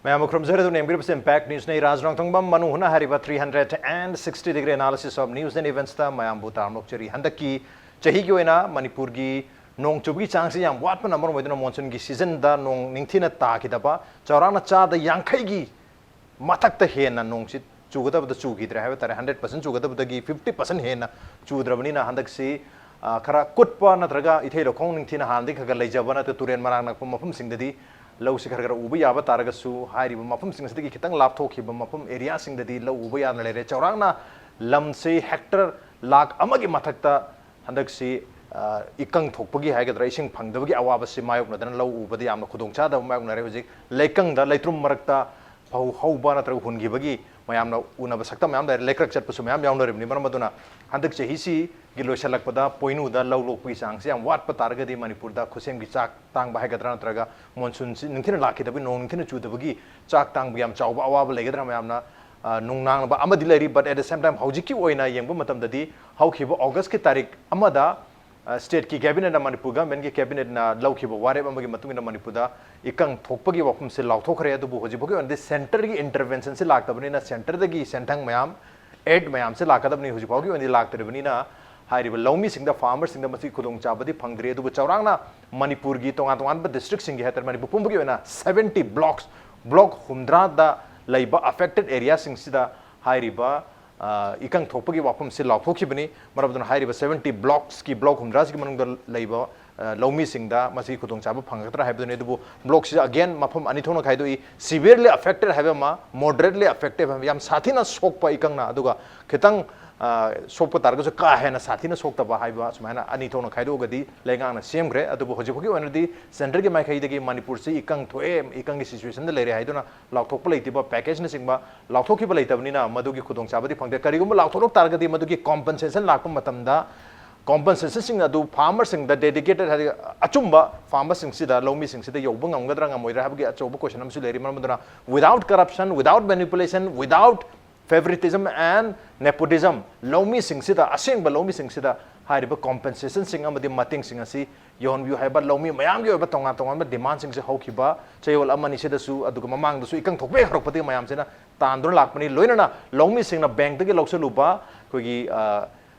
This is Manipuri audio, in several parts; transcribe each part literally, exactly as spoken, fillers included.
ꯃꯌꯥꯝꯕꯨ ꯈꯨꯔꯨꯝꯖꯔꯤ꯫ ꯑꯗꯨꯅ ꯌꯦꯡꯕꯤꯔꯤꯕꯁꯤ Impact Newsꯅꯤ꯫ ꯔꯥꯖ ꯔꯣꯡꯊꯣꯡꯕꯝ ꯃꯅꯨꯡ ꯍꯨꯠꯅ ꯍꯥꯏꯔꯤꯕ three hundred and sixty degree analysis of news and eventsꯇ ꯃꯌꯥꯝꯕꯨ ꯇꯔꯥꯝꯅ ꯑꯣꯛꯆꯔꯤ꯫ ꯍꯟꯗꯛꯀꯤ ꯆꯍꯤꯒꯤ ꯑꯣꯏꯅ ꯃꯅꯤꯄꯨꯔꯒꯤ ꯅꯣꯡ ꯆꯨꯕꯒꯤ ꯆꯥꯡꯁꯤ ꯌꯥꯝ ꯋꯥꯠꯄꯅ ꯃꯔꯝ ꯑꯣꯏꯗꯨꯅ monsoonꯒꯤ seasonꯗ ꯅꯣꯡ ꯅꯤꯡꯊꯤꯅ ꯇꯥꯈꯤꯗꯕ, ꯆꯥꯎꯔꯥꯛꯅ ꯆꯥꯗ ꯌꯥꯡꯈꯩꯒꯤ ꯃꯊꯛꯇ ꯍꯦꯟꯅ ꯅꯣꯡꯁꯤ ꯆꯨꯒꯗꯕꯗ ꯆꯨꯈꯤꯗ꯭ꯔꯦ ꯍꯥꯏꯕ ꯇꯥꯔꯦ꯫ Hundred percent ꯆꯨꯒꯗꯕꯗꯒꯤ fifty percent ꯍꯦꯟꯅ ꯆꯨꯗ꯭ꯔꯕꯅꯤꯅ ꯍꯟꯗꯛꯁꯤ, ꯑ, ꯈꯔ ꯀꯨꯠꯄ ꯅꯠꯇ꯭ꯔꯒ ꯏꯊꯩ ꯂꯧꯈꯣꯡ ꯅꯤꯡꯊꯤꯅ ꯍꯥꯟꯅꯗꯤ ꯈꯔ ꯈꯔ ꯂꯩꯖꯕ ꯅꯠꯇ꯭ꯔꯒ ꯇꯨꯔꯦꯟ ꯃꯅꯥꯛ ꯅꯛꯄ ꯃꯐꯝꯁꯤꯡꯗꯗꯤ ꯂꯧꯁꯤ ꯈꯔ ꯈꯔ ꯎꯕ ꯌꯥꯕ ꯇꯥꯔꯒꯁꯨ, ꯍꯥꯏꯔꯤꯕ ꯃꯐꯝꯁꯤꯡ ꯑꯁꯤꯗꯒꯤ ꯈꯤꯇꯪ ꯂꯥꯞꯊꯣꯛꯈꯤꯕ ꯃꯐꯝ areaꯁꯤꯡꯗꯗꯤ ꯂꯧ ꯎꯕ ꯌꯥꯗꯅ ꯂꯩꯔꯦ꯫ ꯆꯥꯎꯔꯥꯛꯅ ꯂꯝꯁꯤ hectare ꯂꯥꯈ ꯑꯃꯒꯤ ꯃꯊꯛꯇ ꯍꯟꯗꯛꯁꯤ, ꯑ, ꯏꯀꯪ ꯊꯣꯛꯄꯒꯤ ꯍꯥꯏꯒꯗ꯭ꯔꯥ, ꯏꯁꯤꯡ ꯐꯪꯗꯕꯒꯤ ꯑꯋꯥꯕꯁꯤ ꯃꯥꯌꯣꯛꯅꯗꯅ ꯂꯧ ꯎꯕꯗ ꯌꯥꯝꯅ ꯈꯨꯗꯣꯡꯆꯥꯗꯕ ꯃꯥꯌꯣꯛꯅꯔꯦ꯫ ꯍꯧꯖꯤꯛ ꯂꯩꯀꯪꯗ, ꯂꯩꯇ꯭ꯔꯨꯝ ꯃꯔꯛꯇ ꯐꯧ ꯍꯧꯕ ꯅꯠꯇ꯭ꯔꯒ ꯍꯨꯟꯈꯤꯕꯒꯤ ꯃꯌꯥꯝꯅ ꯎꯅꯕ ꯁꯛꯇꯝ ꯃꯌꯥꯝ ꯂꯩꯔꯦ꯫ ꯂꯩꯀ꯭ꯔꯛ ꯆꯠꯄꯁꯨ ꯃꯌꯥꯝ ꯌꯥꯎꯅꯔꯤꯕꯅꯤ꯫ ꯃꯔꯝ ꯑꯗꯨꯅ ꯍꯟꯗꯛ ꯆꯍꯤꯁꯤꯒꯤ ꯂꯣꯏꯁꯤꯜꯂꯛꯄꯗ ꯄꯣꯏꯅꯨꯗ ꯂꯧ ꯂꯣꯛꯄꯒꯤ ꯆꯥꯡꯁꯤ ꯌꯥꯝ ꯋꯥꯠꯄ ꯇꯥꯔꯒꯗꯤ ꯃꯅꯤꯄꯨꯔꯗ ꯈꯨꯠꯁꯦꯝꯒꯤ ꯆꯥꯛ ꯇꯥꯡꯕ ꯍꯥꯏꯒꯗ꯭ꯔꯥ ꯅꯠꯇ꯭ꯔꯒ monsoonꯁꯤ ꯅꯤꯡꯊꯤꯅ ꯂꯥꯛꯈꯤꯗꯕꯒꯤ, ꯅꯣꯡ ꯅꯤꯡꯊꯤꯅ ꯆꯨꯗꯕꯒꯤ ꯆꯥꯛ ꯇꯥꯡꯕꯒꯤ ꯌꯥꯝ ꯆꯥꯎꯕ ꯑꯋꯥꯕ ꯂꯩꯒꯗ꯭ꯔꯥ ꯃꯌꯥꯝꯅ, ꯑ, ꯅꯨꯡꯅꯥꯡꯅꯕ ꯑꯃꯗꯤ ꯂꯩꯔꯤ꯫ But at the same time ꯍꯧꯖꯤꯛꯀꯤ ꯑꯣꯏꯅ ꯌꯦꯡꯕ ꯃꯇꯝꯗꯗꯤ ꯍꯧꯈꯤꯕ Augustꯀꯤ ꯇꯥꯔꯤꯛ ꯑꯃꯗ, ꯑ, stateꯀꯤ cabinetꯅ, ꯃꯅꯤꯄꯨꯔ governmentꯀꯤ cabinetꯅ ꯂꯧꯈꯤꯕ ꯋꯥꯔꯦꯞ ꯑꯃꯒꯤ ꯃꯇꯨꯡ ꯏꯟꯅ ꯃꯅꯤꯄꯨꯔꯗ ꯏꯀꯪ ꯊꯣꯛꯄꯒꯤ ꯋꯥꯐꯝꯁꯤ ꯂꯥꯎꯊꯣꯛꯈ꯭ꯔꯦ꯫ ꯑꯗꯨꯕꯨ ꯍꯧꯖꯤꯛ ꯐꯥꯎꯒꯤ ꯑꯣꯏꯅꯗꯤ centreꯒꯤ interventionꯁꯤ ꯂꯥꯛꯇꯕꯅꯤꯅ centreꯗꯒꯤ ꯁꯦꯟꯊꯪ ꯃꯌꯥꯝ, aid ꯃꯌꯥꯝꯁꯤ ꯂꯥꯛꯀꯗꯕꯅꯤ꯫ ꯍꯧꯖꯤꯛ ꯐꯥꯎꯒꯤ ꯑꯣꯏꯅꯗꯤ ꯂꯥꯛꯇ꯭ꯔꯤꯕꯅꯤꯅ ꯍꯥꯏꯔꯤꯕ ꯂꯧꯃꯤꯁꯤꯡꯗ, farmerꯁꯤꯡꯗ ꯃꯁꯤꯒꯤ ꯈꯨꯗꯣꯡꯆꯥꯕꯗꯤ ꯐꯪꯗ꯭ꯔꯤ꯫ ꯑꯗꯨꯕꯨ ꯆꯥꯎꯔꯥꯛꯅ ꯃꯅꯤꯄꯨꯔꯒꯤ ꯇꯣꯉꯥꯟ ꯇꯣꯉꯥꯟꯕ districtꯁꯤꯡꯒꯤ ꯍꯥꯏꯇꯥꯔꯦ, ꯃꯅꯤꯄꯨꯔ ꯄꯨꯝꯕꯒꯤ ꯑꯣꯏꯅ seventy blocks, block ꯍꯨꯝꯗ꯭ꯔꯥꯗ ꯂꯩꯕ affected areaꯁꯤꯡꯁꯤꯗ ꯍꯥꯏꯔꯤꯕ, ꯑ, ꯏꯀꯪ ꯊꯣꯛꯄꯒꯤ ꯋꯥꯐꯝꯁꯤ ꯂꯥꯎꯊꯣꯛꯈꯤꯕꯅꯤ꯫ ꯃꯔꯝ ꯑꯗꯨꯅ ꯍꯥꯏꯔꯤꯕ seventy blocksꯀꯤ block ꯍꯨꯝꯗ꯭ꯔꯥꯁꯤꯒꯤ ꯃꯅꯨꯡꯗ ꯂꯩꯕ, ꯑ, ꯂꯧꯃꯤꯁꯤꯡꯗ ꯃꯁꯤꯒꯤ ꯈꯨꯗꯣꯡꯆꯥꯕ ꯐꯪꯒꯗ꯭ꯔꯥ ꯍꯥꯏꯕꯗꯨꯅꯤ꯫ ꯑꯗꯨꯕꯨ blockꯁꯤꯗ again ꯃꯐꯝ ꯑꯅꯤ ꯊꯣꯛꯅ ꯈꯥꯏꯗꯣꯛꯏ, severely affected ꯍꯥꯏꯕ ꯑꯃ, moderately affected ꯍꯥꯏꯕ, ꯌꯥꯝ ꯁꯥꯊꯤꯅ ꯁꯣꯛꯄ ꯏꯀꯪꯅ, ꯑꯗꯨꯒ ꯈꯤꯇꯪ, ꯑ, ꯁꯣꯛꯄ ꯇꯥꯔꯒꯁꯨ ꯀꯥ ꯍꯦꯟꯅ ꯁꯥꯊꯤꯅ ꯁꯣꯛꯇꯕ ꯍꯥꯏꯕ, ꯁꯨꯃꯥꯏꯅ ꯑꯅꯤ ꯊꯣꯛꯅ ꯈꯥꯏꯗꯣꯛꯑꯒꯗꯤ ꯂꯩꯉꯥꯛꯅ ꯁꯦꯝꯈ꯭ꯔꯦ꯫ ꯑꯗꯨꯕꯨ ꯍꯧꯖꯤꯛ ꯐꯥꯎꯒꯤ ꯑꯣꯏꯅꯗꯤ centreꯒꯤ ꯃꯥꯏꯀꯩꯗꯒꯤ ꯃꯅꯤꯄꯨꯔꯁꯤ ꯏꯀꯪ ꯊꯣꯛꯑꯦ, ꯏꯀꯪꯒꯤ situationꯗ ꯂꯩꯔꯦ ꯍꯥꯏꯗꯨꯅ ꯂꯥꯎꯊꯣꯛꯄ ꯂꯩꯇ꯭ꯔꯤꯕ, packageꯅꯆꯤꯡꯕ ꯂꯥꯎꯊꯣꯛꯈꯤꯕ ꯂꯩꯇꯕꯅꯤꯅ ꯃꯗꯨꯒꯤ ꯈꯨꯗꯣꯡꯆꯥꯕꯗꯤ ꯐꯪꯗꯦ꯫ ꯀꯔꯤꯒꯨꯝꯕ ꯂꯥꯎꯊꯣꯛꯂꯛ ꯇꯥꯔꯒꯗꯤ ꯃꯗꯨꯒꯤ compensation ꯂꯥꯛꯄ ꯃꯇꯝꯗ compensationꯁꯤꯡ ꯑꯗꯨ farmerꯁꯤꯡꯗ dedicated, ꯍꯥꯏꯗꯤ ꯑꯆꯨꯝꯕ farmerꯁꯤꯡꯁꯤꯗ, ꯂꯧꯃꯤꯁꯤꯡꯁꯤꯗ ꯌꯧꯕ ꯉꯝꯒꯗ꯭ꯔꯥ ꯉꯝꯃꯣꯏꯗ꯭ꯔꯥ ꯍꯥꯏꯕꯒꯤ ꯑꯆꯧꯕ question ꯑꯃꯁꯨ ꯂꯩꯔꯤ꯫ ꯃꯔꯝ ꯑꯗꯨꯅ without corruption, without manipulation, without favoritism and nepotism, ꯂꯧꯃꯤꯁꯤꯡꯁꯤꯗ, ꯑꯁꯦꯡꯕ ꯂꯧꯃꯤꯁꯤꯡꯁꯤꯗ ꯍꯥꯏꯔꯤꯕ ꯀꯣꯝꯄꯦꯟꯁꯦꯁꯟꯁꯤꯡ ꯑꯃꯗꯤ ꯃꯇꯦꯡꯁꯤꯡ ꯑꯁꯤ ꯌꯧꯍꯟꯕꯤꯌꯨ ꯍꯥꯏꯕ ꯂꯧꯃꯤ ꯃꯌꯥꯝꯒꯤ ꯑꯣꯏꯕ ꯇꯣꯉꯥꯟ ꯇꯣꯉꯥꯟꯕ ꯗꯤꯃꯥꯟꯁꯤꯡꯁꯦ ꯍꯧꯈꯤꯕ ꯆꯌꯣꯜ ꯑꯃꯅꯤꯁꯤꯗꯁꯨ, ꯑꯗꯨꯒ ꯃꯃꯥꯡꯗꯁꯨ ꯏꯀꯪ ꯊꯣꯛꯄ ꯍꯦꯛ ꯍꯧꯔꯛꯄꯗꯒꯤ ꯃꯌꯥꯝꯁꯤꯅ ꯇꯥꯟꯗꯨꯅ ꯂꯥꯛꯄꯅꯤ꯫ ꯂꯣꯏꯅꯅ ꯂꯧꯃꯤꯁꯤꯡꯅ ꯕꯦꯡꯛꯇꯒꯤ ꯂꯧꯁꯤꯜꯂꯨꯕ ꯑꯩꯈꯣꯏꯒꯤ, ꯑ,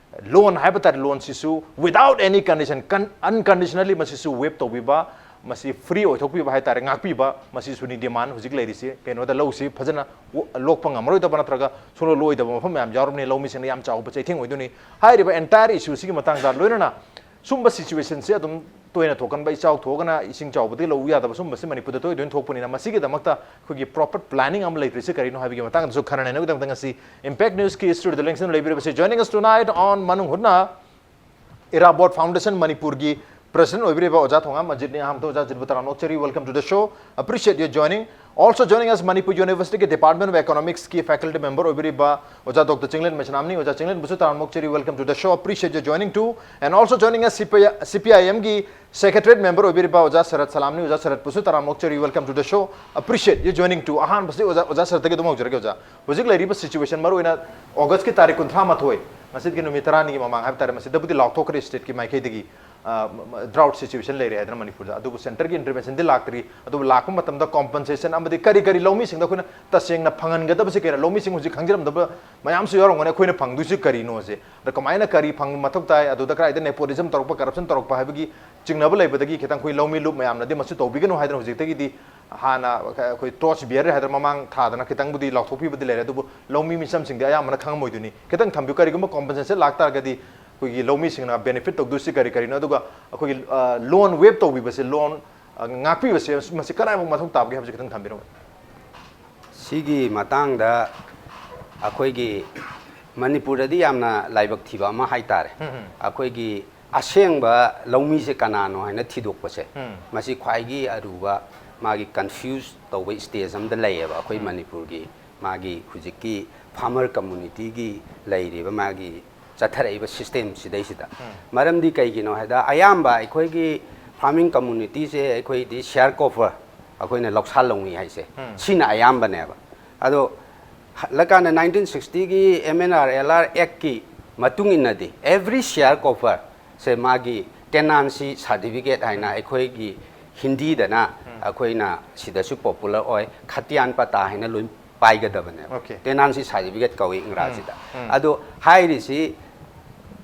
ꯂꯣꯟ ꯍꯥꯏꯕ ꯇꯥꯔꯦ, ꯂꯣꯟꯁꯤꯁꯨ without any condition, ꯀꯟ-, unconditionally ꯃꯁꯤꯁꯨ ꯋꯦꯞ ꯇꯧꯕꯤꯕ, ꯃꯁꯤ ꯐ꯭ꯔꯤ ꯑꯣꯏꯊꯣꯛꯄꯤꯕ ꯍꯥꯏ ꯇꯥꯔꯦ, ꯉꯥꯛꯄꯤꯕ, ꯃꯁꯤꯁꯨꯅꯤ ꯗꯤꯃꯥꯟ ꯍꯧꯖꯤꯛ ꯂꯩꯔꯤꯁꯤ꯫ ꯀꯩꯅꯣꯗ ꯂꯧꯁꯤ ꯐꯖꯅ ꯂꯣꯛꯄ ꯉꯝꯃꯔꯣꯏꯗꯕ ꯅꯠꯇ꯭ꯔꯒ ꯁꯨꯡꯂꯣꯛ ꯂꯣꯛꯑꯣꯏꯗꯕ ꯃꯐꯝ ꯃꯌꯥꯝ ꯌꯥꯎꯔꯕꯅꯤ꯫ ꯂꯧꯃꯤꯁꯤꯡꯅ ꯌꯥꯝ ꯆꯥꯎꯕ ꯆꯩꯊꯦꯡ ꯑꯣꯏꯗꯣꯏꯅꯤ꯫ ꯍꯥꯏꯔꯤꯕ entire ꯏꯁꯨꯁꯤꯒꯤ ꯃꯇꯥꯡꯗ, ꯂꯣꯏꯅꯅ ꯁꯨꯝꯕ ꯁꯤꯆꯨꯋꯦꯁꯟꯁꯤ ꯑꯗꯨꯝ ꯇꯣꯏꯅ ꯊꯣꯛꯀꯟꯕ, ꯏꯆꯥꯎ ꯊꯣꯛꯑꯒꯅ ꯏꯁꯤꯡ ꯆꯥꯎꯕꯗꯒꯤ ꯂꯧ ꯌꯥꯗꯕ, ꯁꯨꯝꯕꯁꯤ ꯃꯅꯤꯄꯨꯔꯗ ꯇꯣꯏ ꯇꯣꯏꯅ ꯊꯣꯛꯄꯅꯤꯅ, ꯃꯁꯤꯒꯤꯗꯃꯛꯇ ꯑꯩꯈꯣꯏꯒꯤ ꯄ꯭ꯔꯣꯄꯔ ꯄ꯭ꯂꯥꯅꯤꯡ ꯑꯃ ꯂꯩꯇ꯭ꯔꯤꯁꯤ ꯀꯔꯤꯅꯣ ꯍꯥꯏꯕꯒꯤ ꯃꯇꯥꯡꯗꯁꯨ ꯈꯟꯅ ꯅꯩꯅꯕꯒꯤꯗꯃꯛꯇ ꯉꯁꯤ impact ꯅ꯭ꯌꯨꯁꯀꯤ ꯁ꯭ꯇꯨꯗꯤꯑꯣꯗ ꯂꯦꯡꯁꯤꯟ ꯂꯩꯕꯤꯔꯤꯕꯁꯤ, joining us tonight on ꯃꯅꯨꯡ ꯍꯨꯠꯅ ꯏꯔꯥꯕꯣꯠ ꯐꯥꯎꯟꯗꯦꯁꯟ ꯃꯅꯤꯄꯨꯔꯒꯤ ꯄ꯭ꯔꯁꯤꯗꯦꯟꯠ ꯑꯣꯏꯕꯤꯔꯤꯕ ꯑꯣꯖꯥ ꯊꯣꯉꯥꯝ ꯑꯖꯤꯠꯅꯤ꯫ ꯑꯍꯥꯟꯕꯗ ꯑꯣꯖꯥ ꯑꯖꯤꯠꯄꯨ ꯇꯔꯥꯝꯅ ꯑꯣꯛꯆꯔꯤ, welcome to the show, appreciate your joining. Also joining us, Manipur ꯌꯨꯅꯤꯚꯔꯁꯤꯇꯤꯒꯤ Department of Economicsꯀꯤ faculty member ꯑꯣꯏꯕꯤꯔꯤꯕ ꯑꯣꯖꯥ ꯗꯣꯛꯇꯔ ꯆꯤꯡꯂꯦꯟ ꯃꯩꯁꯅꯥꯝꯅꯤ꯫ ꯑꯣꯖꯥ ꯆꯤꯡꯂꯦꯟꯕꯨꯁꯨ ꯇꯔꯥꯝꯅ ꯑꯣꯛꯆꯔꯤ, welcome to the show, appreciate your joining too. And also joining us, CPI, CPIMꯒꯤ secretariat member ꯑꯣꯏꯕꯤꯔꯤꯕ ꯑꯣꯖꯥ ꯁꯔꯠ ꯁꯂꯥꯝꯅꯤ꯫ ꯑꯣꯖꯥ ꯁꯔꯠꯄꯨꯁꯨ ꯇꯔꯥꯝꯅ ꯑꯣꯛꯆꯔꯤ, welcome to the show, appreciate your joining too. ꯑꯍꯥꯟꯕꯁꯤ ꯑꯣꯖꯥ, ꯑꯣꯖꯥ ꯁꯔꯠꯇꯒꯤ ꯑꯗꯨꯝ ꯍꯧꯖꯔꯒꯦ꯫ ꯑꯣꯖꯥ, ꯍꯧꯖꯤꯛ ꯂꯩꯔꯤꯕ ꯁꯤꯆꯨꯋꯦꯁꯟ, ꯃꯔꯨꯑꯣꯏꯅ ꯑꯣꯒꯁꯀꯤ ꯇꯥꯔꯤꯛ ꯀꯨꯟꯊ꯭ꯔꯥ ꯃꯥꯊꯣꯏ, ꯉꯁꯤꯒꯤ ꯅꯨꯃꯤꯠ ꯇꯔꯥꯅꯤꯒꯤ ꯃꯃꯥꯡ ꯍꯥꯏꯕ ꯇꯥꯔꯦ, ꯃꯁꯤꯗꯕꯨꯗꯤ ꯂꯥꯎꯊꯣꯛꯈ꯭ꯔꯦ ꯁ꯭ꯇꯦꯠꯀꯤ ꯃꯥꯏꯀꯩꯗꯒꯤ, ꯑ, ꯗ꯭ꯔꯥꯎꯠ ꯁꯤꯆꯨꯋꯦꯁꯟ ꯂꯩꯔꯦ ꯍꯥꯏꯗꯅ ꯃꯅꯤꯄꯨꯔꯗ꯫ ꯑꯗꯨꯕꯨ ꯁꯦꯟꯇꯔꯒꯤ ꯏꯟꯇꯔꯚꯦꯟꯁꯟꯗꯤ ꯂꯥꯛꯇ꯭ꯔꯤ꯫ ꯑꯗꯨꯕꯨ ꯂꯥꯛꯄ ꯃꯇꯝꯗ ꯀꯣꯝꯄꯦꯟꯁꯦꯁꯟ ꯑꯃꯗꯤ ꯀꯔꯤ ꯀꯔꯤ ꯂꯧꯃꯤꯁꯤꯡꯗ ꯑꯩꯈꯣꯏꯅ ꯇꯁꯦꯡꯅ ꯐꯪꯍꯟꯒꯗꯕꯁꯦ ꯀꯩꯅꯣ, ꯂꯧꯃꯤꯁꯤꯡ ꯍꯧꯖꯤꯛ ꯈꯪꯖꯔꯝꯗꯕ ꯃꯌꯥꯝꯁꯨ ꯌꯥꯎꯔꯝꯒꯅꯤ꯫ ꯑꯩꯈꯣꯏꯅ ꯐꯪꯗꯣꯏꯁꯤ ꯀꯔꯤꯅꯣꯁꯦ, ꯑꯗ ꯀꯃꯥꯏꯅ ꯀꯔꯤ ꯐꯪꯕ ꯃꯊꯧ ꯇꯥꯏ, ꯑꯗꯨꯗ ꯀꯗꯥꯏꯗ nepotism ꯇꯧꯔꯛꯄ, corruption ꯇꯧꯔꯛꯄ ꯍꯥꯏꯕꯒꯤ ꯆꯤꯡꯅꯕ ꯂꯩꯕꯗꯒꯤ ꯈꯤꯇꯪ ꯑꯩꯈꯣꯏ ꯂꯧꯃꯤ ꯂꯨꯞ ꯃꯌꯥꯝꯅꯗꯤ ꯃꯁꯤ ꯇꯧꯕꯤꯒꯅꯨ ꯍꯥꯏꯗꯅ ꯍꯧꯖꯤꯛꯇꯒꯤꯗꯤ ꯍꯥꯟꯅ ꯑꯩꯈꯣꯏ torch bearer ꯍꯥꯏꯗꯅ ꯃꯃꯥꯡ ꯊꯥꯗꯅ ꯈꯤꯇꯪꯕꯨꯗꯤ ꯂꯥꯎꯊꯣꯛꯄꯤꯕꯗꯤ ꯂꯩꯔꯦ, ꯑꯗꯨꯕꯨ ꯂꯧꯃꯤ ꯃꯤꯆꯝꯁꯤꯡꯗꯤ ꯑꯌꯥꯝꯕꯅ ꯈꯪꯉꯝꯃꯣꯏꯗꯣꯏꯅꯤ꯫ ꯈꯤꯇꯪ ꯊꯝꯕꯤꯌꯨ, ꯀꯔꯤꯒꯨꯝꯕ ꯀꯣꯝꯄꯦꯟꯁꯦꯁꯟ ꯂꯥꯛꯇꯥꯔꯒꯗꯤ ꯑꯩꯈꯣꯏꯒꯤ ꯂꯧꯃꯤꯁꯤꯡꯅ ꯕꯦꯅꯤꯐꯤꯠ ꯇꯧꯗꯣꯏꯁꯤ ꯀꯔꯤ ꯀꯔꯤꯅꯣ, ꯑꯗꯨꯒ ꯑꯩꯈꯣꯏꯒꯤ, ꯑ, ꯂꯣꯟ ꯋꯦꯞ ꯇꯧꯕꯤꯕꯁꯦ, ꯂꯣꯟ, ꯑ, ꯉꯥꯛꯄꯤꯕꯁꯦ ꯃꯁꯤ ꯀꯗꯥꯏꯐꯥꯎ ꯃꯊꯧ ꯇꯥꯕꯒꯦ ꯍꯥꯏꯕꯁꯤ ꯈꯤꯇꯪ ꯊꯝꯕꯤꯔꯝꯃꯨ꯫ ꯁꯤꯒꯤ ꯃꯇꯥꯡꯗ ꯑꯩꯈꯣꯏꯒꯤ ꯃꯅꯤꯄꯨꯔꯗꯗꯤ ꯌꯥꯝꯅ ꯂꯥꯏꯕꯛ ꯊꯤꯕ ꯑꯃ ꯍꯥꯏꯇꯥꯔꯦ꯫ ꯎꯝ, ꯎꯝ꯫ ꯑꯩꯈꯣꯏꯒꯤ ꯑꯁꯦꯡꯕ ꯂꯧꯃꯤꯁꯦ ꯀꯅꯥꯅꯣ ꯍꯥꯏꯅ ꯊꯤꯗꯣꯛꯄꯁꯦ, ꯎꯝ꯫ ꯃꯁꯤ ꯈ꯭ꯋꯥꯏꯒꯤ ꯑꯔꯨꯕ, ꯃꯥꯒꯤ ꯀꯟꯐ꯭ꯌꯨꯁ ꯇꯧꯕ ꯏꯁꯇꯦꯖ ꯑꯃꯗ ꯂꯩꯌꯦꯕ ꯑꯩꯈꯣꯏ ꯃꯅꯤꯄꯨꯔꯒꯤ, ꯃꯥꯒꯤ ꯍꯧꯖꯤꯛꯀꯤ ꯐꯥꯔꯃꯔ ꯀꯝꯃꯨꯅꯤꯇꯤꯒꯤ ꯂꯩꯔꯤꯕ ꯃꯥꯒꯤ ꯆꯠꯊꯔꯛꯏꯕ ꯁꯤꯁꯇꯦꯝ ꯁꯤꯗꯩꯁꯤꯗ꯫ ꯃꯔꯝꯗꯤ ꯀꯩꯒꯤꯅꯣ ꯍꯥꯏꯗ, ꯑꯌꯥꯝꯕ ꯑꯩꯈꯣꯏꯒꯤ ꯐꯥꯔꯃꯤꯡ ꯀꯝꯃꯨꯅꯤꯇꯤꯁꯦ ꯑꯩꯈꯣꯏꯗꯤ ꯁꯤꯌꯥꯔ ꯀ꯭ꯔꯣꯄꯔ, ꯑꯩꯈꯣꯏꯅ ꯂꯧꯁꯥ ꯂꯧꯃꯤ ꯍꯥꯏꯁꯦ, ꯁꯤꯅ ꯑꯌꯥꯝꯕꯅꯦꯕ꯫ ꯑꯗꯣ ꯍꯠꯂꯀꯥꯟꯗ nineteen sixtyꯒꯤ M N R L R Actꯀꯤ ꯃꯇꯨꯡ ꯏꯟꯅꯗꯤ every sharecropper ꯁꯦ ꯃꯥꯒꯤ tenancy certificate ꯍꯥꯏꯅ ꯑꯩꯈꯣꯏꯒꯤ ꯍꯤꯟꯗꯤꯗꯅ ꯑꯩꯈꯣꯏꯅ ꯁꯤꯗꯁꯨ popular ꯑꯣꯏ ꯈꯇꯤꯌꯥꯟ ꯄꯇꯥ ꯍꯥꯏꯅ ꯂꯣꯏ ꯄꯥꯏꯒꯗꯕꯅꯦꯕ꯫ Okay. Tenancy certificate ꯀꯧꯏ ꯏꯪꯒ꯭ꯔꯥꯖꯤꯗ꯫ ꯑꯗꯣ ꯍꯥꯏꯔꯤꯁꯤ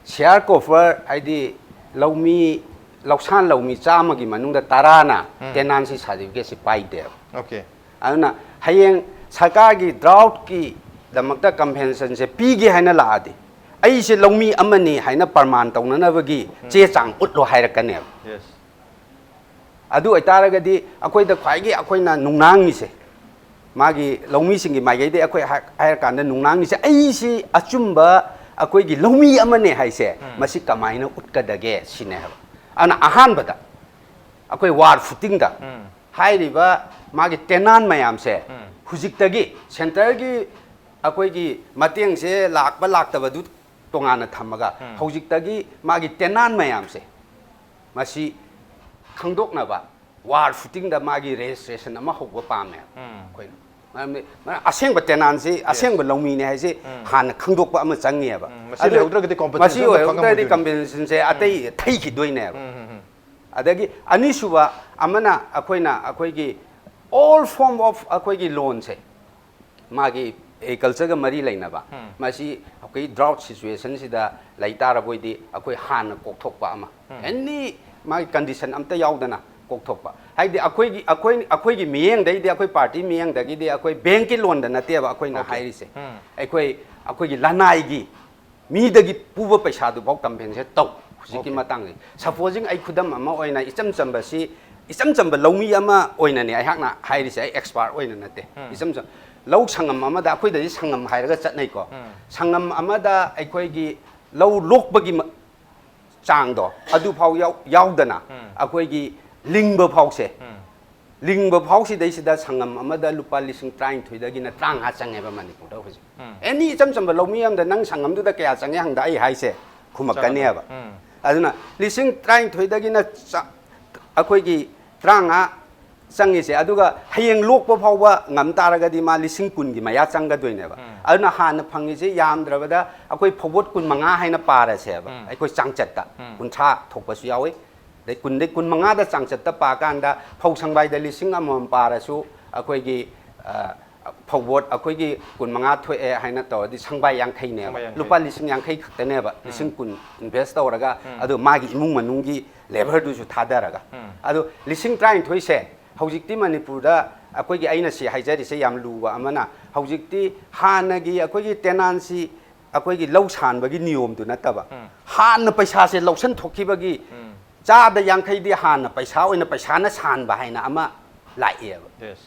sharecropper ꯍꯥꯏꯗꯤ ꯂꯧꯃꯤ, ꯂꯧꯁꯥꯟ ꯂꯧꯃꯤ ꯆꯥꯝꯃꯒꯤ ꯃꯅꯨꯡꯗ ꯇꯔꯥꯅ tenancy certificate ꯁꯤ ꯄꯥꯏꯗꯦꯕ꯫ Okay. ꯑꯗꯨꯅ ꯍꯌꯦꯡ ꯁꯔꯀꯥꯔꯒꯤ drought ꯀꯤ ꯗꯃꯛꯇ compensation ꯁꯦ ꯄꯤꯒꯦ ꯍꯥꯏꯅ ꯂꯥꯛꯑꯗꯤ ꯑꯩꯁꯦ ꯂꯧꯃꯤ ꯑꯃꯅꯤ ꯍꯥꯏꯅ ꯄ꯭ꯔꯃꯥꯟ ꯇꯧꯅꯅꯕꯒꯤ ꯆꯦ ꯆꯥꯡ ꯎꯠꯂꯣ ꯍꯥꯏꯔꯛꯀꯅꯦꯕ꯫ Yes. ꯑꯗꯨ ꯑꯣꯏꯇꯥꯔꯒꯗꯤ ꯑꯩꯈꯣꯏꯗ ꯈ꯭ꯋꯥꯏꯒꯤ ꯑꯩꯈꯣꯏꯅ ꯅꯨꯡꯅꯥꯡꯉꯤꯁꯦ, ꯃꯥꯒꯤ ꯂꯧꯃꯤꯁꯤꯡꯒꯤ ꯃꯥꯏꯀꯩꯗꯒꯤ ꯑꯩꯈꯣꯏ ꯍꯥꯏ- ꯍꯥꯏꯔꯀꯥꯟꯗ ꯅꯨꯡꯅꯥꯡꯉꯤꯁꯦ, ꯑꯩꯁꯤ ꯑꯆꯨꯝꯕ ꯑꯩꯈꯣꯏꯒꯤ ꯂꯧꯃꯤ ꯑꯃꯅꯦ ꯍꯥꯏꯁꯦ ꯃꯁꯤ ꯀꯃꯥꯏꯅ ꯎꯠꯀꯗꯒꯦ ꯁꯤꯅꯦ ꯍꯥꯏꯕ꯫ ꯑꯗꯨꯅ ꯑꯍꯥꯟꯕꯗ ꯑꯩꯈꯣꯏ ꯋꯥꯔ ꯐꯨꯇꯤꯡꯗ ꯍꯥꯏꯔꯤꯕ ꯃꯥꯒꯤ tenant ꯃꯌꯥꯝꯁꯦ ꯍꯧꯖꯤꯛꯇꯒꯤ centre ꯒꯤ ꯑꯩꯈꯣꯏꯒꯤ ꯃꯇꯦꯡꯁꯦ ꯂꯥꯛꯄ ꯂꯥꯛꯇꯕꯗꯨ ꯇꯣꯉꯥꯟꯅ ꯊꯝꯃꯒ ꯍꯧꯖꯤꯛꯇꯒꯤ ꯃꯥꯒꯤ tenant ꯃꯌꯥꯝꯁꯦ ꯃꯁꯤ ꯈꯪꯗꯣꯛꯅꯕ ꯋꯥꯔ ꯐꯨꯇꯤꯡꯗ ꯃꯥꯒꯤ registration ꯑꯃ ꯍꯧꯕ ꯄꯥꯝꯃꯦ ꯑꯩꯈꯣꯏꯅ꯫ ꯃꯔꯝꯗꯤ ꯃꯔꯝ ꯑꯁꯦꯡꯕ tenant ꯁꯤ ꯑꯁꯦꯡꯕ ꯂꯧꯃꯤꯅꯦ ꯍꯥꯏꯁꯦ ꯍꯥꯟꯅ ꯈꯪꯗꯣꯛꯄ ꯑꯃ ꯆꯪꯉꯦꯕ꯫ ꯃꯁꯤ ꯂꯩꯍꯧꯗ꯭ꯔꯒꯗꯤ compensation ꯃꯁꯤ ꯑꯝꯇ ꯑꯣꯏꯍꯧꯗ꯭ꯔꯗꯤ ꯐꯪꯉꯝꯃꯣꯏꯗꯣꯏꯅꯤ꯫ Compensation ꯁꯦ ꯑꯇꯩ ꯊꯩꯈꯤꯗꯣꯏꯅꯦꯕ꯫ ꯑꯗꯒꯤ ꯑꯅꯤꯁꯨꯕ ꯑꯃꯅ ꯑꯩꯈꯣꯏꯅ ꯑꯩꯈꯣꯏꯒꯤ all form of ꯑꯩꯈꯣꯏꯒꯤ loan ꯁꯦ ꯃꯥꯒꯤ agriculture ꯒ ꯃꯔꯤ ꯂꯩꯅꯕ ꯃꯁꯤ ꯑꯩꯈꯣꯏ drought situation ꯁꯤꯗ ꯂꯩ ꯇꯥꯔꯕꯣꯏꯗꯤ ꯑꯩꯈꯣꯏ ꯍꯥꯟꯅ ꯀꯣꯛꯊꯣꯛꯄ ꯑꯃ, any ꯃꯥꯒꯤ condition ꯑꯝꯇ ꯌꯥꯎꯗꯅ ꯀꯣꯛꯊꯣꯛꯄ꯫ ꯍꯥꯏꯗꯤ ꯑꯩꯈꯣꯏꯒꯤ ꯑꯩꯈꯣꯏ ꯑꯩꯈꯣꯏꯒꯤ ꯃꯤꯠꯌꯦꯡꯗꯩꯗꯤ, ꯑꯩꯈꯣꯏ party ꯃꯤꯠꯌꯦꯡꯗꯒꯤꯗꯤ ꯑꯩꯈꯣꯏ bank ꯀꯤ loan ꯗ ꯅꯠꯇꯦꯕ ꯑꯩꯈꯣꯏꯅ ꯍꯥꯏꯔꯤꯁꯦ꯫ ꯑꯩꯈꯣꯏ ꯑꯩꯈꯣꯏꯒꯤ ꯂꯅꯥꯏꯒꯤ ꯃꯤꯗꯒꯤ ꯄꯨꯕ ꯄꯩꯁꯥꯗꯨꯐꯥꯎ compensate ꯇꯧ꯫ ꯍꯧꯖꯤꯛꯀꯤ ꯃꯇꯥꯡꯁꯦ supposing ꯑꯩ ꯈꯨꯗꯝ ꯑꯃ ꯑꯣꯏꯅ ꯏꯆꯝ ꯆꯝꯕꯁꯤ, ꯏꯆꯝ ꯆꯝꯕ ꯂꯧꯃꯤ ꯑꯃ ꯑꯣꯏꯅꯅꯦ ꯑꯩꯍꯥꯛꯅ ꯍꯥꯏꯔꯤꯁꯦ, ꯑꯩ expert ꯑꯣꯏꯅ ꯅꯠꯇꯦ꯫ ꯏꯆꯝ ꯆꯝ ꯂꯧ ꯁꯪꯉꯝ ꯑꯃꯗ, ꯑꯩꯈꯣꯏꯗꯗꯤ ꯁꯪꯉꯝ ꯍꯥꯏꯔꯒ ꯆꯠꯅꯩꯀꯣ꯫ ꯁꯪꯉꯝ ꯑꯃꯗ ꯑꯩꯈꯣꯏꯒꯤ ꯂꯧ ꯂꯣꯛꯄꯒꯤ ꯃ- ꯆꯥꯡꯗꯣ ꯑꯗꯨꯐꯥꯎ ꯌꯥꯎ- ꯌꯥꯎꯗꯅ ꯑꯩꯈꯣꯏꯒꯤ ꯂꯤꯡꯕ ꯐꯥꯎꯁꯦ, ꯂꯤꯡꯕ ꯐꯥꯎꯁꯤꯗꯩꯁꯤꯗ ꯁꯪꯉꯝ ꯑꯃꯗ ꯂꯨꯄꯥ ꯂꯤꯁꯤꯡ ꯇꯔꯥꯅꯤꯊꯣꯏꯗꯒꯤꯅ ꯇꯔꯥꯃꯉꯥ ꯆꯪꯉꯦꯕ ꯃꯅꯤꯄꯨꯔꯗ ꯍꯧꯖꯤꯛ꯫ Any ꯏꯆꯝ ꯆꯝꯕ ꯂꯧꯃꯤ ꯑꯃꯗ ꯅꯪ ꯁꯪꯉꯝꯗꯨꯗ ꯀꯌꯥ ꯆꯪꯉꯦ ꯍꯪꯗ ꯑꯩ ꯍꯥꯏꯁꯦ ꯈꯨꯝꯃꯛꯀꯅꯦꯕ꯫ ꯑꯗꯨꯅ ꯂꯤꯁꯤꯡ ꯇꯔꯥꯅꯤꯊꯣꯏꯗꯒꯤꯅ ꯆ- ꯑꯩꯈꯣꯏꯒꯤ ꯇꯔꯥꯃꯉꯥ ꯆꯪꯉꯤꯁꯦ, ꯑꯗꯨꯒ ꯍꯌꯦꯡ ꯂꯣꯛꯄ ꯐꯥꯎꯕ ꯉꯝ ꯇꯥꯔꯒꯗꯤ ꯃꯥ ꯂꯤꯁꯤꯡ ꯀꯨꯟꯒꯤ ꯃꯌꯥ ꯆꯪꯒꯗꯣꯏꯅꯦꯕ꯫ ꯑꯗꯨꯅ ꯍꯥꯟꯅ ꯐꯪꯉꯤꯁꯦ ꯌꯥꯝꯗ꯭ꯔꯕꯗ ꯑꯩꯈꯣꯏ ꯐꯧꯕꯣꯠ ꯀꯨꯟꯃꯉꯥ ꯍꯥꯏꯅ ꯄꯥꯔꯁꯦꯕ, ꯎꯝ꯫ ꯑꯩꯈꯣꯏ ꯆꯥꯡꯆꯠꯇ꯫ ꯎꯝ꯫ ꯀꯨꯟꯊ꯭ꯔꯥ ꯊꯣꯛꯄꯁꯨ ꯌꯥꯎꯏ꯫ ꯑꯗꯩ ꯀꯨꯟꯗꯩ ꯀꯨꯟꯃꯉꯥꯗ ꯆꯥꯡꯆꯠꯇ ꯄꯥꯀꯥꯟꯗ ꯐꯧ ꯁꯪꯕꯥꯏꯗ ꯂꯤꯁꯤꯡ ꯑꯃꯃꯝ ꯄꯥꯔꯁꯨ ꯑꯩꯈꯣꯏꯒꯤ, ꯑ, ꯐꯧꯕꯣꯠ ꯑꯩꯈꯣꯏꯒꯤ ꯀꯨꯟꯃꯉꯥ ꯊꯣꯛꯑꯦ ꯍꯥꯏꯅ ꯇꯧꯔꯗꯤ ꯁꯪꯕꯥꯏ ꯌꯥꯡꯈꯩꯅꯦꯕ꯫ ꯁꯪꯕꯥꯏ ꯌꯥꯡꯈꯩ꯫ ꯂꯨꯄꯥ ꯂꯤꯁꯤꯡ ꯌꯥꯡꯈꯩ ꯈꯛꯇꯅꯦꯕ꯫ ꯎꯝ꯫ ꯂꯤꯁꯤꯡ ꯀꯨꯟ invest ꯇꯧꯔꯒ, ꯎꯝ꯫ ꯑꯗꯨ ꯃꯥꯒꯤ ꯏꯃꯨꯡ ꯃꯅꯨꯡꯒꯤ labourꯗꯨꯁꯨ ꯊꯥꯗꯔꯒ꯫ ꯎꯝ꯫ ꯑꯗꯨ ꯂꯤꯁꯤꯡ ꯇꯔꯥꯅꯤꯊꯣꯏꯁꯦ ꯍꯧꯖꯤꯛꯇꯤ ꯃꯅꯤꯄꯨꯔꯗ ꯑꯩꯈꯣꯏꯒꯤ, ꯑꯩꯅ ꯁꯤ ꯍꯥꯏꯖꯔꯤꯁꯦ ꯌꯥꯝ ꯂꯨꯕ ꯑꯃꯅ, ꯍꯧꯖꯤꯛꯇꯤ ꯍꯥꯟꯅꯒꯤ ꯑꯩꯈꯣꯏꯒꯤ tenancy, ꯑꯩꯈꯣꯏꯒꯤ ꯂꯧ ꯁꯥꯟꯕꯒꯤ ꯅꯤꯌꯣꯝꯗꯨ ꯅꯠꯇꯕ, ꯎꯝ꯫ ꯍꯥꯟꯅ ꯄꯩꯁꯥꯁꯦ ꯂꯧꯁꯟ ꯊꯣꯛꯈꯤꯕꯒꯤ ꯎꯝ꯫ ꯆꯥꯗ ꯌꯥꯡꯈꯩꯗꯤ ꯍꯥꯟꯅ ꯄꯩꯁꯥ ꯑꯣꯏꯅ ꯄꯩꯁꯥꯅ ꯁꯥꯟꯕ ꯍꯥꯏꯅ ꯑꯃ ꯂꯥꯛꯑꯦꯕ꯫ Yes꯫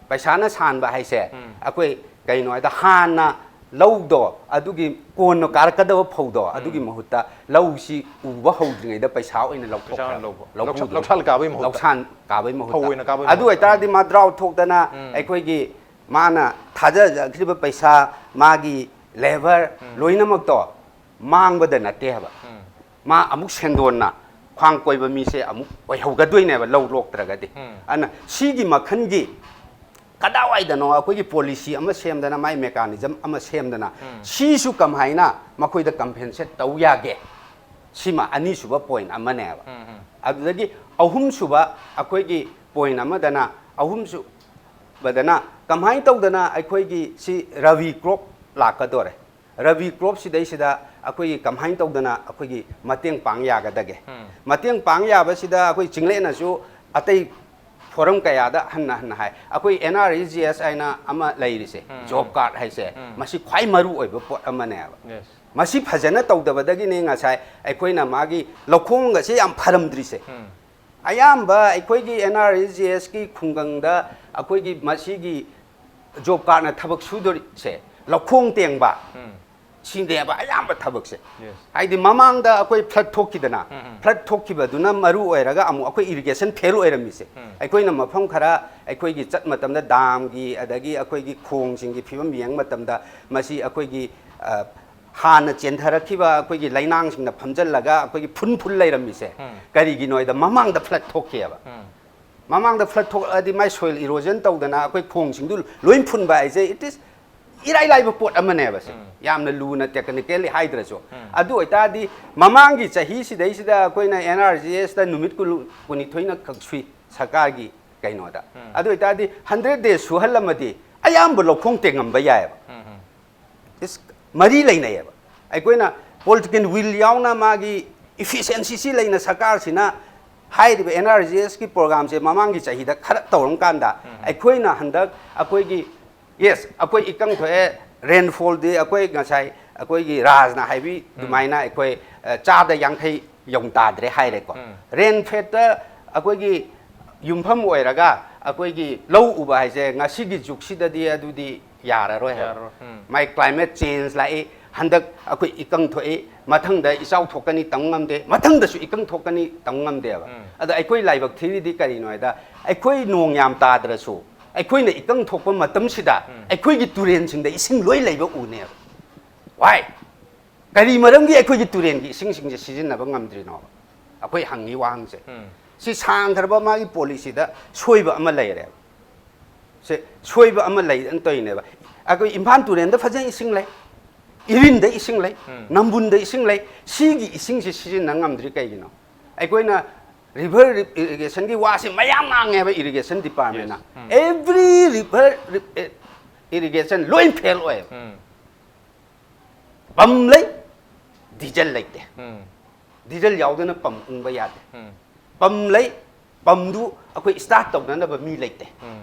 ꯄꯩꯁꯥꯅ ꯁꯥꯟꯕ ꯍꯥꯏꯁꯦ ꯎꯝ꯫ ꯑꯩꯈꯣꯏ ꯀꯩꯅꯣ ꯍꯥꯏꯗ ꯍꯥꯟꯅ ꯂꯧꯗꯣ ꯑꯗꯨꯒꯤ ꯀꯣꯟꯅ ꯀꯥꯔꯛꯀꯗꯕ ꯐꯧꯗꯣ ꯎꯝ꯫ ꯑꯗꯨꯒꯤ ꯃꯍꯨꯠꯇ ꯂꯧꯁꯤ ꯎꯕ ꯍꯧꯗ꯭ꯔꯤꯉꯩꯗ ꯄꯩꯁꯥ ꯑꯣꯏꯅ ꯄꯩꯁꯥ ꯑꯣꯏꯅ ꯂꯧꯊꯣꯛꯈ꯭ꯔꯦꯕ꯫ ꯂꯧꯕ꯫ ꯂꯧꯕꯨꯗꯣ꯫ ꯂꯧꯁꯥ-, ꯂꯧꯁꯥꯟ ꯀꯥꯕꯒꯤ ꯃꯍꯨꯠꯇ꯫ ꯂꯧꯁꯥꯟ ꯀꯥꯕꯒꯤ ꯃꯍꯨꯠꯇ꯫ ꯐꯧ ꯑꯣꯏꯅ ꯀꯥꯕꯒꯤ ꯑꯗꯨ ꯃꯍꯨꯠꯇ꯫ ꯑꯣꯏꯇꯥꯔꯗꯤ ꯃꯥ drought ꯊꯣꯛꯇꯅ ꯎꯝ꯫ ꯑꯩꯈꯣꯏꯒꯤ ꯃꯥꯅ ꯊꯥꯗꯖꯈ꯭ꯔꯤꯕ ꯄꯩꯁꯥ, ꯃꯥꯒꯤ labour ꯎꯝ꯫ ꯂꯣꯏꯅꯃꯛꯇꯣ ꯃꯥꯡꯕꯗ ꯅꯠꯇꯦ ꯍꯥꯏꯕ꯫ ꯎꯝ꯫ ꯃꯥ ꯑꯃꯨꯛ ꯁꯦꯟꯗꯣꯟꯅ ꯈ꯭ꯋꯥꯡ ꯀꯣꯏꯕ ꯃꯤꯁꯦ ꯑꯃꯨꯛ ꯑꯣꯏꯍꯧꯒꯗꯣꯏꯅꯦꯕ ꯂꯧ ꯂꯣꯛꯇ꯭ꯔꯒꯗꯤ꯫ ꯎꯝ꯫ ꯑꯗꯨꯅ ꯁꯤꯒꯤ ꯃꯈꯜꯒꯤ ꯀꯗꯥꯏꯋꯥꯏꯗꯅꯣ ꯑꯩꯈꯣꯏꯒꯤ policy ꯑꯃ ꯁꯦꯝꯗꯅ, ꯃꯥꯏ mechanism ꯑꯃ ꯁꯦꯝꯗꯅ, ꯎꯝ꯫ ꯁꯤꯁꯨ ꯀꯃꯥꯏꯅ ꯃꯈꯣꯏꯗ compensate ꯇꯧ ꯌꯥꯒꯦ? ꯁꯤꯃ ꯑꯅꯤꯁꯨꯕ point ꯑꯃꯅꯦꯕ꯫ ꯎꯝ, ꯎꯝ꯫ ꯑꯗꯨꯗꯒꯤ ꯑꯍꯨꯝꯁꯨꯕ ꯑꯩꯈꯣꯏꯒꯤ point ꯑꯃꯗꯅ, ꯑꯍꯨꯝꯁꯨꯕꯗꯅ ꯀꯃꯥꯏꯅ ꯇꯧꯗꯅ ꯑꯩꯈꯣꯏꯒꯤ ꯁꯤ Rabi crop ꯂꯥꯛꯀꯗꯣꯔꯦ꯫ Rabi crop ꯁꯤꯗꯩꯁꯤꯗ ꯑꯩꯈꯣꯏꯒꯤ ꯀꯃꯥꯏꯅ ꯇꯧꯗꯅ ꯑꯩꯈꯣꯏꯒꯤ ꯃꯇꯦꯡ ꯄꯥꯡ ꯌꯥꯒꯗꯒꯦ? ꯎꯝ꯫ ꯃꯇꯦꯡ ꯄꯥꯡ ꯌꯥꯕꯁꯤꯗ ꯑꯩꯈꯣꯏ ꯆꯤꯡꯂꯦꯟꯅꯁꯨ ꯑꯇꯩ forum ꯀꯌꯥꯗ ꯍꯟꯅ ꯍꯟꯅ ꯍꯥꯏ, ꯑꯩꯈꯣꯏ NREGS ꯍꯥꯏꯅ ꯑꯃ ꯂꯩꯔꯤꯁꯦ, ꯎꯝ꯫ Job card ꯍꯥꯏꯁꯦ, ꯎꯝ꯫ ꯃꯁꯤ ꯈ꯭ꯋꯥꯏ ꯃꯔꯨ ꯑꯣꯏꯕ ꯄꯣꯠ ꯑꯃꯅꯦꯕ꯫ Yes꯫ ꯃꯁꯤ ꯐꯖꯅ ꯇꯧꯗꯕꯗꯒꯤꯅꯤ ꯉꯁꯥꯏ ꯑꯩꯈꯣꯏꯅ ꯃꯥꯒꯤ ꯂꯧꯈꯣꯡꯒꯁꯦ ꯌꯥꯝ ꯐꯔꯝꯗ꯭ꯔꯤꯁꯦ꯫ ꯎꯝ꯫ ꯑꯌꯥꯝꯕ ꯑꯩꯈꯣꯏꯒꯤ NREGS ꯀꯤ ꯈꯨꯡꯒꯪꯗ ꯑꯩꯈꯣꯏꯒꯤ ꯃꯁꯤꯒꯤ Job card ꯅ ꯊꯕꯛ ꯁꯨꯗꯣꯔꯤꯁꯦ ꯂꯧꯈꯣꯡ ꯇꯦꯡꯕ꯫ ꯎꯝ꯫ ꯁꯤꯅꯦꯕ ꯑꯌꯥꯝꯕ ꯊꯕꯛꯁꯦ꯫ Yes꯫ ꯍꯥꯏꯗꯤ ꯃꯃꯥꯡꯗ ꯑꯩꯈꯣꯏ flood ꯊꯣꯛꯈꯤꯗꯅ, ꯎꯝ, ꯎꯝ꯫ Flood ꯊꯣꯛꯈꯤꯕꯗꯨꯅ ꯃꯔꯨ ꯑꯣꯏꯔꯒ ꯑꯃꯨꯛ ꯑꯩꯈꯣꯏ irrigation fail ꯑꯣꯏꯔꯝꯃꯤꯁꯦ꯫ ꯎꯝ꯫ ꯑꯩꯈꯣꯏꯅ ꯃꯐꯝ ꯈꯔ ꯑꯩꯈꯣꯏꯒꯤ ꯆꯠ ꯃꯇꯝꯗ dam ꯒꯤ ꯑꯗꯒꯤ ꯑꯩꯈꯣꯏꯒꯤ ꯈꯣꯡꯁꯤꯡꯒꯤ ꯐꯤꯕꯝ ꯌꯦꯡ ꯃꯇꯝꯗ ꯃꯁꯤ ꯑꯩꯈꯣꯏꯒꯤ, ꯑ, ꯍꯥꯟꯅ ꯆꯦꯟꯊꯔꯛꯈꯤꯕ ꯑꯩꯈꯣꯏꯒꯤ ꯂꯩꯅꯥꯡꯁꯤꯡꯅ ꯐꯝꯖꯜꯂꯒ ꯑꯩꯈꯣꯏꯒꯤ ꯐꯨꯟ ꯐꯨꯟ ꯂꯩꯔꯝꯃꯤꯁꯦ ꯎꯝ꯫ ꯀꯔꯤꯒꯤꯅꯣ ꯍꯥꯏꯗ ꯃꯃꯥꯡꯗ flood ꯊꯣꯛꯈꯤꯑꯕ꯫ ꯎꯝ꯫ ꯃꯃꯥꯡꯗ flood ꯊꯣꯛꯂꯛꯑꯗꯤ ꯃꯥꯏ soil erosion ꯇꯧꯗꯅ ꯑꯩꯈꯣꯏ ꯈꯣꯡꯁꯤꯡꯗꯨ ꯂꯣꯏ ꯐꯨꯟꯕ ꯍꯥꯏꯁꯦ, it is ꯏꯔꯥꯏ ꯂꯥꯏꯕ ꯄꯣꯠ ꯑꯃꯅꯦꯕ ꯁꯦ꯫ ꯌꯥꯝꯅ ꯂꯨꯅ technically ꯍꯥꯏꯗ꯭ꯔꯁꯨ꯫ ꯑꯗꯨ ꯑꯣꯏꯇꯥꯔꯗꯤ ꯃꯃꯥꯡꯒꯤ ꯆꯍꯤꯁꯤꯗꯩꯁꯤꯗ ꯑꯩꯈꯣꯏꯅ N R G S ꯇ ꯅꯨꯃꯤꯠ ꯀꯨꯟ-, ꯀꯨꯟꯅꯤꯊꯣꯏꯅ ꯈꯛ ꯁꯨꯏ ꯁꯔꯀꯥꯔꯒꯤ ꯀꯩꯅꯣꯗ꯫ ꯑꯗꯨ ꯑꯣꯏꯇꯥꯔꯗꯤ hundred days ꯁꯨꯍꯜꯂꯝꯃꯗꯤ ꯑꯌꯥꯝꯕ ꯂꯧꯈꯣꯡ ꯇꯦꯡꯉꯝꯕ ꯌꯥꯏꯑꯕ꯫ Is-, ꯃꯔꯤ ꯂꯩꯅꯩꯌꯦꯕ꯫ ꯑꯩꯈꯣꯏꯅ political will ꯌꯥꯎꯅ ꯃꯥꯒꯤ efficiency ꯁꯤ ꯂꯩꯅ ꯁꯔꯀꯥꯔꯁꯤꯅ ꯍꯥꯏꯔꯤꯕ N R G S ꯀꯤ program ꯁꯦ ꯃꯃꯥꯡꯒꯤ ꯆꯍꯤꯗ ꯈꯔ ꯇꯧꯔꯝꯀꯥꯟꯗ ꯑꯩꯈꯣꯏꯅ ꯍꯟꯗꯛ ꯑꯩꯈꯣꯏꯒꯤ, yes, ꯑꯩꯈꯣꯏ ꯏꯀꯪ ꯊꯣꯛꯑꯦ, rainfall ꯗꯤ ꯑꯩꯈꯣꯏ ꯉꯁꯥꯏ ꯑꯩꯈꯣꯏꯒꯤ ꯔꯥꯖꯅ ꯍꯥꯏꯕꯤ ꯑꯗꯨꯃꯥꯏꯅ ꯑꯩꯈꯣꯏ, ꯑ, ꯆꯥꯗ ꯌꯥꯡꯈꯩ ꯌꯧ ꯇꯥꯗ꯭ꯔꯦ ꯍꯥꯏꯔꯦꯀꯣ꯫ Rain fed ꯇ ꯑꯩꯈꯣꯏꯒꯤ ꯌꯨꯝꯐꯝ ꯑꯣꯏꯔꯒ ꯑꯩꯈꯣꯏꯒꯤ ꯂꯧ ꯎꯕ ꯍꯥꯏꯁꯦ ꯉꯁꯤꯒꯤ ꯖꯨꯛꯁꯤꯗꯗꯤ ꯑꯗꯨꯗꯤ ꯌꯥꯔꯔꯣꯏ ꯍꯥꯏꯕ꯫ ꯌꯥꯔꯔꯣꯏ꯫ ꯎꯝ꯫ ꯃꯥꯏ climate change ꯂꯥꯛꯏ, ꯍꯟꯗꯛ ꯑꯩꯈꯣꯏ ꯏꯀꯪ ꯊꯣꯛꯏ, ꯃꯊꯪꯗ ꯏꯆꯥꯎ ꯊꯣꯛꯀꯅꯤ ꯇꯝ ꯉꯝꯗꯦ, ꯃꯊꯪꯗꯁꯨ ꯏꯀꯪ ꯊꯣꯛꯀꯅꯤ ꯇꯝ ꯉꯝꯗꯦꯕ꯫ ꯎꯝ꯫ ꯑꯗ ꯑꯩꯈꯣꯏ ꯂꯥꯏꯕꯛ ꯊꯤꯔꯤꯗꯤ ꯀꯔꯤꯅꯣ ꯍꯥꯏꯗ, ꯑꯩꯈꯣꯏ ꯅꯣꯡ ꯌꯥꯝ ꯇꯥꯗ꯭ꯔꯁꯨ ꯑꯩꯈꯣꯏꯅ ꯏꯀꯪ ꯊꯣꯛꯄ ꯃꯇꯝꯁꯤꯗ ꯎꯝ꯫ ꯑꯩꯈꯣꯏꯒꯤ ꯇꯨꯔꯦꯟꯁꯤꯡꯗ ꯏꯁꯤꯡ ꯂꯣꯏ ꯂꯩꯕ ꯎꯅꯦꯕ꯫ Why? ꯀꯔꯤ ꯃꯔꯝꯒꯤ ꯑꯩꯈꯣꯏꯒꯤ ꯇꯨꯔꯦꯟꯒꯤ ꯏꯁꯤꯡꯁꯤꯡꯁꯦ ꯁꯤꯖꯤꯟꯅꯕ ꯉꯝꯗ꯭ꯔꯤꯅꯣꯕ? ꯑꯩꯈꯣꯏ ꯍꯪꯉꯤ ꯋꯥꯍꯪꯁꯦ꯫ ꯎꯝ꯫ ꯁꯤ ꯁꯥꯡꯈ꯭ꯔꯕ ꯃꯥꯒꯤ policy ꯗ ꯁꯣꯏꯕ ꯑꯃ ꯂꯩꯔꯦꯕ꯫ ꯁꯦ ꯁꯣꯏꯕ ꯑꯃ ꯂꯩꯗꯅ ꯇꯧꯔꯤꯅꯦꯕ꯫ ꯑꯩꯈꯣꯏ ꯏꯝꯐꯥꯜ ꯇꯨꯔꯦꯟꯗ ꯐꯖꯅ ꯏꯁꯤꯡ ꯂꯩ, ꯏꯔꯤꯟꯗ ꯏꯁꯤꯡ ꯂꯩ, ꯎꯝ꯫ ꯅꯝꯕꯨꯟꯗ ꯏꯁꯤꯡ ꯂꯩ꯫ ꯁꯤꯒꯤ ꯏꯁꯤꯡꯁꯤ ꯁꯤꯖꯤꯟꯅ ꯉꯝꯗ꯭ꯔꯤ ꯀꯩꯒꯤꯅꯣ? ꯑꯩꯈꯣꯏꯅ river irrigation ꯒꯤ ꯋꯥꯁꯦ ꯃꯌꯥꯝ ꯉꯥꯡꯉꯦꯕ irrigation department ꯅ꯫ Yes. ꯎꯝ꯫ Every river ri-, eh, irrigation ꯂꯣꯏ fail ꯑꯣꯏꯌꯦꯕ꯫ ꯎꯝ꯫ Pump ꯂꯩ, diesel ꯂꯩꯇꯦ꯫ ꯎꯝ꯫ Diesel ꯌꯥꯎꯗꯅ pump ꯎꯪꯕ ꯌꯥꯗꯦ꯫ ꯎꯝ꯫ Pump ꯂꯩ, pump ꯗꯨ ꯑꯩꯈꯣꯏ start ꯇꯧꯅꯅꯕ ꯃꯤ ꯂꯩꯇꯦ꯫ ꯎꯝ꯫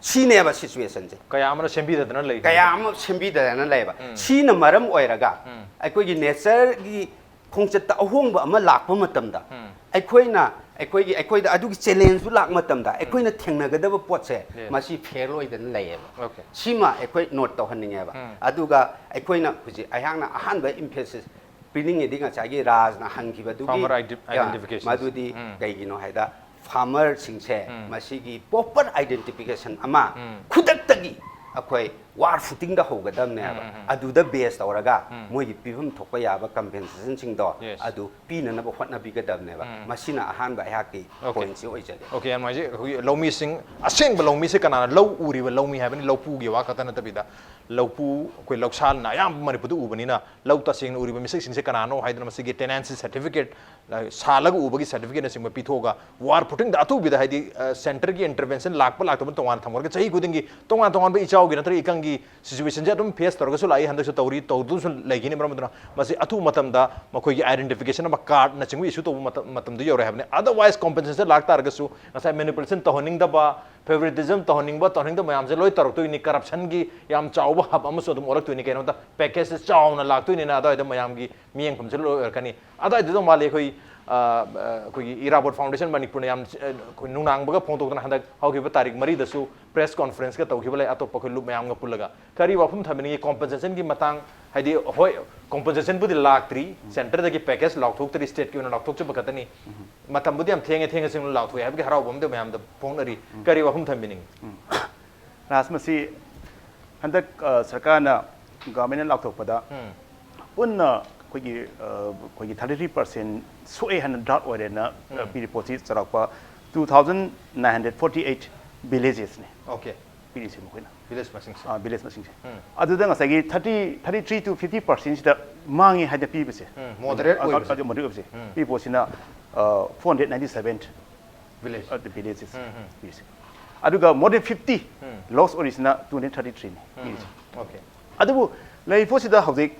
ꯁꯤꯅꯦꯕ situation ꯁꯦ꯫ ꯀꯌꯥ ꯑꯃꯅ ꯁꯦꯝꯕꯤꯗꯗꯅ ꯂꯩ꯫ ꯀꯌꯥ ꯑꯃ ꯁꯦꯝꯕꯤꯗꯗꯅ ꯂꯩꯕ꯫ ꯎꯝ꯫ ꯁꯤꯅ ꯃꯔꯝ ꯑꯣꯏꯔꯒ ꯎꯝ꯫ ꯑꯩꯈꯣꯏꯒꯤ nature ꯒꯤ ꯈꯣꯡꯆꯠꯇ ꯑꯍꯣꯡꯕ ꯑꯃ ꯂꯥꯛꯄ ꯃꯇꯝꯗ ꯎꯝ꯫ ꯑꯩꯈꯣꯏꯅ, ꯑꯩꯈꯣꯏꯒꯤ, ꯑꯩꯈꯣꯏꯗ ꯑꯗꯨꯒꯤ challenge ꯗꯨ ꯂꯥꯛꯄ ꯃꯇꯝꯗ ꯎꯝ꯫ ꯑꯩꯈꯣꯏꯅ ꯊꯦꯡꯅꯒꯗꯕ ꯄꯣꯠꯁꯦ ꯌꯦꯁ꯫ ꯃꯁꯤ fail ꯑꯣꯏꯗꯅ ꯂꯩꯌꯦꯕ꯫ Okay꯫ ꯁꯤꯃ ꯑꯩꯈꯣꯏ note ꯇꯧꯍꯟꯅꯤꯡꯉꯦꯕ꯫ ꯎꯝ꯫ ꯑꯗꯨꯒ ꯑꯩꯈꯣꯏꯅ ꯍꯧꯖꯤꯛ ꯑꯩꯍꯥꯛꯅ ꯑꯍꯥꯟꯕ emphasis ꯄꯤꯅꯤꯡꯉꯤꯗꯤ ꯉꯁꯥꯏꯒꯤ ꯔꯥꯖꯅ ꯍꯪꯈꯤꯕꯗꯨꯒꯤ, farmer ide-, ꯌꯥ, identification꯫ ꯃꯗꯨꯗꯤ ꯎꯝ꯫ ꯀꯩꯒꯤꯅꯣ ꯍꯥꯏꯗ farmer ꯁꯤꯡꯁꯦ ꯎꯝ꯫ ꯃꯁꯤꯒꯤ proper identification ꯑꯃ ꯎꯝ꯫ ꯈꯨꯗꯛꯇꯒꯤ ꯑꯩꯈꯣꯏ ꯋꯥꯔ ꯐꯨꯇꯤꯡꯗ ꯍꯧꯒꯗꯕꯅꯦꯕ꯫ ꯎꯝ, ꯎꯝ, ꯎꯝ꯫ ꯑꯗꯨꯗ ꯕꯦꯁ ꯇꯧꯔꯒ ꯎꯝ꯫ ꯃꯣꯏꯒꯤ ꯄꯤꯐꯝ ꯊꯣꯛꯄ ꯌꯥꯕ ꯀꯝꯄꯦꯟꯁꯦꯁꯟꯁꯤꯡꯗꯣ Yes. ꯑꯗꯨ ꯄꯤꯅꯅꯕ ꯍꯣꯠꯅꯕꯤꯒꯗꯕꯅꯦꯕ꯫ ꯎꯝ꯫ ꯃꯁꯤꯅ ꯑꯍꯥꯟꯕ ꯑꯩꯍꯥꯛꯀꯤ Okay. ꯄꯣꯏꯟꯠꯁꯤ ꯑꯣꯏꯖꯒꯦ꯫ Okay, ꯌꯥꯝ ꯅꯨꯡꯉꯥꯏꯖꯩ꯫ ꯑꯩꯈꯣꯏꯒꯤ ꯂꯧꯃꯤꯁꯤꯡ, ꯑꯁꯦꯡꯕ ꯂꯧꯃꯤꯁꯦ ꯀꯅꯥꯅꯣ? ꯂꯧ ꯎꯔꯤꯕ ꯂꯧꯃꯤ ꯍꯥꯏꯕꯅꯤ, ꯂꯧꯄꯨꯒꯤ ꯋꯥ ꯈꯛꯇ ꯅꯠꯇꯕꯤꯗ, ꯂꯧꯄꯨ, ꯑꯩꯈꯣꯏ ꯂꯧꯁꯥꯅ ꯑꯌꯥꯝꯕ ꯃꯅꯤꯄꯨꯔꯗ ꯎꯕꯅꯤꯅ, ꯂꯧ ꯇꯁꯦꯡꯅ ꯎꯔꯤꯕ ꯃꯤꯁꯛꯁꯤꯡꯁꯦ ꯀꯅꯥꯅꯣ ꯍꯥꯏꯗꯅ ꯃꯁꯤꯒꯤ tenancy certificate, ꯑ, ꯁꯥꯜꯂꯒ ꯎꯕꯒꯤ certificateꯅꯆꯤꯡꯕ ꯄꯤꯊꯣꯛꯑꯒ, ꯋꯥꯔ ꯐꯨꯇꯤꯡꯗ ꯑꯊꯨꯕꯤꯗ, ꯍꯥꯏꯗꯤ, ꯑ, centreꯒꯤ intervention ꯂꯥꯛꯄ ꯂꯥꯛꯇꯕ ꯇꯣꯉꯥꯟꯅ ꯊꯝꯈ꯭ꯔꯒ, ꯆꯍꯤ ꯈꯨꯗꯤꯡꯒꯤ ꯇꯣꯉꯥꯟ ꯇꯣꯉꯥꯟꯕ ꯏꯆꯥꯎꯒꯤ ꯅꯠꯇ꯭ꯔꯒ ꯏꯀꯪꯒꯤ situationꯁꯦ ꯑꯗꯨꯝ face ꯇꯧꯔꯒꯁꯨ ꯂꯥꯛꯏ, ꯍꯟꯗꯛꯁꯨ ꯇꯧꯔꯤ, ꯇꯧꯗꯨꯅꯁꯨ ꯂꯩꯈꯤꯅꯤ꯫ ꯃꯔꯝ ꯑꯗꯨꯅ ꯃꯁꯤ ꯑꯊꯨꯕ ꯃꯇꯝꯗ ꯃꯈꯣꯏꯒꯤ identification ꯑꯃ, cardꯅꯆꯤꯡꯕ issue ꯇꯧꯕ ꯃꯇꯝ, ꯃꯇꯝꯗ ꯌꯧꯔꯦ ꯍꯥꯏꯕꯅꯤ꯫ Otherwise, compensation ꯂꯥꯛ ꯇꯥꯔꯒꯁꯨ ꯉꯁꯥꯏ manipulation ꯇꯧꯍꯟꯅꯤꯡꯗꯕ, favoritism ꯇꯧꯍꯟꯅꯤꯡꯕ, ꯇꯧꯍꯟꯅꯤꯡꯗꯕ ꯃꯌꯥꯝꯁꯦ ꯂꯣꯏ ꯇꯧꯔꯛꯇꯣꯏꯅꯤ꯫ Corruptionꯒꯤ ꯌꯥꯝ ꯆꯥꯎꯕ hub ꯑꯃꯁꯨ ꯑꯗꯨꯝ ꯑꯣꯜꯂꯛꯇꯣꯏꯅꯤ꯫ ꯀꯩꯅꯣꯗ packageꯁꯦ ꯆꯥꯎꯅ ꯂꯥꯛꯇꯣꯏꯅꯤꯅ, ꯑꯗꯨꯋꯥꯏꯗ ꯃꯌꯥꯝꯒꯤ ꯃꯤꯠꯌꯦꯡꯐꯝꯁꯦ ꯂꯣꯏ ꯑꯣꯏꯔꯛꯀꯅꯤ꯫ ꯑꯗꯨꯋꯥꯏꯗꯨꯗ ꯃꯥꯜꯂꯤ ꯑꯩꯈꯣꯏ, ꯑ, ꯑ, ꯑꯩꯈꯣꯏꯒꯤ ꯏꯔꯥꯕꯣꯠ Foundationꯅ ꯃꯅꯤꯄꯨꯔꯅ ꯌꯥꯝ, ꯑ, ꯑꯩꯈꯣꯏ ꯅꯨꯡꯅꯥꯡꯕꯒ ꯐꯣꯡꯗꯣꯛꯇꯅ ꯍꯟꯗꯛ ꯍꯧꯈꯤꯕ ꯇꯥꯔꯤꯛ ꯃꯔꯤꯗꯁꯨ press conferenceꯀ ꯇꯧꯈꯤꯕ ꯂꯩ, ꯑꯇꯣꯞꯄ ꯑꯩꯈꯣꯏ ꯂꯨꯞ ꯃꯌꯥꯝꯒ ꯄꯨꯜꯂꯒ꯫ ꯀꯔꯤ ꯋꯥꯐꯝ ꯊꯝꯕꯤꯅꯤꯡꯉꯤ? Compensationꯒꯤ ꯃꯇꯥꯡ, ꯍꯥꯏꯗꯤ, ꯍꯣꯏ, compensationꯕꯨꯗꯤ ꯂꯥꯛꯇ꯭ꯔꯤ, centreꯗꯒꯤ package ꯂꯥꯎꯊꯣꯛꯇ꯭ꯔꯤ, stateꯀꯤ ꯑꯣꯏꯅ ꯂꯥꯎꯊꯣꯛꯆꯕ ꯈꯛꯇꯅꯤ꯫ ꯃꯇꯝꯕꯨꯗꯤ ꯌꯥꯝ ꯊꯦꯡꯉꯦ, ꯊꯦꯡꯉꯁꯨ ꯂꯥꯎꯊꯣꯛꯑꯦ ꯍꯥꯏꯕꯒꯤ ꯍꯔꯥꯎꯕ ꯑꯃꯗꯤ ꯃꯌꯥꯝꯗ ꯐꯣꯡꯅꯔꯤ꯫ ꯀꯔꯤ ꯋꯥꯐꯝ ꯊꯝꯕꯤꯅꯤꯡꯉꯤ? ꯔꯥꯖ, ꯃꯁꯤ ꯍꯟꯗꯛ, ꯑ, ꯁꯔꯀꯥꯔꯅ, governmentꯅ ꯂꯥꯎꯊꯣꯛꯄꯗ ꯎꯝ꯫ ꯄꯨꯟꯅ ꯑꯩꯈꯣꯏꯒꯤ, ꯑ, ꯑꯩꯈꯣꯏꯒꯤ thirty three percent ꯁꯣꯛꯑꯦ ꯍꯥꯏꯅ, drought ꯑꯣꯏꯔꯦꯅ, ꯑ, ꯎꯝ꯫ ꯄꯤꯔꯤ ꯄꯣꯠꯁꯤ ꯆꯥꯎꯔꯥꯛꯄ two thousand nine hundred forty eight villagessꯅꯤ Okay. ꯄꯤꯔꯤꯁꯦ ꯃꯈꯣꯏꯅ꯫ Village ꯃꯁꯤꯡꯁꯦ꯫ ꯑ, village ꯃꯁꯤꯡꯁꯦ꯫ ꯎꯝ꯫ ꯑꯗꯨꯗ ꯉꯁꯥꯏꯒꯤ thirty, thirty three to fifty percentꯁꯤꯗ ꯃꯥꯡꯉꯦ ꯍꯥꯏꯅ ꯄꯤꯕꯁꯦ꯫ ꯎꯝ, moderate ꯑ, ꯑꯣꯏꯕꯁꯦ꯫ ꯑꯗꯨ moderate ꯑꯣꯏꯕꯁꯦ꯫ ꯎꯝ꯫ ꯄꯤꯔꯤ ꯄꯣꯠꯁꯤꯅ, ꯑ, four hundred ninety seven Village꯫ ꯑꯗꯨ villagessꯅꯤ ꯎꯝ, ꯎꯝ꯫ ꯄꯤꯔꯤꯁꯦ꯫ ꯑꯗꯨꯒ more than fifty ꯎꯝ꯫ loss ꯑꯣꯏꯔꯤꯁꯤꯅ two hundred thirty threeꯅꯤ ꯄꯤꯔꯤꯁꯦ꯫ Okay. ꯑꯗꯨꯕꯨ ꯂꯩꯔꯤꯕ ꯄꯣꯠꯁꯤꯗ ꯍꯧꯖꯤꯛ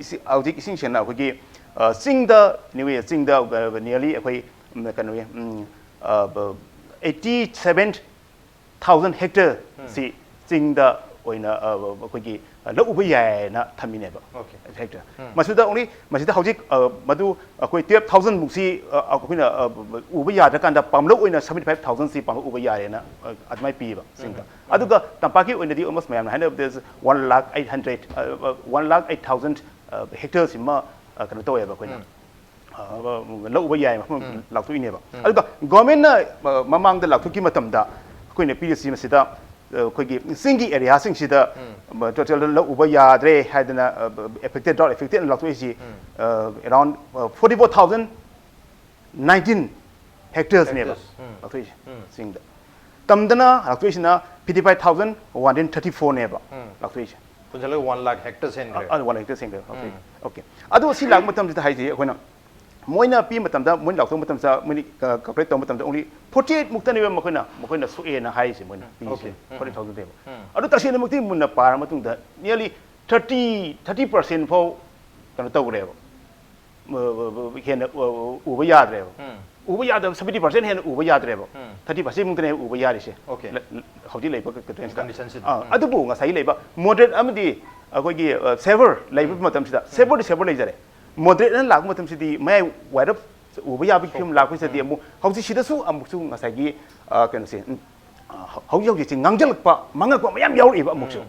ꯏꯁꯤ-, ꯍꯧꯖꯤꯛ ꯏꯁꯤꯡ ꯁꯦꯡꯅ ꯑꯩꯈꯣꯏꯒꯤ, ꯑ, ꯆꯤꯡꯗ, anyway, ꯆꯤꯡꯗ, ꯑ, nearly ꯑꯩꯈꯣꯏ, ꯎꯝ, ꯀꯩꯅꯣꯒꯤ, ꯎꯝ, ꯑ, ꯕ-, eighty seven thousand hectareꯁꯤ ꯆꯤꯡꯗ ꯑꯣꯏꯅ, ꯑ, ꯑꯩꯈꯣꯏꯒꯤ, ꯑ, ꯂꯧ ꯎꯕ ꯌꯥꯏꯅ ꯊꯝꯃꯤꯅꯦꯕ꯫ Okay. Hectare꯫ ꯎꯝ꯫ ꯃꯁꯤꯗ only, ꯃꯁꯤꯗ ꯍꯧꯖꯤꯛ, ꯑ, ꯃꯗꯨ ꯑꯩꯈꯣꯏ twelve thousandꯃꯨꯛꯁꯤ, ꯑ, ꯑꯩꯈꯣꯏꯅ, ꯑ, ꯎꯕ ꯌꯥꯗ꯭ꯔꯀꯥꯟꯗ ꯄꯥꯝꯂꯧ ꯑꯣꯏꯅ seventy five thousandꯁꯤ ꯄꯥꯝꯂꯧ ꯎꯕ ꯌꯥꯔꯦꯅ, ꯑ, ꯑꯗꯨꯃꯥꯏꯅ ꯄꯤꯌꯦꯕ ꯆꯤꯡꯗ꯫ ꯑꯗꯨꯒ ꯇꯝꯄꯥꯛꯀꯤ ꯑꯣꯏꯅꯗꯤ almost ꯃꯌꯥꯝꯅ ꯍꯥꯏꯅꯕꯗ one lakh eight hundred, ꯑ, one lakh eight thousand, ꯑ, hectareꯁꯤꯃ, ꯑ, ꯀꯩꯅꯣ ꯇꯧꯋꯦꯕ ꯑꯩꯈꯣꯏꯅ꯫ ꯑ, ꯂꯧ ꯎꯕ ꯌꯥꯏ ꯃꯐꯝ ꯂꯥꯎꯊꯣꯛꯏꯅꯦꯕ꯫ ꯑꯗꯨꯒ governmentꯅ, ꯑ, ꯃꯃꯥꯡꯗ ꯂꯥꯎꯊꯣꯛꯈꯤꯕ ꯃꯇꯝꯗ ꯑꯩꯈꯣꯏꯅ ꯄꯤꯔꯤꯁꯤ ꯃꯁꯤꯗ ꯑꯩꯈꯣꯏꯒꯤ ꯆꯤꯡꯒꯤ ꯑꯦꯔꯤꯌꯥꯁꯤꯡꯁꯤꯗ ꯇꯣꯇꯦꯜꯗ ꯂꯧ ꯎꯕ ꯌꯥꯗ꯭ꯔꯦ ꯍꯥꯏꯗꯅ, ꯑꯦꯐꯦꯛꯇꯦꯠ, ꯗ꯭ꯔꯥꯎꯠ ꯑꯦꯐꯦꯛꯇꯦꯠ ꯂꯥꯎꯊꯣꯛꯏꯁꯤ around forty four thousand nineteen ꯍꯦꯛꯇꯔꯁꯅꯦꯕ ꯂꯥꯎꯊꯣꯛꯏꯁꯦ꯫ ꯆꯤꯡꯗ ꯇꯝꯗꯅ ꯂꯥꯎꯊꯣꯛꯏꯁꯤꯅ fifty five thousand one hundred thirty ꯐꯣꯔꯅꯦꯕ ꯂꯥꯎꯊꯣꯛꯏꯁꯦ꯫ ꯄꯨꯟꯁꯤꯜꯂꯒ ꯋꯥꯟ ꯂꯥꯛ ꯍꯦꯛꯇꯔ ꯍꯦꯟꯈ꯭ꯔꯦ꯫ ꯋꯥꯟ ꯂꯥꯛ ꯍꯦꯛꯇꯔ ꯍꯦꯟꯈ꯭ꯔꯦ ꯂꯥꯎꯊꯣꯛꯏꯁꯦ꯫ ꯑꯣꯀꯦ, ꯑꯗꯣ ꯁꯤ ꯂꯥꯛꯄ ꯃꯇꯝꯁꯤꯗ ꯍꯥꯏꯁꯦ ꯑꯩꯈꯣꯏꯅ ꯃꯣꯏꯅ ꯄꯤꯕ ꯃꯇꯝꯗ, ꯃꯣꯏꯅ ꯂꯥꯎꯊꯣꯛꯄ ꯃꯇꯝꯗ, ꯃꯣꯏꯅ ꯀꯥꯜꯀꯨꯂꯦꯠ ꯇꯧꯕ ꯃꯇꯝꯗ ꯑꯣꯡꯂꯤ ꯐꯣꯔꯇꯤ ꯑꯩꯠ ꯃꯨꯛꯇꯅꯦꯕ ꯃꯈꯣꯏꯅ ꯃꯈꯣꯏꯅ ꯁꯣꯛꯑꯦꯅ ꯍꯥꯏꯔꯤꯁꯦ꯫ ꯃꯣꯏꯅ ꯄꯤꯔꯤꯁꯦ ꯐꯣꯔꯇꯤ ꯊꯥꯎꯖꯟꯅꯦꯕ꯫ ꯑꯗꯨ ꯇꯁꯦꯡꯅꯃꯛꯇꯤ ꯃꯨꯟꯅ ꯄꯥꯔ ꯃꯇꯨꯡꯗ ꯅꯤꯌꯔꯂꯤ ꯊꯥꯔꯇꯤ ꯊꯥꯔꯇꯤ ꯄꯥꯔꯁꯦꯟ ꯐꯥꯎ ꯀꯩꯅꯣ ꯇꯧꯈ꯭ꯔꯦꯕ꯫ ꯍꯦꯟꯅ ꯎꯕ ꯌꯥꯗ꯭ꯔꯦꯕ꯫ ꯎꯕ ꯌꯥꯗꯕ ꯁꯚꯦꯟꯇꯤ ꯄꯥꯔꯁꯦꯟ ꯍꯦꯟꯅ ꯎꯕ ꯌꯥꯗ꯭ꯔꯦꯕ꯫ ꯊꯥꯔꯇꯤ ꯄꯥꯔꯁꯦꯟ ꯃꯨꯛꯇꯅꯦ ꯎꯕ ꯌꯥꯔꯤꯁꯦ꯫ Okay. ꯂ- ꯍꯧꯖꯤꯛ ꯂꯩꯕ ꯀꯟꯗꯤꯁꯟꯁꯤꯗ꯫ Conditionꯁꯤꯗ꯫ ꯑꯥ, ꯑꯗꯨꯕꯨ ꯉꯁꯥꯏꯒꯤ ꯂꯩꯕ ꯃꯣꯗꯔꯦꯠ ꯑꯃꯗꯤ ꯑꯩꯈꯣꯏꯒꯤ ꯁꯦꯚꯔ ꯂꯩꯕ ꯃꯇꯝꯁꯤꯗ, ꯁꯦꯚꯔꯗꯤ ꯁꯦꯚꯔ ꯂꯩꯖꯔꯦ, ꯃꯣꯗꯔꯦꯠ ꯑꯅ ꯂꯥꯛꯄ ꯃꯇꯝꯁꯤꯗꯤ ꯃꯌꯥꯏ ꯋꯥꯏꯔꯞ ꯎꯕ ꯌꯥꯕꯒꯤ ꯐꯤꯕꯝ ꯂꯥꯛꯄꯁꯤꯗꯗꯤ ꯑꯃꯨꯛ ꯍꯧꯖꯤꯛ ꯁꯤꯗꯁꯨ ꯑꯃꯨꯛꯁꯨ ꯉꯁꯥꯏꯒꯤ ꯑꯥ, ꯀꯩꯅꯣꯁꯦ, ꯎꯝ, ꯑꯥ, ꯍꯧꯖꯤꯛ ꯍꯧꯖꯤꯛꯁꯦ ꯉꯥꯡꯁꯤꯜꯂꯛꯄ ꯃꯥꯡꯉꯛꯄ ꯃꯌꯥꯝ ꯌꯥꯎꯔꯛꯏꯕ ꯑꯃꯨꯛꯁꯨ꯫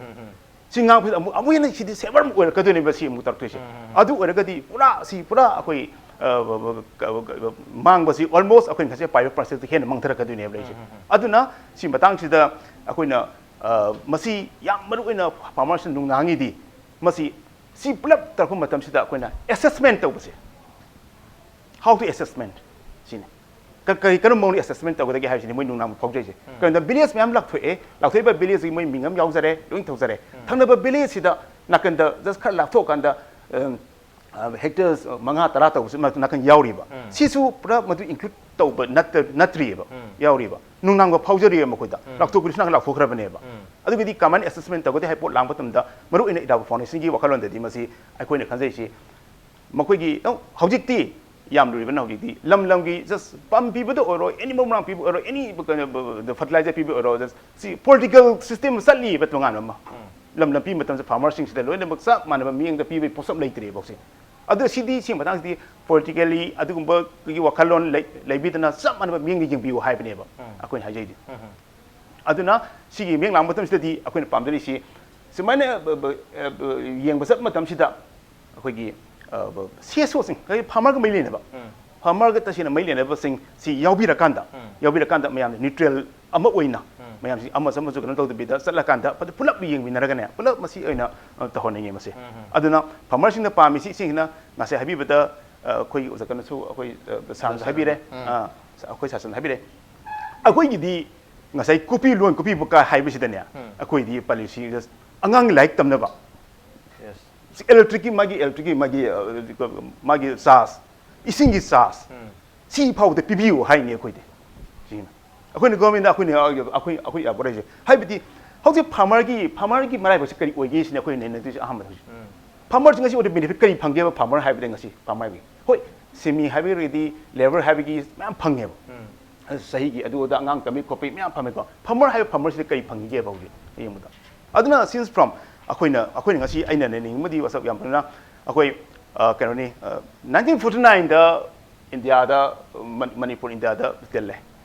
ꯁꯤ ꯉꯥꯡꯕꯁꯤꯗ ꯑꯃꯨꯛ ꯑꯃꯨꯛ ꯍꯦꯟꯅ ꯁꯤꯗꯤ ꯁꯦꯚꯔ ꯑꯃꯨꯛ ꯑꯣꯏꯔꯛꯀꯗꯣꯏꯅꯦꯕ ꯁꯤ ꯑꯃꯨꯛ ꯇꯧꯔꯛꯇꯣꯏꯁꯦ꯫ ꯑꯗꯨ ꯑꯣꯏꯔꯒꯗꯤ ꯄꯨꯔꯥ ꯁꯤ ꯄꯨꯔꯥ ꯑꯩꯈꯣꯏ ꯑ, ꯕ- ꯕ- ꯀ- ꯀ- ꯃꯥꯡꯕꯁꯤ ꯑꯣꯜꯃꯣꯁ ꯑꯩꯈꯣꯏꯅ ꯉꯁꯥꯏ ꯄꯥꯏꯕ ꯄꯥꯔꯁꯦꯟꯇ ꯍꯦꯟꯅ ꯃꯥꯡꯊꯔꯛꯀꯗꯣꯏꯅꯦꯕ ꯂꯩꯁꯦ꯫ ꯑꯗꯨꯅ ꯁꯤ ꯃꯇꯥꯡꯁꯤꯗ ꯑꯩꯈꯣꯏꯅ ꯑ, ꯃꯁꯤ ꯌꯥꯝ ꯃꯔꯨ ꯑꯣꯏꯅ ꯐꯥꯔꯃꯔꯁꯤꯡ ꯅꯨꯡꯅꯥꯡꯉꯤꯗꯤ ꯃꯁꯤ ꯁꯤ ꯄꯨꯂꯞ ꯇꯧꯔꯛꯄ ꯃꯇꯝꯁꯤꯗ ꯑꯩꯈꯣꯏꯅ ꯑꯦꯁꯦꯁꯃꯦꯟ ꯇꯧꯕꯁꯦ꯫ How to assessment ꯁꯤꯅꯤ꯫ ꯀ- ꯀꯔꯤ ꯀꯔꯝꯕ ꯃꯑꯣꯡꯗ ꯑꯦꯁꯦꯁꯃꯦꯟ ꯇꯧꯒꯗꯒꯦ ꯍꯥꯏꯕꯁꯤꯅꯤ ꯃꯣꯏ ꯅꯨꯡꯅꯥꯡꯕ ꯐꯥꯎꯖꯩꯁꯦ꯫ ꯀꯩꯅꯣꯗ ꯚꯤꯂꯦꯖ ꯃꯌꯥꯝ ꯂꯥꯎꯊꯣꯛꯑꯦ, ꯂꯥꯎꯊꯣꯛꯏꯕ ꯚꯤꯂꯦꯖꯁꯤ ꯃꯣꯏ ꯃꯤꯡ ꯑꯃ ꯌꯥꯎꯖꯔꯦ, ꯂꯣꯏ ꯇꯧꯖꯔꯦ꯫ ꯊꯪꯅꯕ ꯚꯤꯂꯦꯖꯁꯤꯗ ꯅꯥꯀꯟꯗ ꯖꯁ ꯈꯔ ꯂꯥꯞꯊꯣꯛꯑꯀꯥꯟꯗ ꯑꯝ, ꯑ, ꯍꯦꯛꯇꯔ ꯃꯉꯥ ꯇꯔꯥ ꯇꯧꯕꯁꯨ ꯃꯔꯛꯇ ꯅꯥꯀꯟ ꯌꯥꯎꯔꯤꯕ꯫ ꯁꯤꯁꯨ ꯄꯨꯔꯥ ꯃꯗꯨ ꯏꯟꯀ꯭ꯂꯨꯗ ꯇꯧꯕ ꯅꯠꯇ- ꯅꯠꯇ꯭ꯔꯤꯑꯕ꯫ ꯌꯥꯎꯔꯤꯕ ꯅꯨꯡꯅꯥꯡꯕ ꯐꯥꯎꯖꯔꯤꯑꯕ ꯃꯈꯣꯏꯗ꯫ ꯂꯥꯎꯊꯣꯛꯄꯗꯨꯁꯨ ꯅꯥꯀꯟ ꯂꯥꯎꯊꯣꯛꯈ꯭ꯔꯕꯅꯦꯕ꯫ ꯑꯗꯨꯒꯤꯗꯤ ꯀꯃꯥꯏꯅ ꯑꯦꯁꯦꯁꯃꯦꯟ ꯇꯧꯒꯗꯦ ꯍꯥꯏꯕ ꯄꯣꯠ ꯂꯥꯡꯕ ꯃꯇꯝꯗ ꯃꯔꯨꯑꯣꯏꯅ ꯏꯔꯥꯕꯣꯠ ꯐꯥꯎꯟꯗꯦꯁꯟꯒꯤ ꯋꯥꯈꯜꯂꯣꯟꯗꯗꯤ ꯃꯁꯤ ꯑꯩꯈꯣꯏꯅ ꯈꯟꯖꯩꯁꯤ ꯃꯈꯣꯏꯒꯤ ꯑꯗꯨꯝ ꯍꯧꯖꯤꯛꯇꯤ ꯌꯥꯝ ꯂꯨꯔꯤꯕꯅ ꯍꯧꯖꯤꯛꯇꯤ ꯂꯝ ꯂꯝꯒꯤ ꯖꯁ ꯄꯝ ꯄꯤꯕꯗ ꯑꯣꯏꯔꯣ, ꯑꯦꯅꯤ ꯃꯔꯨ ꯃꯔꯥꯡ ꯄꯤꯕ ꯑꯣꯏꯔꯣ, ꯑꯦꯅꯤ ꯐꯔꯇꯤꯂꯥꯏꯖꯔ ꯄꯤꯕ ꯑꯣꯏꯔꯣ, ꯖꯁ ꯁꯤ ꯄꯣꯂꯤꯇꯤꯀꯦꯜ ꯁꯤꯁꯇꯦꯝ ꯆꯠꯂꯤꯕ ꯇꯣꯉꯥꯟꯕ ꯑꯃ꯫ ꯂꯝ ꯂꯝ ꯄꯤꯕ ꯃꯇꯝꯗ ꯐꯥꯔꯃꯔꯁꯤꯡꯁꯤꯗ ꯂꯣꯏꯅꯃꯛ ꯆꯞ ꯃꯥꯟꯅꯕ ꯃꯤꯠꯌꯦꯡꯗ ꯄꯤꯕꯒꯤ ꯄꯣꯠꯁꯛ ꯂꯩꯇ꯭ꯔꯦꯕ ꯍꯧꯖꯤꯛ꯫ ꯑꯗꯨ ꯁꯤꯗꯤ ꯁꯤ ꯃꯇꯥꯡꯁꯤꯗꯤ ꯄꯣꯂꯤꯇꯤꯀꯦꯜꯂꯤ ꯑꯗꯨꯒꯨꯝꯕꯒꯤ ꯋꯥꯈꯜꯂꯣꯟ ꯂꯩ- ꯂꯩꯕꯤꯗꯅ ꯆꯞ ꯃꯥꯟꯅꯕ ꯃꯤꯠꯌꯦꯡꯗ ꯌꯦꯡꯕꯤꯌꯨ ꯍꯥꯏꯕꯅꯦꯕ ꯑꯩꯈꯣꯏꯅ ꯍꯥꯏꯖꯩꯗꯤ꯫ ꯑꯗꯨꯅ ꯁꯤꯒꯤ ꯃꯤꯠꯌꯦꯡ ꯂꯥꯡꯕ ꯃꯇꯝꯁꯤꯗꯗꯤ ꯑꯩꯈꯣꯏꯅ ꯄꯥꯝꯖꯔꯤꯁꯤ ꯁꯨꯃꯥꯏꯅ ꯕ- ꯕ- ꯑ, ꯕ- ꯌꯦꯡꯕ ꯆꯠꯄ ꯃꯇꯝꯁꯤꯗ ꯑꯩꯈꯣꯏꯒꯤ ꯁꯤ ꯑꯦꯁ ꯑꯣꯁꯤꯡ, ꯐꯥꯔꯃꯔꯒ ꯃꯔꯤ ꯂꯩꯅꯕ, ꯐꯥꯔꯃꯔꯒ ꯇꯁꯦꯡꯅ ꯃꯔꯤ ꯂꯩꯅꯕꯁꯤꯡ ꯁꯤ ꯌꯥꯎꯕꯤꯔꯀꯥꯟꯗ, ꯌꯥꯎꯕꯤꯔꯀꯥꯟꯗ ꯃꯌꯥꯝꯅ ꯅ꯭ꯌꯨꯇ꯭ꯔꯦꯜ ꯑꯃ ꯑꯣꯏꯅ ꯃꯌꯥꯝꯁꯤ ꯑꯃꯁꯨ ꯑꯃꯁꯨ ꯀꯩꯅꯣ ꯇꯧꯗꯕꯤꯗ ꯆꯠꯂꯀꯥꯟꯗ ꯐꯖ ꯄꯨꯂꯞ ꯌꯦꯡꯃꯤꯟꯅꯔꯒꯅꯦ, ꯄꯨꯂꯞ ꯃꯁꯤ ꯑꯣꯏꯅ ꯑ, ꯇꯧꯍꯟꯅꯤꯡꯉꯦ ꯃꯁꯤ꯫ ꯑꯗꯨꯅ ꯐꯥꯔꯃꯔꯁꯤꯡꯅ ꯄꯥꯝꯃꯤꯁꯤ ꯏꯁꯤꯡꯁꯤꯅ ꯉꯁꯥꯏ ꯍꯥꯏꯕꯤꯕꯗ ꯑ, ꯑꯩꯈꯣꯏ ꯑꯣꯖꯥ ꯀꯩꯅꯣꯁꯨ ꯑꯩꯈꯣꯏ ꯑ, ꯁꯥꯔꯅꯁꯨ ꯍꯥꯏꯕꯤꯔꯦ꯫ ꯑ, ꯑꯩꯈꯣꯏ ꯁꯥꯔꯅ ꯍꯥꯏꯕꯤꯔꯦ꯫ ꯑꯩꯈꯣꯏꯒꯤꯗꯤ ꯉꯁꯥꯏ ꯀꯣꯄꯤ ꯂꯣꯟ ꯀꯣꯄꯤ ꯕꯨꯀꯥ ꯍꯥꯏꯕꯁꯤꯗꯅꯦ, ꯑꯩꯈꯣꯏꯗꯤ ꯄꯣꯂꯤꯁꯤ ꯑꯉꯥꯡꯒꯤ ꯂꯥꯏꯔꯤꯛ ꯇꯝꯅꯕ ꯏꯂꯦꯛꯇ꯭ꯔꯤꯛꯀꯤ ꯃꯥꯒꯤ ꯏꯂꯦꯛꯇ꯭ꯔꯤꯛꯀꯤ ꯃꯥꯒꯤ ꯑ, ꯃꯥꯒꯤ ꯆꯥꯔꯖ, ꯏꯁꯤꯡꯒꯤ ꯆꯥꯔꯖ, ꯁꯤ ꯐꯥꯎꯕꯗ ꯄꯤꯕꯤꯌꯨ ꯍꯥꯏꯅꯤ ꯑꯩꯈꯣꯏꯗꯤ꯫ ꯁꯤꯅ ꯑꯩꯈꯣꯏꯅ ꯒꯣꯔꯃꯦꯟꯗ ꯑꯩꯈꯣꯏꯅ ꯑꯩꯈꯣꯏ ꯑꯩꯈꯣꯏ ꯌꯥꯕꯣꯔ ꯍꯥꯏꯁꯦ꯫ ꯍꯥꯏꯕꯗꯤ ꯍꯧꯖꯤꯛ ꯐꯥꯔꯃꯔꯒꯤ ꯐꯥꯔꯃꯔꯒꯤ ꯃꯔꯥꯏꯕꯛꯁꯦ ꯀꯔꯤ ꯑꯣꯏꯒꯦ ꯁꯤꯅꯤ ꯑꯩꯈꯣꯏꯅ ꯅꯩꯅꯗꯣꯏꯁꯦ ꯑꯍꯥꯟꯕꯗ ꯍꯧꯖꯤꯛ꯫ ꯐꯥꯔꯃꯔꯁꯤꯡ ꯑꯁꯤ ꯑꯣꯏꯅ ꯕꯦꯅꯤꯐꯤꯠ ꯀꯔꯤ ꯐꯪꯒꯦꯕ ꯐꯥꯔꯃꯔ ꯍꯥꯏꯕꯗ ꯉꯁꯤ ꯐꯥꯔꯃꯔꯒꯤ? ꯍꯣꯏ, ꯁꯤꯃꯤ ꯍꯥꯏꯕꯒꯤꯗꯤ ꯂꯦꯕꯔ ꯍꯥꯏꯕꯒꯤ ꯃꯌꯥꯝ ꯐꯪꯉꯦꯕ꯫ ꯑꯗꯨ ꯆꯍꯤꯒꯤ ꯑꯗꯨ ꯑꯗꯥ ꯑꯉꯥꯡ ꯇꯝꯕꯤ ꯈꯣꯠꯄꯤ ꯃꯌꯥꯝ ꯐꯪꯉꯦꯀꯣ꯫ ꯐꯥꯔꯃꯔ ꯍꯥꯏꯕ ꯐꯥꯔꯃꯔꯁꯤꯗ ꯀꯔꯤ ꯐꯪꯈꯤꯒꯦꯕ ꯍꯧꯖꯤꯛ ꯌꯦꯡꯕꯗ? ꯑꯗꯨꯅ ꯁꯤꯟꯁ ꯐ꯭ꯔꯣꯝ ꯑꯩꯈꯣꯏꯅ ꯑꯩꯈꯣꯏꯅ ꯉꯁꯤ ꯑꯩꯅ ꯅꯩꯅꯅꯤꯡꯕꯗꯤ ꯋꯥꯁꯛ ꯌꯥꯝ ꯐꯖꯅ ꯑꯩꯈꯣꯏ ꯑ, ꯀꯩꯅꯣꯅꯤ, ꯅꯥꯏꯟꯇꯤꯟ ꯐꯣꯔꯇꯤ ꯅꯥꯏꯟꯗ ꯏꯟꯗꯤꯌꯥꯗ ꯃꯅꯤꯄꯨꯔ ꯏꯟꯗꯤꯌꯥꯗ ꯇꯤꯜꯂꯦ꯫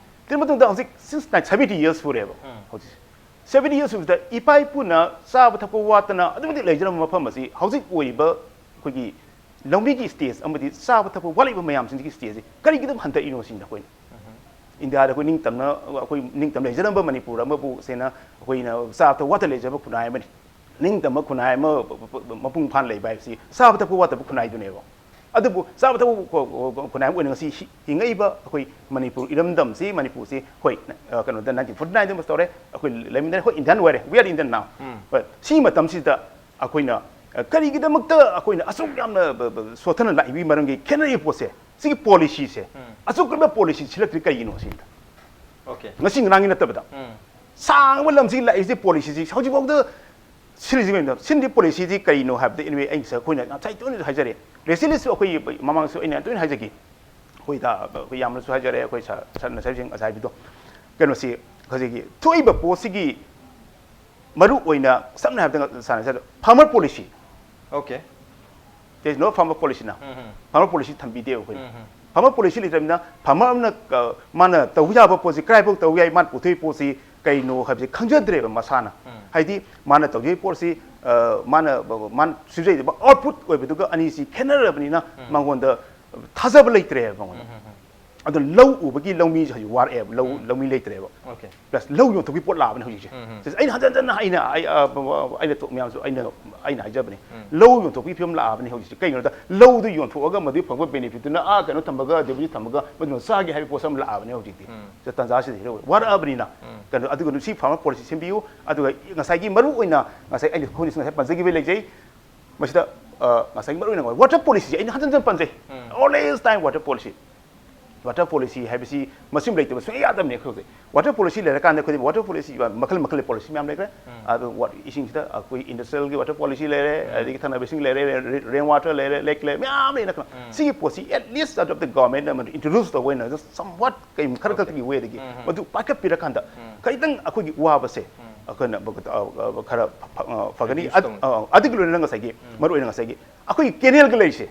ꯇꯤꯜ ꯃꯇꯨꯡꯗ ꯍꯧꯖꯤꯛ ꯁꯤꯟꯁ ꯁꯕꯦꯟꯇꯤ ꯌꯔꯁ ꯁꯨꯔꯦꯕ꯫ ꯍꯧꯖꯤꯛ ꯁꯕꯦꯟꯇꯤ ꯌꯔꯁ ꯁꯨꯕꯗ ꯏꯄꯥ ꯏꯄꯨꯅ ꯆꯥꯕ ꯊꯛꯄ ꯋꯥꯠꯇꯅ ꯑꯗꯨꯛ ꯃꯇꯤꯛ ꯂꯩꯖꯔꯝꯕ ꯃꯐꯝ ꯑꯁꯤ ꯍꯧꯖꯤꯛ ꯑꯣꯏꯔꯤꯕ ꯑꯩꯈꯣꯏꯒꯤ ꯂꯧꯃꯤꯒꯤ ꯁ꯭ꯇꯦꯖ ꯑꯃꯗꯤ ꯆꯥꯕ ꯊꯛꯄ ꯋꯥꯠꯂꯤꯕ ꯃꯌꯥꯝꯁꯤꯡꯁꯤꯒꯤ ꯁ꯭ꯇꯦꯖꯁꯤ ꯀꯔꯤꯒꯤꯗꯃꯛ ꯍꯟꯊꯛꯏꯅꯣ ꯁꯤꯅꯤ ꯑꯩꯈꯣꯏꯅ꯫ ꯏꯟꯗꯤꯌꯥꯗ ꯑꯩꯈꯣꯏ ꯅꯤꯡꯇꯝꯅ ꯑꯩꯈꯣꯏ ꯅꯤꯡꯇꯝ ꯂꯩꯖꯔꯝꯕ ꯃꯅꯤꯄꯨꯔ ꯑꯃꯕꯨ ꯁꯦꯡꯅ ꯑꯩꯈꯣꯏꯅ ꯆꯥꯕ ꯊꯛꯄ ꯋꯥꯠꯇ ꯂꯩꯖꯕ ꯈꯨꯟꯅꯥꯏ ꯑꯃꯅꯤ꯫ ꯅꯤꯡꯇꯝꯕ ꯈꯨꯟꯅꯥꯏ ꯑꯃ ꯃꯄꯨꯡ ꯐꯥꯅ ꯂꯩꯕ ꯍꯥꯏꯕꯁꯤ ꯆꯥꯕ ꯊꯛꯄ ꯋꯥꯠꯇꯕ ꯈꯨꯟꯅꯥꯏꯗꯨꯅꯦꯕ꯫ ꯑꯗꯨꯕꯨ ꯆꯥꯕ ꯊꯛꯄ ꯈꯨꯟꯅꯥꯏ ꯑꯃ ꯑꯣꯏꯅ ꯉꯁꯤ ꯍꯤꯡꯉꯛꯏꯕ ꯑꯩꯈꯣꯏ ꯃꯅꯤꯄꯨꯔ ꯏꯔꯝꯗꯝꯁꯤ, ꯃꯅꯤꯄꯨꯔꯁꯤ, ꯍꯣꯏ, ꯀꯩꯅꯣꯗ ꯅꯥꯏꯟꯇꯤꯟ ꯐꯣꯔꯇꯤ ꯅꯥꯏꯟꯗ ꯇꯧꯔꯦ, ꯑꯩꯈꯣꯏ ꯂꯩꯃꯤꯟꯅꯔꯦ, ꯍꯣꯏ, ꯏꯟꯗꯤꯌꯥꯟ ꯑꯣꯏꯔꯦ, we are Indian now꯫ ꯁꯤ ꯃꯇꯝꯁꯤꯗ ꯑꯩꯈꯣꯏꯅ ꯀꯔꯤꯒꯤꯗꯃꯛꯇ ꯑꯩꯈꯣꯏꯅ ꯑꯁꯨꯛ ꯌꯥꯝꯅ ꯁꯣꯠꯊꯅ ꯂꯥꯛꯏꯕꯒꯤ ꯃꯔꯝꯒꯤ ꯈꯦꯠꯅꯔꯤꯕ ꯄꯣꯠꯁꯦ, ꯁꯤꯒꯤ ꯄꯣꯂꯤꯁꯤꯁꯦ, ꯑꯆꯨꯝꯕ ꯄꯣꯂꯤꯁꯤ ꯁꯤꯜꯂꯛꯇ꯭ꯔꯤ ꯀꯩꯒꯤꯅꯣ ꯁꯤꯅꯤꯗ꯫ ꯉꯁꯤ ꯉꯔꯥꯡꯒꯤ ꯅꯠꯇꯕꯗ ꯁꯥꯡꯕ ꯂꯝꯁꯤꯒꯤ ꯂꯥꯛꯏꯁꯦ ꯄꯣꯂꯤꯁꯤꯁꯤ ꯍꯧꯖꯤꯛꯐꯥꯎꯗ ꯁꯤꯜꯂꯤꯁꯤ ꯀꯩꯅꯣ? ꯁꯤꯜꯂꯤ ꯄꯣꯂꯤꯁꯤꯁꯤ ꯀꯔꯤꯅꯣ ꯍꯥꯏꯕꯗ, anyway, ꯑꯩ ꯉꯁꯥꯏ ꯇꯣꯏꯅꯁꯨ ꯍꯥꯏꯖꯔꯦ, ꯔꯦꯁꯤꯂꯤꯁꯁꯨ ꯑꯩꯈꯣꯏ ꯃꯃꯥꯡꯁꯨ ꯑꯩꯅ ꯇꯣꯏꯅ ꯍꯥꯏꯖꯈꯤ, ꯑꯩꯈꯣꯏꯗ ꯑꯩꯈꯣꯏ ꯌꯥꯝꯅꯁꯨ ꯍꯥꯏꯖꯔꯦ, ꯑꯩꯈꯣꯏ ꯁꯥꯔ ꯁꯥꯔꯅ ꯁꯥꯔꯁꯤꯡ ꯉꯁꯥꯏꯒꯤꯗꯣ꯫ ꯀꯩꯅꯣꯁꯤ ꯍꯧꯖꯤꯛꯀꯤ ꯊꯣꯛꯏꯕ ꯄꯣꯠꯁꯤꯒꯤ ꯃꯔꯨ ꯑꯣꯏꯅ ꯁꯝꯅ ꯍꯥꯏꯔꯕꯗ ꯁꯥꯔꯅ sir farmer policy, Okay. There is no farmer policy now. Farmer policy ꯊꯝꯕꯤꯗꯦꯕ ꯑꯩꯈꯣꯏꯅ꯫ ꯐꯥꯔꯃꯔ ꯄꯣꯂꯤꯁꯤ ꯂꯩꯇ꯭ꯔꯕꯅꯤꯅ ꯐꯥꯔꯃꯔ ꯑꯃꯅ ꯀ- ꯃꯥꯅ ꯇꯧꯕ ꯌꯥꯕ ꯄꯣꯠꯁꯤ ꯀꯗꯥꯏꯐꯥꯎ ꯇꯧꯕ ꯌꯥꯏ, ꯃꯥꯅ ꯄꯨꯊꯣꯛꯏ ꯄꯣꯠꯁꯤ ꯀꯩꯅꯣ ꯍꯥꯏꯕꯁꯤ ꯈꯪꯖꯗ꯭ꯔꯦꯕ ꯃꯁꯥꯅ꯫ ꯍꯥꯏꯗꯤ ꯃꯥꯅ ꯇꯧꯖꯔꯤꯕ ꯄꯣꯠꯁꯤ ꯑ, ꯃꯥꯅ ꯃꯥꯅ ꯁꯨꯖꯔꯤꯕ ꯑꯥꯎꯠꯄꯨꯠ ꯑꯣꯏꯕꯗꯨꯒ ꯑꯅꯤꯁꯤ ꯈꯦꯠꯅꯔꯕꯅꯤꯅ ꯃꯉꯣꯟꯗ ꯊꯥꯖꯕ ꯂꯩꯇ꯭ꯔꯦꯕ ꯃꯉꯣꯟꯗ꯫ ꯑꯗꯣ ꯂꯧ ꯎꯕꯒꯤ ꯂꯧꯃꯤꯁꯦ ꯍꯧꯖꯤꯛ ꯋꯥꯔꯛꯑꯦꯕ, ꯂꯧ ꯂꯧꯃꯤ ꯂꯩꯇ꯭ꯔꯦꯕ꯫ Okay. Plus ꯂꯧ ꯌꯣꯟꯊꯣꯛꯄꯒꯤ ꯄꯣꯠ ꯂꯥꯛꯑꯕꯅꯦ ꯍꯧꯖꯤꯛꯁꯦ꯫ ꯎꯝ, ꯎꯝ꯫ ꯁꯤꯁꯦ ꯑꯩꯅ ꯍꯟꯖꯟ ꯍꯟꯖꯟꯅ ꯑꯩꯅ ꯑꯩ, ꯑ, ꯑꯩꯅ ꯇꯣ- ꯃꯌꯥꯝꯁꯨ ꯑꯩꯅ ꯑꯩꯅ ꯍꯥꯏꯖꯕꯅꯦ꯫ ꯂꯧ ꯌꯣꯟꯊꯣꯛꯄꯒꯤ ꯐꯤꯕꯝ ꯂꯥꯛꯑꯕꯅꯦ ꯍꯧꯖꯤꯛꯁꯦ꯫ ꯀꯩꯒꯤꯅꯣꯗ ꯂꯧꯗꯨ ꯌꯣꯟꯊꯣꯛꯑꯒ ꯃꯗꯨꯒꯤ ꯐꯪꯕ benefit ꯇꯨꯅ ꯑꯥ ꯀꯩꯅꯣ ꯊꯝꯃꯒ, deposit ꯊꯝꯃꯒ ꯃꯗꯨꯅ ꯆꯥꯒꯦ ꯍꯥꯏꯕ ꯄꯣꯠꯁꯛ ꯑꯃ ꯂꯥꯛꯑꯕꯅꯦ ꯍꯧꯖꯤꯛꯇꯤ꯫ ꯁꯤ ꯇꯥꯟꯖꯥꯁꯤꯗ ꯍꯦꯔꯣ ꯋꯥꯔꯛꯑꯕꯅꯤꯅ꯫ ꯀꯩꯅꯣ ꯑꯗꯨꯒ ꯁꯤ farmer policy ꯁꯦꯝꯕꯤꯌꯨ꯫ ꯑꯗꯨꯒ ꯉꯁꯥꯏꯒꯤ ꯃꯔꯨ ꯑꯣꯏꯅ ꯉꯁꯥꯏ ꯑꯩꯅ ꯑꯩꯈꯣꯏꯅ ꯉꯁꯥꯏ ꯄꯟꯖꯈꯤꯕ ꯂꯩꯖꯩ꯫ ꯃꯁꯤꯗ ꯑ, ꯉꯁꯥꯏꯒꯤ ꯃꯔꯨ ꯑꯣꯏꯅ water policy ꯁꯦ ꯑꯩꯅ ꯍꯟꯖꯟ ꯍꯟꯖꯟ ꯄꯟꯖꯩ꯫ Always time water policy꯫ Water policy ꯍꯥꯏꯕꯁꯤ ꯃꯁꯤꯃ ꯂꯩꯇꯕ ꯁꯨꯡꯌꯥ ꯌꯥꯗꯕꯅꯤ ꯑꯩꯈꯣꯏ ꯍꯧꯖꯤꯛ꯫ Water policy ꯂꯩꯔꯀꯥꯟꯗ ꯑꯩꯈꯣꯏꯗꯤ water policy ꯃꯈꯜ ꯃꯈꯜ policy ꯃꯌꯥꯝ ꯂꯩꯈ꯭ꯔꯦ꯫ ꯑꯗꯨ ꯋꯥ- ꯏꯁꯤꯡꯁꯤꯗ ꯑꯩꯈꯣꯏ industrial ꯒꯤ water policy ꯂꯩꯔꯦ, ꯑꯗꯒꯤ ꯊꯛꯅꯕ ꯏꯁꯤꯡ ꯂꯩꯔꯦ, rain water ꯂꯩꯔꯦ, lake ꯂꯩꯔꯦ, ꯃꯌꯥꯝ ꯂꯩꯅ ꯁꯤꯒꯤ ꯄꯣꯠꯁꯤ at least ꯑꯗꯨ government ꯑꯃ introduce ꯇꯧꯕ ꯑꯣꯏꯅ somewhat ꯀꯩ ꯈꯔ ꯈꯛꯇꯒꯤ way ꯗꯒꯤ ꯃꯗꯨ ꯄꯥꯏꯈꯠꯄꯤꯔꯀꯥꯟꯗ ꯈꯤꯇꯪ ꯑꯩꯈꯣꯏꯒꯤ ꯋꯥꯕꯁꯦ ꯑꯩꯈꯣꯏꯅ ꯈꯔ ꯐ- ꯐ- ꯐꯒꯅꯤ꯫ Reduce ꯇꯧꯅꯤ꯫ ꯑ, ꯑꯗꯨꯒꯤ ꯂꯣꯏꯅꯅ ꯉꯁꯥꯏꯒꯤ ꯃꯔꯨ ꯑꯣꯏꯅ ꯉꯁꯥꯏꯒꯤ ꯑꯩꯈꯣꯏꯒꯤ canal ꯒ ꯂꯩꯔꯤꯁꯦ,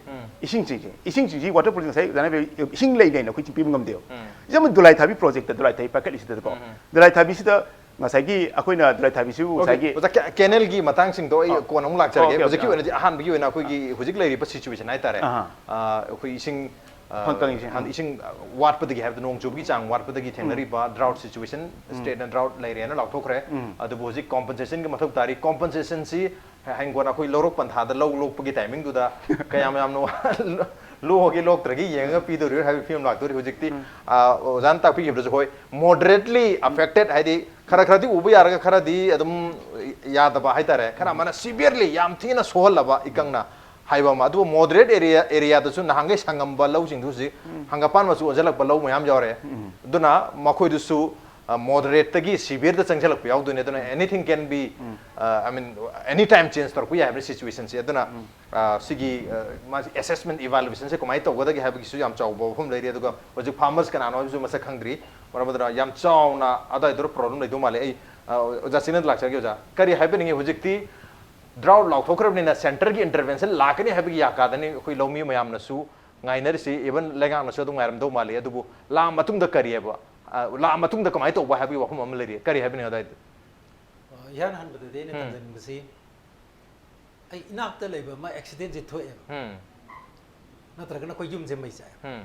ꯏꯁꯤꯡꯁꯤꯡꯁꯦ, ꯏꯁꯤꯡꯁꯤꯡꯁꯤ water policy ꯉꯁꯥꯏ ꯑꯣꯖꯥꯅ ꯍꯥꯏꯕ ꯏꯁꯤꯡ ꯂꯩ ꯂꯩꯅ ꯑꯩꯈꯣꯏ ꯄꯤꯕ ꯉꯝꯗꯦꯕ꯫ ꯏꯁꯝ ꯗꯨꯂꯥꯏ ꯊꯥꯕꯤ project ꯇ, ꯗꯨꯂꯥꯏ ꯊꯥꯕꯤ ꯄꯥꯏꯈꯠꯂꯤꯁꯤꯗꯀꯣ, ꯗꯨꯂꯥꯏ ꯊꯥꯕꯤꯁꯤꯗ ꯉꯁꯥꯏꯒꯤ ꯑꯩꯈꯣꯏꯅ ꯗꯨꯂꯥꯏ ꯊꯥꯕꯤꯁꯤꯕꯨ ꯉꯁꯥꯏꯒꯤ ꯑꯣꯖꯥ, ꯀꯦ- canal ꯒꯤ ꯃꯇꯥꯡꯁꯤꯡꯗꯣ ꯑꯩ ꯑ, ꯀꯣꯟꯅ ꯑꯃꯨꯛ ꯂꯥꯛꯆꯔꯒꯦ꯫ okay, okay, ꯍꯧꯖꯤꯛꯀꯤ ꯑ꯫ ꯑꯣꯏꯅꯗꯤ ꯑꯍꯥꯟꯕꯒꯤ ꯑꯣꯏꯅ ꯑꯩꯈꯣꯏꯒꯤ ꯍꯧꯖꯤꯛ ꯂꯩꯔꯤꯕ situation ꯍꯥꯏꯇꯥꯔꯦ꯫ ꯑꯍꯥ꯫ ꯑ, ꯑꯩꯈꯣꯏ ꯏꯁꯤꯡ ꯑ, ꯐꯪ ꯀꯪꯉꯤꯁꯦ꯫ ꯍꯥꯟꯅ ꯏꯁꯤꯡ ꯋꯥꯠꯄꯗꯒꯤ ꯍꯥꯏꯕꯗꯤ ꯅꯣꯡ ꯆꯨꯕꯒꯤ ꯆꯥꯡ ꯋꯥꯠꯄꯗꯒꯤ ꯊꯦꯡꯅꯔꯤꯕ drought situation, state ꯅ drought ꯂꯩꯔꯦꯅ ꯂꯥꯎꯊꯣꯛꯈ꯭ꯔꯦ꯫ ꯑꯗꯨꯕꯨ ꯍꯧꯖꯤꯛ compensation ꯒꯤ ꯃꯊꯧ ꯇꯥꯔꯤ꯫ Compensation ꯁꯤ ꯍꯌꯦꯡ ꯀꯣꯟꯅ ꯑꯩꯈꯣꯏ ꯂꯧꯔꯣꯛ ꯄꯟꯊꯥꯗ ꯂꯧ ꯂꯣꯛꯄꯒꯤ timing ꯗꯨꯗ ꯀꯌꯥꯝ ꯌꯥꯝꯅ ꯂꯣꯛꯑꯒꯦ ꯂꯣꯛꯇ꯭ꯔꯒꯦ ꯌꯦꯡꯉꯒ ꯄꯤꯗꯣꯔꯤꯕ꯭ꯔꯥ ꯍꯥꯏꯕꯒꯤ ꯐꯤꯕꯝ ꯂꯥꯛꯇꯣꯔꯤ꯫ ꯍꯧꯖꯤꯛꯇꯤ ꯑ, ꯑꯣꯖꯥꯅ ꯇꯥꯛꯄꯤꯈꯤꯕꯗꯁꯨ ꯍꯣꯏ, moderately affected ꯍꯥꯏꯗꯤ ꯈꯔ ꯈꯔꯗꯤ ꯎꯕ ꯌꯥꯔꯒ ꯈꯔꯗꯤ ꯑꯗꯨꯝ ꯌꯥꯗꯕ ꯍꯥꯏꯇꯥꯔꯦ꯫ ꯈꯔ ꯑꯃꯅ severely ꯌꯥꯝ ꯊꯤꯅ ꯁꯣꯛꯍꯜꯂꯕ ꯏꯀꯪꯅ ꯍꯥꯏꯕ ꯑꯃ꯫ ꯑꯗꯨꯕꯨ moderate area, area ꯗꯁꯨ ꯅꯍꯥꯟꯈꯩ ꯁꯪꯉꯝꯕ ꯂꯧꯁꯤꯡꯗꯨ ꯍꯧꯖꯤꯛ ꯍꯪꯒꯄꯥꯟ ꯃꯆꯨ ꯑꯣꯟꯁꯤꯜꯂꯛꯄ ꯂꯧ ꯃꯌꯥꯝ ꯌꯥꯎꯔꯦ꯫ ꯑꯗꯨꯅ ꯃꯈꯣꯏꯗꯨꯁꯨ, ꯑ, moderate ꯇꯒꯤ severe ꯗ ꯆꯪꯁꯤꯜꯂꯛꯄ ꯌꯥꯎꯗꯣꯏꯅꯦ꯫ ꯑꯗꯨꯅ anything can be, ꯑ, I mean, any time change ꯇꯧꯔꯛꯄ ꯌꯥꯏ ꯍꯥꯏꯕꯅꯤ situation ꯁꯦ꯫ ꯑꯗꯨꯅ, ꯑ, ꯁꯤꯒꯤ, ꯑ, ꯃꯥꯁꯤ assessment evaluation ꯁꯦ ꯀꯃꯥꯏꯅ ꯇꯧꯒꯗꯒꯦ ꯍꯥꯏꯕꯒꯤꯁꯨ ꯌꯥꯝ ꯆꯥꯎꯕ ꯋꯥꯐꯝ ꯂꯩꯔꯤ꯫ ꯑꯗꯨꯒ ꯍꯧꯖꯤꯛ farmers ꯀꯅꯥꯅꯣ ꯍꯥꯏꯕꯁꯨ ꯃꯁꯛ ꯈꯪꯗ꯭ꯔꯤ꯫ ꯃꯔꯝ ꯑꯗꯨꯅ ꯌꯥꯝ ꯆꯥꯎꯅ ꯑꯗꯥꯏꯗꯨꯗ problem ꯂꯩꯗꯧ ꯃꯥꯜꯂꯦ꯫ ꯑꯩ, ꯑ, ꯑꯣꯖꯥ ꯆꯤꯅꯗ ꯂꯥꯛꯆꯔꯒꯦ꯫ ꯑꯣꯖꯥ, ꯀꯔꯤ ꯍꯥꯏꯕꯤꯅꯤꯡꯉꯤ? ꯍꯧꯖꯤꯛꯇꯤ drought ꯂꯥꯎꯊꯣꯛꯈ꯭ꯔꯕꯅꯤꯅ centre ꯒꯤ intervention ꯂꯥꯛꯀꯅꯤ ꯍꯥꯏꯕꯒꯤ ꯌꯥꯀꯥꯗꯅꯤ ꯑꯩꯈꯣꯏ ꯂꯧꯃꯤ ꯃꯌꯥꯝꯅꯁꯨ ꯉꯥꯏꯅꯔꯤꯁꯤ꯫ Even ꯂꯩꯉꯥꯛꯅꯁꯨ ꯑꯗꯨꯝ ꯉꯥꯏꯔꯝꯗꯧ ꯃꯥꯜꯂꯤ꯫ ꯑꯗꯨꯕꯨ ꯂꯥꯛꯑ ꯃꯇꯨꯡꯗ ꯀꯔꯤ ꯍꯥꯏꯕ, ꯑ, ꯂꯥꯛꯑ ꯃꯇꯨꯡꯗ ꯀꯃꯥꯏꯅ ꯇꯧꯕ ꯍꯥꯏꯕꯒꯤ ꯋꯥꯐꯝ ꯑꯃ ꯂꯩꯔꯤ꯫ ꯀꯔꯤ ꯍꯥꯏꯕꯤꯅꯤꯡꯉꯤ ꯑꯗꯥꯏꯗ? ꯑ, ꯏꯍꯥꯟ ꯍꯥꯟꯕꯗꯗꯤ ꯑꯩꯅ ꯇꯝꯖꯅꯤꯡꯕꯁꯤ, ꯑꯩ ꯏꯅꯥꯛꯇ ꯂꯩꯕ ꯑꯃ accident ꯁꯦ ꯊꯣꯛꯑꯦꯕ, ꯅꯠꯇ꯭ꯔꯒꯅ ꯑꯩꯈꯣꯏ ꯌꯨꯝꯁꯦ ꯃꯩ ꯆꯥꯛꯑꯦ꯫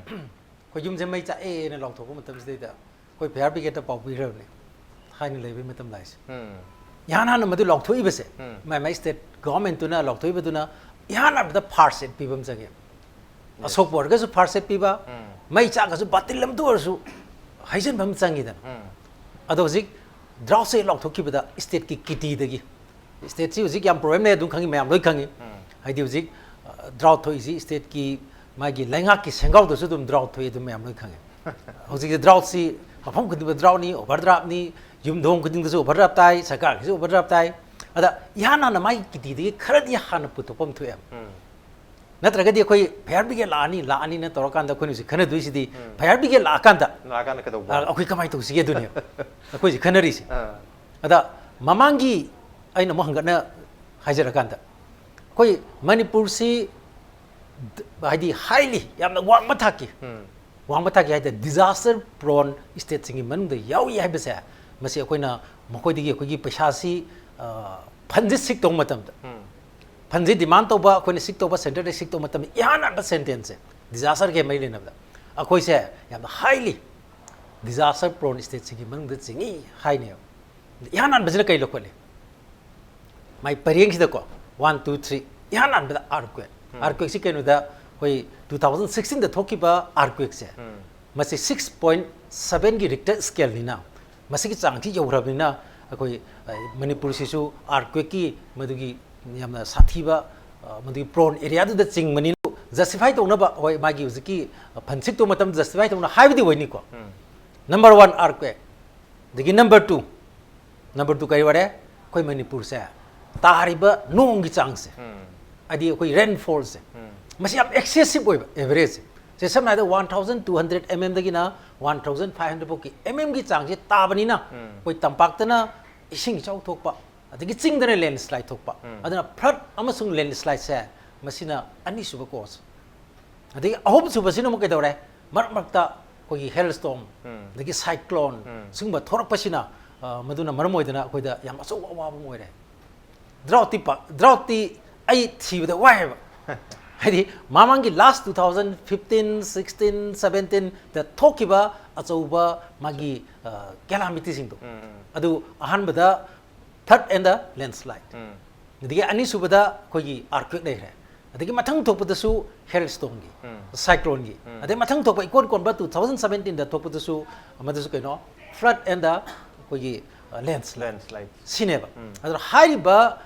ꯑꯩꯈꯣꯏ ꯌꯨꯝꯁꯦ ꯃꯩ ꯆꯥꯛꯑꯦꯅ ꯂꯥꯎꯊꯣꯛꯄ ꯃꯇꯝꯁꯤꯗꯩꯗ ꯑꯩꯈꯣꯏ ꯐꯥꯌꯔ ꯕ꯭ꯔꯤꯒꯦꯗꯇ ꯄꯥꯎ ꯄꯤꯈ꯭ꯔꯕꯅꯦ, ꯊꯥꯏꯅ ꯂꯩꯕꯒꯤ ꯃꯇꯝ ꯂꯥꯏꯁꯦ꯫ ꯏꯍꯥꯟ ꯍꯥꯟꯅ ꯃꯗꯨ ꯂꯥꯎꯊꯣꯛꯏꯕꯁꯦ, ꯃꯥꯏ ꯃꯥꯏ ꯁ꯭ꯇꯦꯠ ꯒꯣꯚꯔꯟꯃꯦꯟꯠꯇꯨꯅ ꯂꯥꯎꯊꯣꯛꯏꯕꯗꯨꯅ ꯏꯍꯥꯟ ꯍꯥꯟꯕꯗ ꯐꯥꯔꯁ ꯑꯦꯗ ꯄꯤꯕ ꯑꯃ ꯆꯪꯉꯦ꯫ ꯑꯁꯣꯛꯄ ꯑꯣꯏꯔꯒꯁꯨ ꯐꯥꯔꯁ ꯑꯦꯗ ꯄꯤꯕ, ꯃꯩ ꯆꯥꯛꯑꯁꯨ ꯕꯥꯇꯤꯜ ꯑꯃꯇ ꯑꯣꯏꯔꯁꯨ ꯍꯩꯖꯤꯟꯕ ꯑꯃ ꯆꯪꯉꯤꯗꯅ꯫ ꯑꯗꯣ ꯍꯧꯖꯤꯛ ꯗ꯭ꯔꯥꯎꯠꯁꯦ ꯂꯥꯎꯊꯣꯛꯈꯤꯕꯗ ꯁ꯭ꯇꯦꯠꯀꯤ ꯀꯤꯇꯤꯗꯒꯤ, ꯁ꯭ꯇꯦꯠꯁꯤ ꯍꯧꯖꯤꯛ ꯌꯥꯝ ꯄ꯭ꯔꯣꯕ꯭ꯂꯦꯝ ꯂꯩ, ꯑꯗꯨꯝ ꯈꯪꯉꯤ, ꯃꯌꯥꯝ ꯂꯣꯏ ꯈꯪꯉꯤ꯫ ꯍꯥꯏꯗꯤ ꯍꯧꯖꯤꯛ, ꯑ, ꯗ꯭ꯔꯥꯎꯠ ꯊꯣꯛꯏꯁꯤ ꯁ꯭ꯇꯦꯠꯀꯤ ꯃꯥꯒꯤ ꯂꯩꯉꯥꯛꯀꯤ ꯁꯦꯟꯒꯥꯎꯗꯁꯨ ꯑꯗꯨꯝ ꯗ꯭ꯔꯥꯎꯠ ꯊꯣꯛꯏ, ꯑꯗꯨꯝ ꯃꯌꯥꯝ ꯂꯣꯏ ꯈꯪꯉꯤ꯫ ꯍꯧꯖꯤꯛꯁꯦ ꯗ꯭ꯔꯥꯎꯠꯁꯤ ꯃꯐꯝ ꯈꯨꯗꯤꯡꯃꯛ ꯗ꯭ꯔꯥꯎꯠꯅꯤ, ꯑꯣꯚꯔ ꯗ꯭ꯔꯥꯐꯅꯤ, ꯌꯨꯝꯊꯣꯡ ꯈꯨꯗꯤꯡꯗꯁꯨ ꯑꯣꯚꯔ ꯗ꯭ꯔꯥꯐ ꯇꯥꯏ, ꯁꯔꯀꯥꯔꯒꯤꯁꯨ ꯑꯣꯚꯔ ꯗ꯭ꯔꯥꯐ ꯇꯥꯏ꯫ ꯑꯗ ꯏꯍꯥꯟ ꯍꯥꯟꯅ ꯃꯥꯒꯤ ꯀꯤꯇꯤꯗꯒꯤ ꯈꯔꯗꯤ ꯍꯥꯟꯅ ꯄꯨꯊꯣꯛꯐꯝ ꯊꯣꯛꯑꯦ꯫ ꯅꯠꯇ꯭ꯔꯒꯗꯤ ꯑꯩꯈꯣꯏ ꯐꯥꯌꯔ ꯕ꯭ꯔꯤꯒꯦꯗ ꯂꯥꯛꯑꯅꯤ, ꯂꯥꯛꯑꯅꯤꯅ ꯇꯧꯔꯀꯥꯟꯗ ꯑꯩꯈꯣꯏꯅ ꯍꯧꯖꯤꯛ ꯈꯟꯅꯗꯣꯏꯁꯤꯗꯤ, ꯐꯥꯌꯔ ꯕ꯭ꯔꯤꯒꯦꯗ ꯂꯥꯛꯑꯀꯥꯟꯗ, ꯂꯥꯛꯑꯀꯥꯟꯗ ꯀꯩꯗꯧꯕ? ꯑ, ꯑꯩꯈꯣꯏ ꯀꯃꯥꯏꯅ ꯇꯧꯁꯤꯒꯦ? ꯑꯗꯨꯅꯦ ꯑꯩꯈꯣꯏ ꯍꯧꯖꯤꯛ ꯈꯟꯅꯔꯤꯁꯦ꯫ ꯑꯗ ꯃꯃꯥꯡꯒꯤ ꯑꯩꯅ ꯑꯃꯨꯛ ꯍꯪꯒꯠꯅ ꯍꯥꯏꯖꯔꯀꯥꯟꯗ, ꯑꯩꯈꯣꯏ ꯃꯅꯤꯄꯨꯔꯁꯤ ꯗ-, ꯍꯥꯏꯗꯤ highly, ꯌꯥꯝꯅ ꯋꯥꯡꯕ ꯊꯥꯛꯀꯤ, ꯋꯥꯡꯕ ꯊꯥꯛꯀꯤ ꯍꯥꯏ ꯇꯥꯔꯦ, disaster prone stateꯁꯤꯡꯒꯤ ꯃꯅꯨꯡꯗ ꯌꯥꯎꯔꯤ ꯍꯥꯏꯕꯁꯦ, ꯃꯁꯤ ꯑꯩꯈꯣꯏꯅ ꯃꯈꯣꯏꯗꯒꯤ ꯑꯩꯈꯣꯏꯒꯤ ꯄꯩꯁꯥꯁꯤ, ꯑ, ꯐꯟꯁꯤ ꯁꯤꯛ ꯇꯧꯕ ꯃꯇꯝꯗ, ꯐꯟꯁꯤ ꯗꯤꯃꯥꯟ ꯇꯧꯕ, ꯑꯩꯈꯣꯏꯅ ꯁꯤꯛ ꯇꯧꯕ, ꯁꯦꯟꯇꯔꯗ ꯁꯤꯛ ꯇꯧꯕ ꯃꯇꯝꯗ ꯏꯍꯥꯟ ꯍꯥꯟꯕ ꯁꯦꯟꯇꯦꯟꯁꯁꯦ, disasterꯒ ꯃꯔꯤ ꯂꯩꯅꯕꯗ ꯑꯩꯈꯣꯏꯁꯦ ꯌꯥꯝꯅ highly disaster prone stateꯁꯤꯡꯒꯤ ꯃꯅꯨꯡꯗ ꯆꯤꯡꯏ ꯍꯥꯏꯅꯦꯕ꯫ ꯏꯍꯥꯟ ꯍꯥꯟꯕꯁꯤꯅ ꯀꯩ ꯂꯧꯈꯠꯂꯤ? ꯃꯥꯏ ꯄꯔꯦꯡꯁꯤꯗꯀꯣ, one, two, three, ꯏꯍꯥꯟ ꯍꯥꯟꯕꯗ earthquake꯫ Earthquakeꯁꯤ ꯀꯩꯅꯣꯗ, ꯑꯩꯈꯣꯏ two thousand sixteenꯗ ꯊꯣꯛꯈꯤꯕ earthquakeꯁꯦ, ꯃꯁꯤ six point sevenꯒꯤ Richter scaleꯅꯤꯅ, ꯃꯁꯤꯒꯤ ꯆꯥꯡꯁꯤ ꯌꯧꯈ꯭ꯔꯕꯅꯤꯅ, ꯑꯩꯈꯣꯏ, ꯑ, ꯃꯅꯤꯄꯨꯔꯁꯤꯁꯨ earthquakeꯀꯤ ꯃꯗꯨꯒꯤ ꯌꯥꯝꯅ ꯁꯥꯊꯤꯕ, ꯑ, ꯃꯗꯨꯒꯤ prone areaꯗꯨꯗ ꯆꯤꯡꯕꯅꯤꯅ, justify ꯇꯧꯅꯕ, ꯍꯣꯏ, ꯃꯥꯒꯤ ꯍꯧꯖꯤꯛꯀꯤ ꯐꯟ ꯁꯤꯛ ꯇꯧꯕ ꯃꯇꯝꯗ justify ꯇꯧꯅ ꯍꯥꯏꯕꯗꯤ ꯑꯣꯏꯅꯤꯀꯣ꯫ Number one, earthquake꯫ ꯑꯗꯒꯤ number two, number two ꯀꯔꯤ ꯑꯣꯏꯔꯦ? ꯑꯩꯈꯣꯏ ꯃꯅꯤꯄꯨꯔꯁꯦ ꯇꯥꯔꯤꯕ ꯅꯣꯡꯒꯤ ꯆꯥꯡꯁꯦ, ꯍꯥꯏꯗꯤ ꯑꯩꯈꯣꯏ rainfallꯁꯦ, ꯃꯁꯤ ꯌꯥꯝ excessive ꯑꯣꯏꯕ, average꯫ ꯁꯦ ꯁꯝꯅ ꯍꯥꯏꯔꯕꯗ, one thousand two hundred mmꯗꯒꯤꯅ one thousand five hundred ꯐꯥꯎꯒꯤ mmꯒꯤ ꯆꯥꯡꯁꯦ ꯇꯥꯕꯅꯤꯅ, ꯑꯩꯈꯣꯏ ꯇꯝꯄꯥꯛꯇꯅ ꯏꯁꯤꯡ ꯏꯆꯥꯎ ꯊꯣꯛꯄ, ꯑꯗꯒꯤ ꯆꯤꯡꯗꯅ landslide ꯊꯣꯛꯄ, ꯑꯗꯨꯅ flood ꯑꯃꯁꯨꯡ landslideꯁꯦ, ꯃꯁꯤꯅ ꯑꯅꯤꯁꯨꯕ cause꯫ ꯑꯗꯒꯤ ꯑꯍꯨꯝꯁꯨꯕꯁꯤꯅ ꯑꯃꯨꯛ ꯀꯩꯗꯧꯔꯦ? ꯃꯔꯛ ꯃꯔꯛꯇ ꯑꯩꯈꯣꯏꯒꯤ hailstorm, ꯑꯗꯒꯤ cyclone, ꯁꯤꯒꯨꯝꯕ ꯊꯣꯔꯛꯄꯁꯤꯅ, ꯑ, ꯃꯗꯨꯅ ꯃꯔꯝ ꯑꯣꯏꯗꯅ ꯑꯩꯈꯣꯏꯗ ꯌꯥꯝ ꯑꯆꯧꯕ ꯑꯋꯥꯕ ꯑꯃ ꯑꯣꯏꯔꯦ꯫ Droughtꯇꯤ ꯄꯥ-, droughtꯇꯤ ꯑꯩ ꯊꯤꯕꯗ ꯋꯥꯏ ꯍꯥꯏꯕ꯫ ꯍꯥꯏꯗꯤ ꯃꯃꯥꯡꯒꯤ last two thousand fifteen, sixteen, seventeenꯗ ꯊꯣꯛꯈꯤꯕ ꯑꯆꯧꯕ ꯃꯥꯒꯤ ꯀꯦꯂꯥꯃꯤꯇꯤꯁꯤꯡꯗꯣ, ꯑꯗꯨ ꯑꯍꯥꯟꯕꯗ flood and the landslide, ꯑꯗꯒꯤ ꯑꯅꯤꯁꯨꯕꯗ ꯑꯩꯈꯣꯏꯒꯤ earthquake ꯂꯩꯈ꯭ꯔꯦ, ꯑꯗꯒꯤ ꯃꯊꯪ ꯊꯣꯛꯄꯗꯁꯨ hailstoneꯒꯤ, cycloneꯒꯤ, ꯑꯗꯩ ꯃꯊꯪ ꯊꯣꯛꯄ ꯏꯀꯣꯟ ꯀꯣꯟꯕ two thousand seventeenꯗ ꯊꯣꯛꯄꯗꯁꯨ, ꯃꯗꯨꯁꯨ ꯀꯩꯅꯣ, flood and the ꯑꯩꯈꯣꯏꯒꯤ landslide, Landslide. ꯁꯤꯅꯦꯕ꯫ ꯑꯗꯨꯅ ꯍꯥꯏꯔꯤꯕ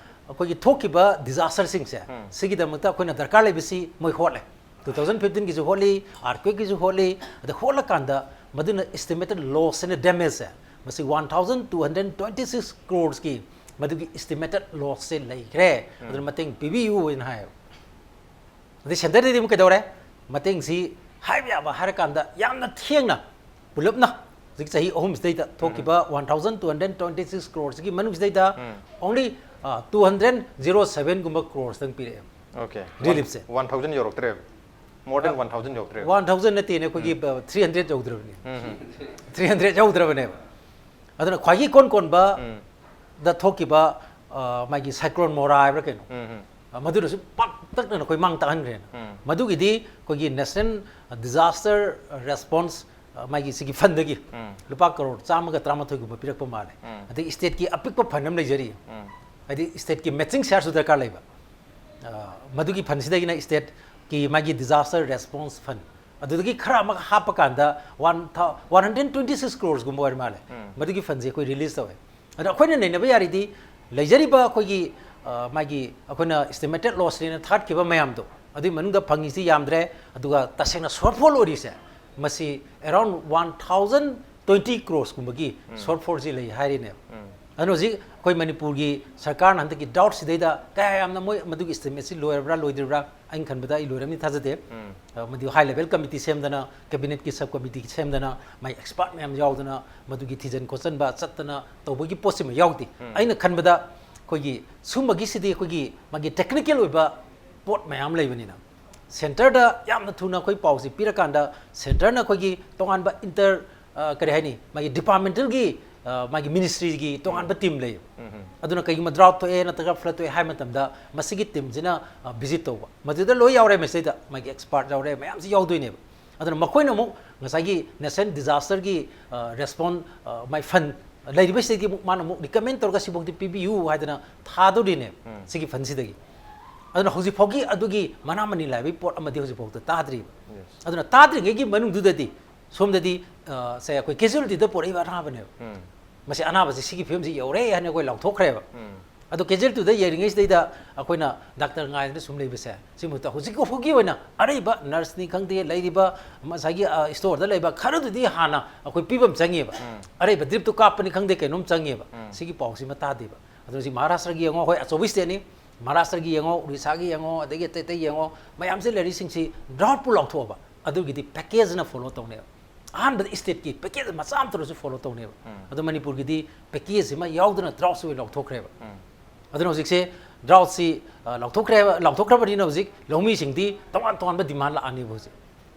ꯑꯩꯈꯣꯏꯒꯤ ꯊꯣꯛꯈꯤꯕ disasterꯁꯤꯡꯁꯦ, ꯁꯤꯒꯤꯗꯃꯛꯇ ꯑꯩꯈꯣꯏꯅ ꯗꯔꯀꯥꯔ ꯂꯩꯕꯁꯤ ꯃꯣꯏ ꯍꯣꯠꯂꯦ꯫ Two thousand fifteenꯒꯤꯁꯨ ꯍꯣꯠꯂꯤ, earthquakeꯀꯤꯁꯨ ꯍꯣꯠꯂꯤ, ꯑꯗ ꯍꯣꯠꯂꯀꯥꯟꯗ ꯃꯗꯨꯅ estimated loss and damageꯁꯦ ꯃꯁꯤ one thousand two hundred twenty six croresꯀꯤ ꯃꯗꯨꯒꯤ estimated lossꯁꯦ ꯂꯩꯈ꯭ꯔꯦ, ꯑꯗꯨꯅ ꯃꯇꯦꯡ ꯄꯤꯕꯤꯌꯨ ꯍꯥꯏꯅ ꯍꯥꯏꯌꯦꯕ꯫ ꯑꯗꯩ centreꯗꯗꯤ ꯑꯃꯨꯛ ꯀꯩꯗꯧꯔꯦ? ꯃꯇꯦꯡꯁꯤ ꯍꯥꯏꯕ ꯌꯥꯕ ꯍꯥꯏꯔꯀꯥꯟꯗ ꯌꯥꯝꯅ ꯊꯦꯡꯅ ꯄꯨꯂꯞꯅ ꯍꯧꯖꯤꯛ ꯆꯍꯤ ꯑꯍꯨꯝꯁꯤꯗꯩꯗ ꯊꯣꯛꯈꯤꯕ one thousand two hundred twenty six croresꯁꯤꯒꯤ ꯃꯅꯨꯡꯁꯤꯗꯩꯗ only two hundred zero sevenꯒꯨꯝꯕ croresꯇꯪ ꯄꯤꯔꯛꯑꯦ꯫ Okay. Reliefꯁꯦ. One thousand ꯌꯧꯔꯛꯇ꯭ꯔꯦꯕ. More than one thousand ꯌꯧꯔꯛꯇ꯭ꯔꯦꯕ. One thoushandꯅꯠꯇꯦꯅꯦ, ꯑꯩꯈꯣꯏꯒꯤ three hundred ꯌꯧꯗ꯭ꯔꯕꯅꯦ꯫ Three hundred ꯌꯧꯗ꯭ꯔꯕꯅꯦꯕ꯫ ꯑꯗꯨꯅ ꯈ꯭ꯋꯥꯏꯒꯤ ꯀꯣꯟ ꯀꯣꯟꯕ ꯗ ꯊꯣꯛꯈꯤꯕ ꯃꯥꯒꯤ cyclone Moira ꯍꯥꯏꯕ꯭ꯔꯥ ꯀꯩꯅꯣ, ꯃꯗꯨꯅꯁꯨ ꯄꯥꯛꯇꯛꯅꯅ ꯑꯩꯈꯣꯏ ꯃꯥꯡ ꯇꯥꯛꯍꯟꯈ꯭ꯔꯦꯅ꯫ ꯃꯗꯨꯒꯤꯗꯤ ꯑꯩꯈꯣꯏꯒꯤ National Disaster Response ꯃꯥꯒꯤ ꯁꯤꯒꯤ fundꯗꯒꯤ ꯂꯨꯄꯥ ꯀꯔꯣꯔ ꯆꯥꯝꯃꯒ ꯇꯔꯥꯃꯥꯊꯣꯏꯒꯨꯝꯕ ꯄꯤꯔꯛꯄ ꯃꯥꯜꯂꯦ꯫ ꯑꯗꯩ stateꯀꯤ ꯑꯄꯤꯛꯄ fund ꯑꯃ ꯂꯩꯖꯔꯤ, ꯍꯥꯏꯗꯤ stateꯀꯤ matching shareꯁꯨ ꯗꯔꯀꯥꯔ ꯂꯩꯕ꯫ ꯃꯗꯨꯒꯤ fundꯁꯤꯗꯒꯤꯅ stateꯀꯤ ꯃꯥꯒꯤ Disaster Response Fund ꯑꯗꯨꯗꯒꯤ ꯈꯔ ꯑꯃꯒ ꯍꯥꯞꯄꯀꯥꯟꯗ one one hundred twenty six croresꯒꯨꯝꯕ ꯑꯣꯏꯔ ꯃꯥꯜꯂꯦ꯫ ꯃꯗꯨꯒꯤ fundꯁꯦ ꯑꯩꯈꯣꯏ release ꯇꯧꯋꯦ꯫ ꯑꯗꯣ ꯑꯩꯈꯣꯏꯅ ꯅꯩꯅꯕ ꯌꯥꯔꯤꯗꯤ ꯂꯩꯖꯔꯤꯕ ꯑꯩꯈꯣꯏꯒꯤ ꯃꯥꯒꯤ ꯑꯩꯈꯣꯏꯅ estimated lossꯅꯦꯅ ꯊꯥꯒꯠꯈꯤꯕ ꯃꯌꯥꯝꯗꯣ, ꯑꯗꯨꯒꯤ ꯃꯅꯨꯡꯗ ꯐꯪꯉꯤꯁꯤ ꯌꯥꯝꯗ꯭ꯔꯦ, ꯑꯗꯨꯒ ꯇꯁꯦꯡꯅ shortfall ꯑꯣꯏꯔꯤꯁꯦ ꯃꯁꯤ around one thousand twenty croresꯀꯨꯝꯕꯒꯤ shortfallꯁꯤ ꯂꯩ ꯍꯥꯏꯔꯤꯅꯦꯕ꯫ ꯑꯗꯨꯅ ꯍꯧꯖꯤꯛ ꯑꯩꯈꯣꯏ ꯃꯅꯤꯄꯨꯔꯒꯤ ꯁꯔꯀꯥꯔꯅ ꯍꯟꯗꯛꯀꯤ doubtꯁꯤꯗꯩꯗ ꯀꯌꯥ ꯌꯥꯝꯅ ꯃꯣꯏ ꯃꯗꯨꯒꯤ estimateꯁꯤ ꯂꯣꯏꯔꯕ꯭ꯔꯥ ꯂꯣꯏꯗ꯭ꯔꯤꯕ꯭ꯔꯥ, ꯑꯩꯅ ꯈꯟꯕꯗ ꯑꯩ ꯂꯣꯏꯔꯝꯅꯤ ꯊꯥꯖꯗꯦ꯫ ꯃꯗꯨ high level committee ꯁꯦꯝꯗꯅ, cabinetꯀꯤ sub committee ꯁꯦꯝꯗꯅ, ꯃꯥꯏ expert ꯃꯌꯥꯝ ꯌꯥꯎꯗꯅ ꯃꯗꯨꯒꯤ ꯊꯤꯖꯤꯟ ꯈꯣꯠꯆꯤꯟꯕ ꯆꯠꯇꯅ ꯇꯧꯕꯒꯤ ꯄꯣꯠꯁꯤꯃ ꯌꯥꯎꯗꯦ꯫ ꯑꯩꯅ ꯈꯟꯕꯗ ꯑꯩꯈꯣꯏꯒꯤ ꯁꯨꯝꯕꯒꯤꯁꯤꯗꯤ ꯑꯩꯈꯣꯏꯒꯤ ꯃꯥꯒꯤ technical ꯑꯣꯏꯕ ꯄꯣꯠ ꯃꯌꯥꯝ ꯂꯩꯕꯅꯤꯅ, centreꯗ ꯌꯥꯝꯅ ꯊꯨꯅ ꯑꯩꯈꯣꯏ ꯄꯥꯎꯁꯤ ꯄꯤꯔꯀꯥꯟꯗ centreꯅ ꯑꯩꯈꯣꯏꯒꯤ ꯇꯣꯉꯥꯟꯕ inter ꯀꯔꯤ ꯍꯥꯏꯅꯤ, ꯃꯥꯒꯤ departmentalꯒꯤ ꯑ, ꯃꯥꯒꯤ ꯃꯤꯅꯤꯁꯇ꯭ꯔꯤꯒꯤ ꯇꯣꯉꯥꯟꯕ ꯇꯤꯝ ꯂꯩꯌꯦꯕ꯫ ꯑꯗꯨꯅ ꯀꯩꯒꯨꯝꯕ ꯗ꯭ꯔꯥꯎꯠ ꯊꯣꯛꯑꯦ ꯅꯠꯇ꯭ꯔꯒ ꯐ꯭ꯂꯠ ꯊꯣꯛꯑꯦ ꯍꯥꯏꯕ ꯃꯇꯝꯗ ꯃꯁꯤꯒꯤ ꯇꯤꯝꯁꯤꯅ ꯚꯤꯖꯤꯠ ꯇꯧꯕ, ꯃꯗꯨꯗ ꯂꯣꯏ ꯌꯥꯎꯔꯦ, ꯃꯁꯤꯗꯩꯗ ꯃꯥꯒꯤ ꯑꯦꯛꯁꯄꯥꯔꯠ ꯌꯥꯎꯔꯦ, ꯃꯌꯥꯝꯁꯤ ꯌꯥꯎꯗꯣꯏꯅꯦꯕ꯫ ꯑꯗꯨꯅ ꯃꯈꯣꯏꯅ ꯑꯃꯨꯛ ꯉꯁꯥꯏꯒꯤ ꯅꯦꯁꯅꯦꯜ ꯗꯤꯖꯥꯁꯇꯔꯒꯤ ꯔꯦꯁꯄꯣꯟ, ꯃꯥꯏ ꯐꯟ ꯂꯩꯔꯤꯕꯁꯤꯗꯒꯤ ꯑꯃꯨꯛ ꯃꯥꯅ ꯑꯃꯨꯛ ꯔꯤꯀꯃꯦꯟ ꯇꯧꯔꯒ ꯁꯤꯐꯥꯎꯗꯤ ꯄꯤꯕꯤꯌꯨ ꯍꯥꯏꯗꯅ ꯊꯥꯗꯣꯔꯤꯅꯦꯕ꯫ ꯁꯤꯒꯤ ꯐꯟꯁꯤꯗꯒꯤ꯫ ꯑꯗꯨꯅ ꯍꯧꯖꯤꯛꯐꯥꯎꯒꯤ ꯑꯗꯨꯒꯤ ꯃꯅꯥ ꯃꯅꯤꯜ ꯍꯥꯏꯕꯒꯤ ꯄꯣꯠ ꯑꯃꯗꯤ ꯍꯧꯖꯤꯛꯐꯥꯎꯗ ꯇꯥꯗ꯭ꯔꯤꯕ꯫ ꯑꯗꯨꯅ ꯇꯥꯗ꯭ꯔꯤꯉꯩꯒꯤ ꯃꯅꯨꯡꯗꯨꯗꯗꯤ ꯁꯣꯝꯗꯗꯤ, ꯑ, ꯁꯦ ꯑꯩꯈꯣꯏ ꯀꯦꯖꯨꯋꯦꯂꯤꯇꯤꯗ ꯄꯣꯔꯛꯏꯕ ꯑꯅꯥꯕꯅꯦꯕ꯫ ꯃꯁꯤ ꯑꯅꯥꯕꯁꯤ ꯁꯤꯒꯤ ꯐꯤꯕꯝꯁꯤ ꯌꯧꯔꯦ ꯍꯥꯏꯅ ꯑꯩꯈꯣꯏ ꯂꯥꯎꯊꯣꯛꯈ꯭ꯔꯦꯕ꯫ ꯑꯗꯣ ꯀꯦꯖꯨꯋꯦꯂꯤꯇꯤꯗ ꯌꯦꯡꯉꯤꯉꯩꯁꯤꯗꯩꯗ ꯑꯩꯈꯣꯏꯅ ꯗꯥꯛꯇꯔ ꯉꯥꯏꯗꯅ ꯁꯨꯝ ꯂꯩꯕꯁꯦ, ꯁꯤ ꯃꯍꯨꯠꯇ ꯍꯧꯖꯤꯛ ꯐꯥꯎꯒꯤ ꯑꯣꯏꯅ ꯑꯔꯩꯕ ꯅꯔꯁꯅꯤ ꯈꯪꯗꯦ, ꯂꯩꯔꯤꯕ ꯉꯁꯥꯏꯒꯤ, ꯑ, ꯁ꯭ꯇꯣꯔꯗ ꯂꯩꯕ ꯈꯔꯗꯨꯗꯤ ꯍꯥꯟꯅ ꯑꯩꯈꯣꯏ ꯄꯤꯕ ꯑꯃ ꯆꯪꯉꯦꯕ꯫ ꯑꯔꯩꯕ ꯗ꯭ꯔꯤꯞꯇꯨ ꯀꯥꯞꯄꯅꯤ ꯈꯪꯗꯦ, ꯀꯩꯅꯣꯝ ꯆꯪꯉꯦꯕ꯫ ꯁꯤꯒꯤ ꯄꯥꯎꯁꯤꯃ ꯇꯥꯗꯦꯕ꯫ ꯑꯗꯨꯅ ꯍꯧꯖꯤꯛ ꯃꯍꯥꯔꯥꯁꯇ꯭ꯔꯒꯤ ꯌꯦꯡꯉꯣ, ꯍꯣꯏ, ꯑꯆꯧꯕ ꯁ꯭ꯇꯦꯠꯅꯤ꯫ ꯃꯍꯥꯔꯥꯁꯇ꯭ꯔꯒꯤ ꯌꯦꯡꯉꯣ, ꯎꯔꯤꯁꯥꯒꯤ ꯌꯦꯡꯉꯣ, ꯑꯗꯒꯤ ꯑꯇꯩ ꯑꯇꯩ ꯌꯦꯡꯉꯣ, ꯃꯌꯥꯝꯁꯤ ꯂꯩꯔꯤꯁꯤꯡꯁꯤ ꯗ꯭ꯔꯥꯎꯠꯄꯨ ꯂꯥꯎꯊꯣꯛꯑꯕ, ꯑꯗꯨꯒꯤꯗꯤ ꯄꯦꯀꯦꯖꯅ ꯐꯣꯂꯣ ꯇꯧꯅꯦꯕ꯫ ꯑꯍꯥꯟꯕꯗ ꯁ꯭ꯇꯦꯠꯀꯤ ꯄꯦꯀꯦꯖ ꯃꯆꯥ ꯑꯃꯇ ꯑꯣꯏꯔꯁꯨ ꯐꯣꯂꯣ ꯇꯧꯅꯦꯕ꯫ ꯑꯗꯣ ꯃꯅꯤꯄꯨꯔꯒꯤꯗꯤ ꯄꯦꯀꯦꯖꯁꯤꯃ ꯌꯥꯎꯗꯅ ꯗ꯭ꯔꯥꯎꯠꯁꯤ ꯑꯣꯏꯅ ꯂꯥꯎꯊꯣꯛꯈ꯭ꯔꯦꯕ꯫ ꯑꯗꯨꯅ ꯍꯧꯖꯤꯛꯁꯦ ꯗ꯭ꯔꯥꯎꯠꯁꯤ, ꯑ, ꯂꯥꯎꯊꯣꯛꯈ꯭ꯔꯦꯕ, ꯂꯥꯎꯊꯣꯛꯈ꯭ꯔꯕꯅꯤꯅ ꯍꯧꯖꯤꯛ ꯂꯧꯃꯤꯁꯤꯡꯗꯤ ꯇꯣꯉꯥꯟ ꯇꯣꯉꯥꯟꯕ ꯗꯤꯃꯥꯟ ꯂꯥꯛꯑꯅꯤꯕ ꯍꯧꯖꯤꯛ꯫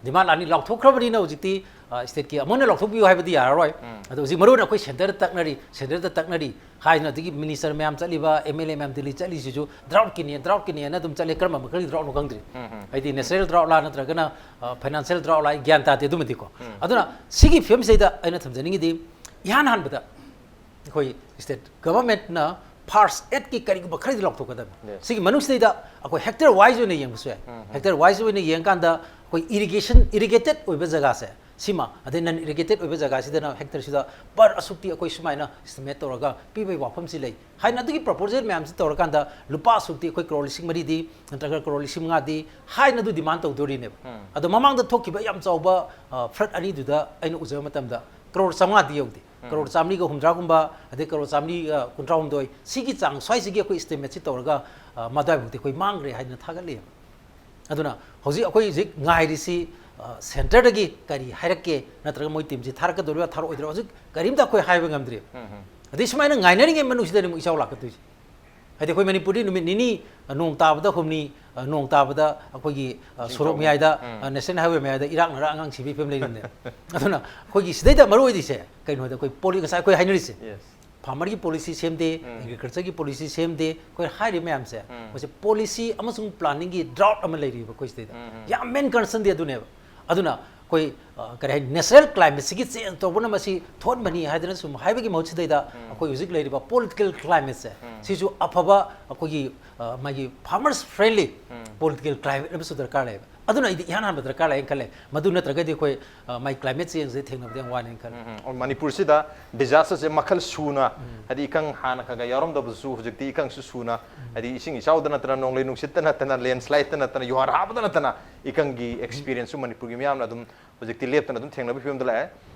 ꯗꯤꯃꯥꯟ ꯂꯥꯛꯑꯅꯤ, ꯂꯥꯎꯊꯣꯛꯈ꯭ꯔꯕꯅꯤꯅ ꯍꯧꯖꯤꯛꯇꯤ, ꯑ, ꯁ꯭ꯇꯦꯠꯀꯤ ꯑꯃꯨꯛ ꯍꯟꯅ ꯂꯥꯎꯊꯣꯛꯄꯤꯌꯨ ꯍꯥꯏꯕꯗꯤ ꯌꯥꯔꯔꯣꯏ꯫ ꯑꯗꯣ ꯍꯧꯖꯤꯛ ꯃꯔꯨ ꯑꯣꯏꯅ ꯑꯩꯈꯣꯏ ꯁꯦꯟꯇꯔꯗ ꯇꯛꯅꯔꯤ, ꯁꯦꯟꯇꯔꯗ ꯇꯛꯅꯔꯤ ꯍꯥꯏꯗꯅ ꯑꯗꯒꯤ ꯃꯤꯅꯤꯁꯇꯔ ꯃꯌꯥꯝ ꯆꯠꯂꯤꯕ, ꯑꯦꯝ ꯑꯦꯜ ꯑꯦ ꯃꯌꯥꯝ ꯗꯤꯜꯂꯤ ꯆꯠꯂꯤꯁꯤꯁꯨ ꯗ꯭ꯔꯥꯎꯠꯀꯤꯅꯦ, ꯗ꯭ꯔꯥꯎꯠꯀꯤꯅꯦꯅ ꯑꯗꯨꯝ ꯆꯠꯂꯤ꯫ ꯀꯔꯝꯕ ꯃꯈꯜꯒꯤ ꯗ꯭ꯔꯥꯎꯠꯅꯣ ꯈꯪꯗ꯭ꯔꯤ꯫ ꯍꯥꯏꯗꯤ ꯅꯦꯆꯔꯦꯜ ꯗ꯭ꯔꯥꯎꯠꯂꯥ ꯅꯠꯇ꯭ꯔꯒꯅ, ꯑ, ꯐꯥꯏꯅꯥꯟꯁꯤꯌꯦꯜ ꯗ꯭ꯔꯥꯎꯠꯂꯥ ꯒ꯭ꯌꯥꯟ ꯇꯥꯗꯦ ꯑꯗꯨꯃꯗꯤꯀꯣ꯫ ꯑꯗꯨꯅ ꯁꯤꯒꯤ ꯐꯤꯕꯝꯁꯤꯗꯩꯗ ꯑꯩꯅ ꯊꯝꯖꯅꯤꯡꯉꯤꯗꯤ ꯏꯍꯥꯟ ꯍꯥꯟꯕꯗ ꯑꯩꯈꯣꯏ ꯁ꯭ꯇꯦꯠ ꯒꯚꯔꯟꯃꯦꯟꯠꯅ ꯐꯥꯔꯁ ꯑꯦꯗꯀꯤ ꯀꯔꯤꯒꯨꯝꯕ ꯈꯔꯗꯤ ꯂꯥꯎꯊꯣꯛꯀꯗꯕꯅꯤ꯫ Yes. ꯁꯤꯒꯤ ꯃꯅꯨꯡꯁꯤꯗꯩꯗ ꯑꯩꯈꯣꯏ ꯍꯦꯛꯇꯔ ꯋꯥꯏꯁ ꯑꯣꯏꯅ ꯌꯦꯡꯕꯁꯨ ꯌꯥꯏ꯫ ꯍꯦꯛꯇꯔ ꯋꯥꯏꯁ ꯑꯣꯏꯅ ꯌꯦꯡꯀꯥꯟꯗ ꯑꯩꯈꯣꯏ ꯏꯔꯤꯒꯦꯁꯟ, ꯏꯔꯤꯒꯦꯇꯦꯠ ꯑꯣꯏꯕ ꯖꯒꯥꯁꯦ ꯁꯤꯃ, ꯑꯗꯩ ꯅꯟ ꯏꯔꯤꯒꯦꯇꯦꯠ ꯑꯣꯏꯕ ꯖꯒꯥꯁꯤꯗꯅ ꯍꯦꯛꯇꯔꯁꯤꯗ ꯄꯔ ꯑꯁꯨꯛꯇꯤ ꯑꯩꯈꯣꯏ ꯁꯨꯃꯥꯏꯅ ꯏꯁꯇꯤꯃꯦꯠ ꯇꯧꯔꯒ ꯄꯤꯕꯒꯤ ꯋꯥꯐꯝꯁꯤ ꯂꯩ ꯍꯥꯏꯅ ꯑꯗꯨꯒꯤ ꯄ꯭ꯔꯄꯣꯖꯦꯜ ꯃꯌꯥꯝꯁꯤ ꯇꯧꯔꯀꯥꯟꯗ ꯂꯨꯄꯥ ꯑꯁꯨꯛꯇꯤ ꯑꯩꯈꯣꯏ ꯀ꯭ꯔꯣꯔ ꯂꯤꯁꯤꯡ ꯃꯔꯤꯗꯤ ꯅꯠꯇ꯭ꯔꯒ ꯀ꯭ꯔꯣꯔ ꯂꯤꯁꯤꯡ ꯃꯉꯥꯗꯤ ꯍꯥꯏꯅ ꯑꯗꯨ ꯗꯤꯃꯥꯟ ꯇꯧꯗꯣꯔꯤꯅꯦꯕ꯫ ꯑꯗꯣ ꯃꯃꯥꯡꯗ ꯊꯣꯛꯈꯤꯕ ꯌꯥꯝ ꯆꯥꯎꯕ, ꯑ, ꯐ꯭ꯂꯠ ꯑꯅꯤꯗꯨꯗ ꯑꯩꯅ ꯎꯖꯕ ꯃꯇꯝꯗ ꯀ꯭ꯔꯣꯔ ꯆꯥꯝꯃꯉꯥꯗꯤ ꯌꯧꯗꯦ꯫ ꯀ꯭ꯔꯣꯔ ꯆꯥꯝꯃꯔꯤꯒ ꯍꯨꯝꯗ꯭ꯔꯥꯒꯨꯝꯕ, ꯑꯗꯩ ꯀ꯭ꯔꯣꯔ ꯆꯥꯝꯃꯔꯤꯒ ꯀꯨꯟꯊ꯭ꯔꯥꯍꯨꯝꯗꯣꯏ, ꯁꯤꯒꯤ ꯆꯥꯡ ꯁ꯭ꯋꯥꯏꯁꯤꯒꯤ ꯑꯩꯈꯣꯏ ꯏꯁꯇꯤꯃꯦꯠꯁꯤ ꯇꯧꯔꯒ, ꯑ, ꯃꯗꯨꯋꯥꯏꯐꯥꯎꯗꯤ ꯑꯩꯈꯣꯏ ꯃꯥꯡꯈ꯭ꯔꯦ ꯍꯥꯏꯗꯅ ꯊꯥꯒꯠꯂꯤ꯫ ꯑꯗꯨꯅ ꯍꯧꯖꯤꯛ ꯑꯩꯈꯣꯏ ꯍꯧꯖꯤꯛ ꯉꯥꯏꯔꯤꯁꯤ, ꯑ, ꯁꯦꯟꯇꯔꯗꯒꯤ ꯀꯔꯤ ꯍꯥꯏꯔꯛꯀꯦ, ꯅꯠꯇ꯭ꯔꯒ ꯃꯣꯏ ꯇꯤꯝꯁꯤ ꯊꯥꯔꯛꯀꯗꯧꯔꯤꯕ꯭ꯔꯥ, ꯊꯥꯔꯛꯑꯣꯏꯗꯧꯔꯤꯕ꯭ꯔꯥ, ꯍꯧꯖꯤꯛ ꯀꯔꯤꯝꯇ ꯑꯩꯈꯣꯏ ꯍꯥꯏꯕ ꯉꯝꯗ꯭ꯔꯤ꯫ ꯑꯗꯩ ꯁꯨꯃꯥꯏꯅ ꯉꯥꯏꯅꯔꯤꯉꯩ ꯃꯅꯨꯡꯁꯤꯗꯅꯤ ꯑꯃꯨꯛ ꯏꯆꯥꯎ ꯂꯥꯛꯀꯗꯣꯏꯁꯦ꯫ ꯍꯥꯏꯗꯤ ꯑꯩꯈꯣꯏ ꯃꯅꯤꯄꯨꯔꯗꯤ ꯅꯨꯃꯤꯠ ꯅꯤꯅꯤ, ꯑ, ꯅꯣꯡ ꯇꯥꯕꯗ ꯍꯨꯝꯅꯤ, ꯑ, ꯅꯣꯡ ꯇꯥꯕꯗ ꯑꯩꯈꯣꯏꯒꯤ, ꯑ, ꯁꯣꯔꯣꯛ ꯃꯌꯥꯏꯗ, ꯎꯝ꯫ ꯑ, ꯅꯦꯁꯅꯦꯜ ꯍꯥꯏꯋꯦ ꯃꯌꯥꯏꯗ ꯏꯔꯥꯛꯅꯔ ꯑꯉꯥꯡ ꯁꯤꯕꯒꯤ ꯐꯤꯕꯝ ꯂꯩꯔꯤꯕꯅꯦ꯫ ꯑꯗꯨꯅ ꯑꯩꯈꯣꯏꯒꯤ ꯁꯤꯗꯩꯗ ꯃꯔꯨ ꯑꯣꯏꯔꯤꯁꯦ ꯀꯩꯅꯣꯗ ꯑꯩꯈꯣꯏ ꯄꯣꯂꯤ-, ꯉꯁꯥꯏ ꯑꯩꯈꯣꯏ ꯍꯥꯏꯅꯔꯤꯁꯦ꯫ Yes. ꯐꯥꯔꯃꯔꯒꯤ ꯄꯣꯂꯤꯁꯤ ꯁꯦꯝꯗꯦ, ꯎꯝ꯫ ꯑꯦꯒ꯭ꯔꯤꯀꯜꯆꯔꯒꯤ ꯄꯣꯂꯤꯁꯤ ꯁꯦꯝꯗꯦ, ꯑꯩꯈꯣꯏ ꯍꯥꯏꯔꯤꯕ ꯃꯌꯥꯝꯁꯦ, ꯎꯝ꯫ ꯃꯣꯏꯁꯦ ꯄꯣꯂꯤꯁꯤ ꯑꯃꯁꯨꯡ ꯄ꯭ꯂꯥꯅꯤꯡꯒꯤ ꯗ꯭ꯔꯥꯎꯠ ꯑꯃ ꯂꯩꯔꯤꯕ ꯑꯩꯈꯣꯏ ꯁꯤꯗꯩꯗ꯫ ꯎꯝ, ꯎꯝ꯫ ꯌꯥꯝ ꯃꯦꯟ ꯀꯟꯁꯔꯟꯗꯤ ꯑꯗꯨꯅꯦꯕ꯫ ꯑꯗꯨꯅ ꯑꯩꯈꯣꯏ, ꯑ, ꯀꯔꯤ ꯍꯥꯏꯅꯤ, ꯅꯦꯆꯔꯦꯜ ꯀ꯭ꯂꯥꯏꯃꯦꯠꯁꯤꯒꯤ ꯆꯦꯟꯖ ꯇꯧꯕꯅ ꯃꯁꯤ ꯊꯣꯛꯍꯟꯕꯅꯤ ꯍꯥꯏꯗꯅ ꯁꯨꯝ ꯍꯥꯏꯕꯒꯤ ꯃꯍꯨꯠꯁꯤꯗꯩꯗ, ꯎꯝ꯫ ꯑꯩꯈꯣꯏ ꯍꯧꯖꯤꯛ ꯂꯩꯔꯤꯕ ꯄꯣꯂꯤꯇꯤꯀꯦꯜ ꯀ꯭ꯂꯥꯏꯃꯦꯠꯁꯦ, ꯎꯝ꯫ ꯁꯤꯁꯨ ꯑꯐꯕ ꯑꯩꯈꯣꯏꯒꯤ, ꯑ, ꯃꯥꯒꯤ ꯐꯥꯔꯃꯔꯁ ꯐ꯭ꯔꯦꯟꯂꯤ ꯎꯝ꯫ ꯄꯣꯂꯤꯇꯤꯀꯦꯜ ꯀ꯭ꯂꯥꯏꯃꯦꯠ ꯑꯃꯁꯨ ꯗꯔꯀꯥꯔ ꯂꯩꯌꯦꯕ꯫ ꯑꯗꯨꯅ ꯑꯩꯗꯤ ꯏꯍꯥꯟ ꯍꯥꯟꯕ ꯗꯔꯀꯥꯔ ꯂꯩꯌꯦꯅ ꯈꯜꯂꯦ꯫ ꯃꯗꯨ ꯅꯠꯇ꯭ꯔꯒꯗꯤ ꯑꯩꯈꯣꯏ, ꯑ, ꯃꯥꯒꯤ ꯀ꯭ꯂꯥꯏꯃꯦꯠ ꯆꯦꯟꯖꯁꯦ ꯊꯦꯡꯅꯕꯗ ꯌꯥꯝ ꯋꯥꯅꯦꯅ ꯈꯜꯂꯦ꯫ ꯎꯝ, ꯎꯝ꯫ ꯑꯣ, ꯃꯅꯤꯄꯨꯔꯁꯤꯗ ꯗꯤꯖꯥꯁꯇꯔꯁꯦ ꯃꯈꯜ ꯁꯨꯅ, ꯎꯝ꯫ ꯍꯥꯏꯗꯤ ꯏꯀꯪ ꯍꯥꯟꯅ ꯈꯔ ꯈꯔ ꯌꯥꯎꯔꯝꯗꯕꯁꯨ ꯍꯧꯖꯤꯛꯇꯤ ꯏꯀꯪꯁꯨ ꯁꯨꯅ, ꯎꯝ꯫ ꯍꯥꯏꯗꯤ ꯏꯁꯤꯡ ꯏꯆꯥꯎꯗ ꯅꯠꯇꯅ, ꯅꯣꯡꯂꯩ ꯅꯨꯡꯁꯤꯠꯇ ꯅꯠꯇꯅ, ꯂꯦꯟꯁ꯭ꯂꯥꯏꯗꯇ ꯅꯠꯇꯅ, ꯌꯨꯍꯥꯔ ꯍꯥꯕꯗ ꯅꯠꯇꯅ ꯏꯀꯪꯒꯤ ꯑꯦꯛꯁꯄꯤꯔꯤꯌꯦꯟꯁꯁꯨ ꯃꯅꯤꯄꯨꯔꯒꯤ ꯃꯤꯌꯥꯝꯅ ꯑꯗꯨꯝ ꯍꯧꯖꯤꯛꯇꯤ ꯂꯦꯞꯇꯅ ꯑꯗꯨꯝ ꯊꯦꯡꯅꯕꯒꯤ ꯐꯤꯕꯝꯗ ꯂꯥꯛꯑꯦ꯫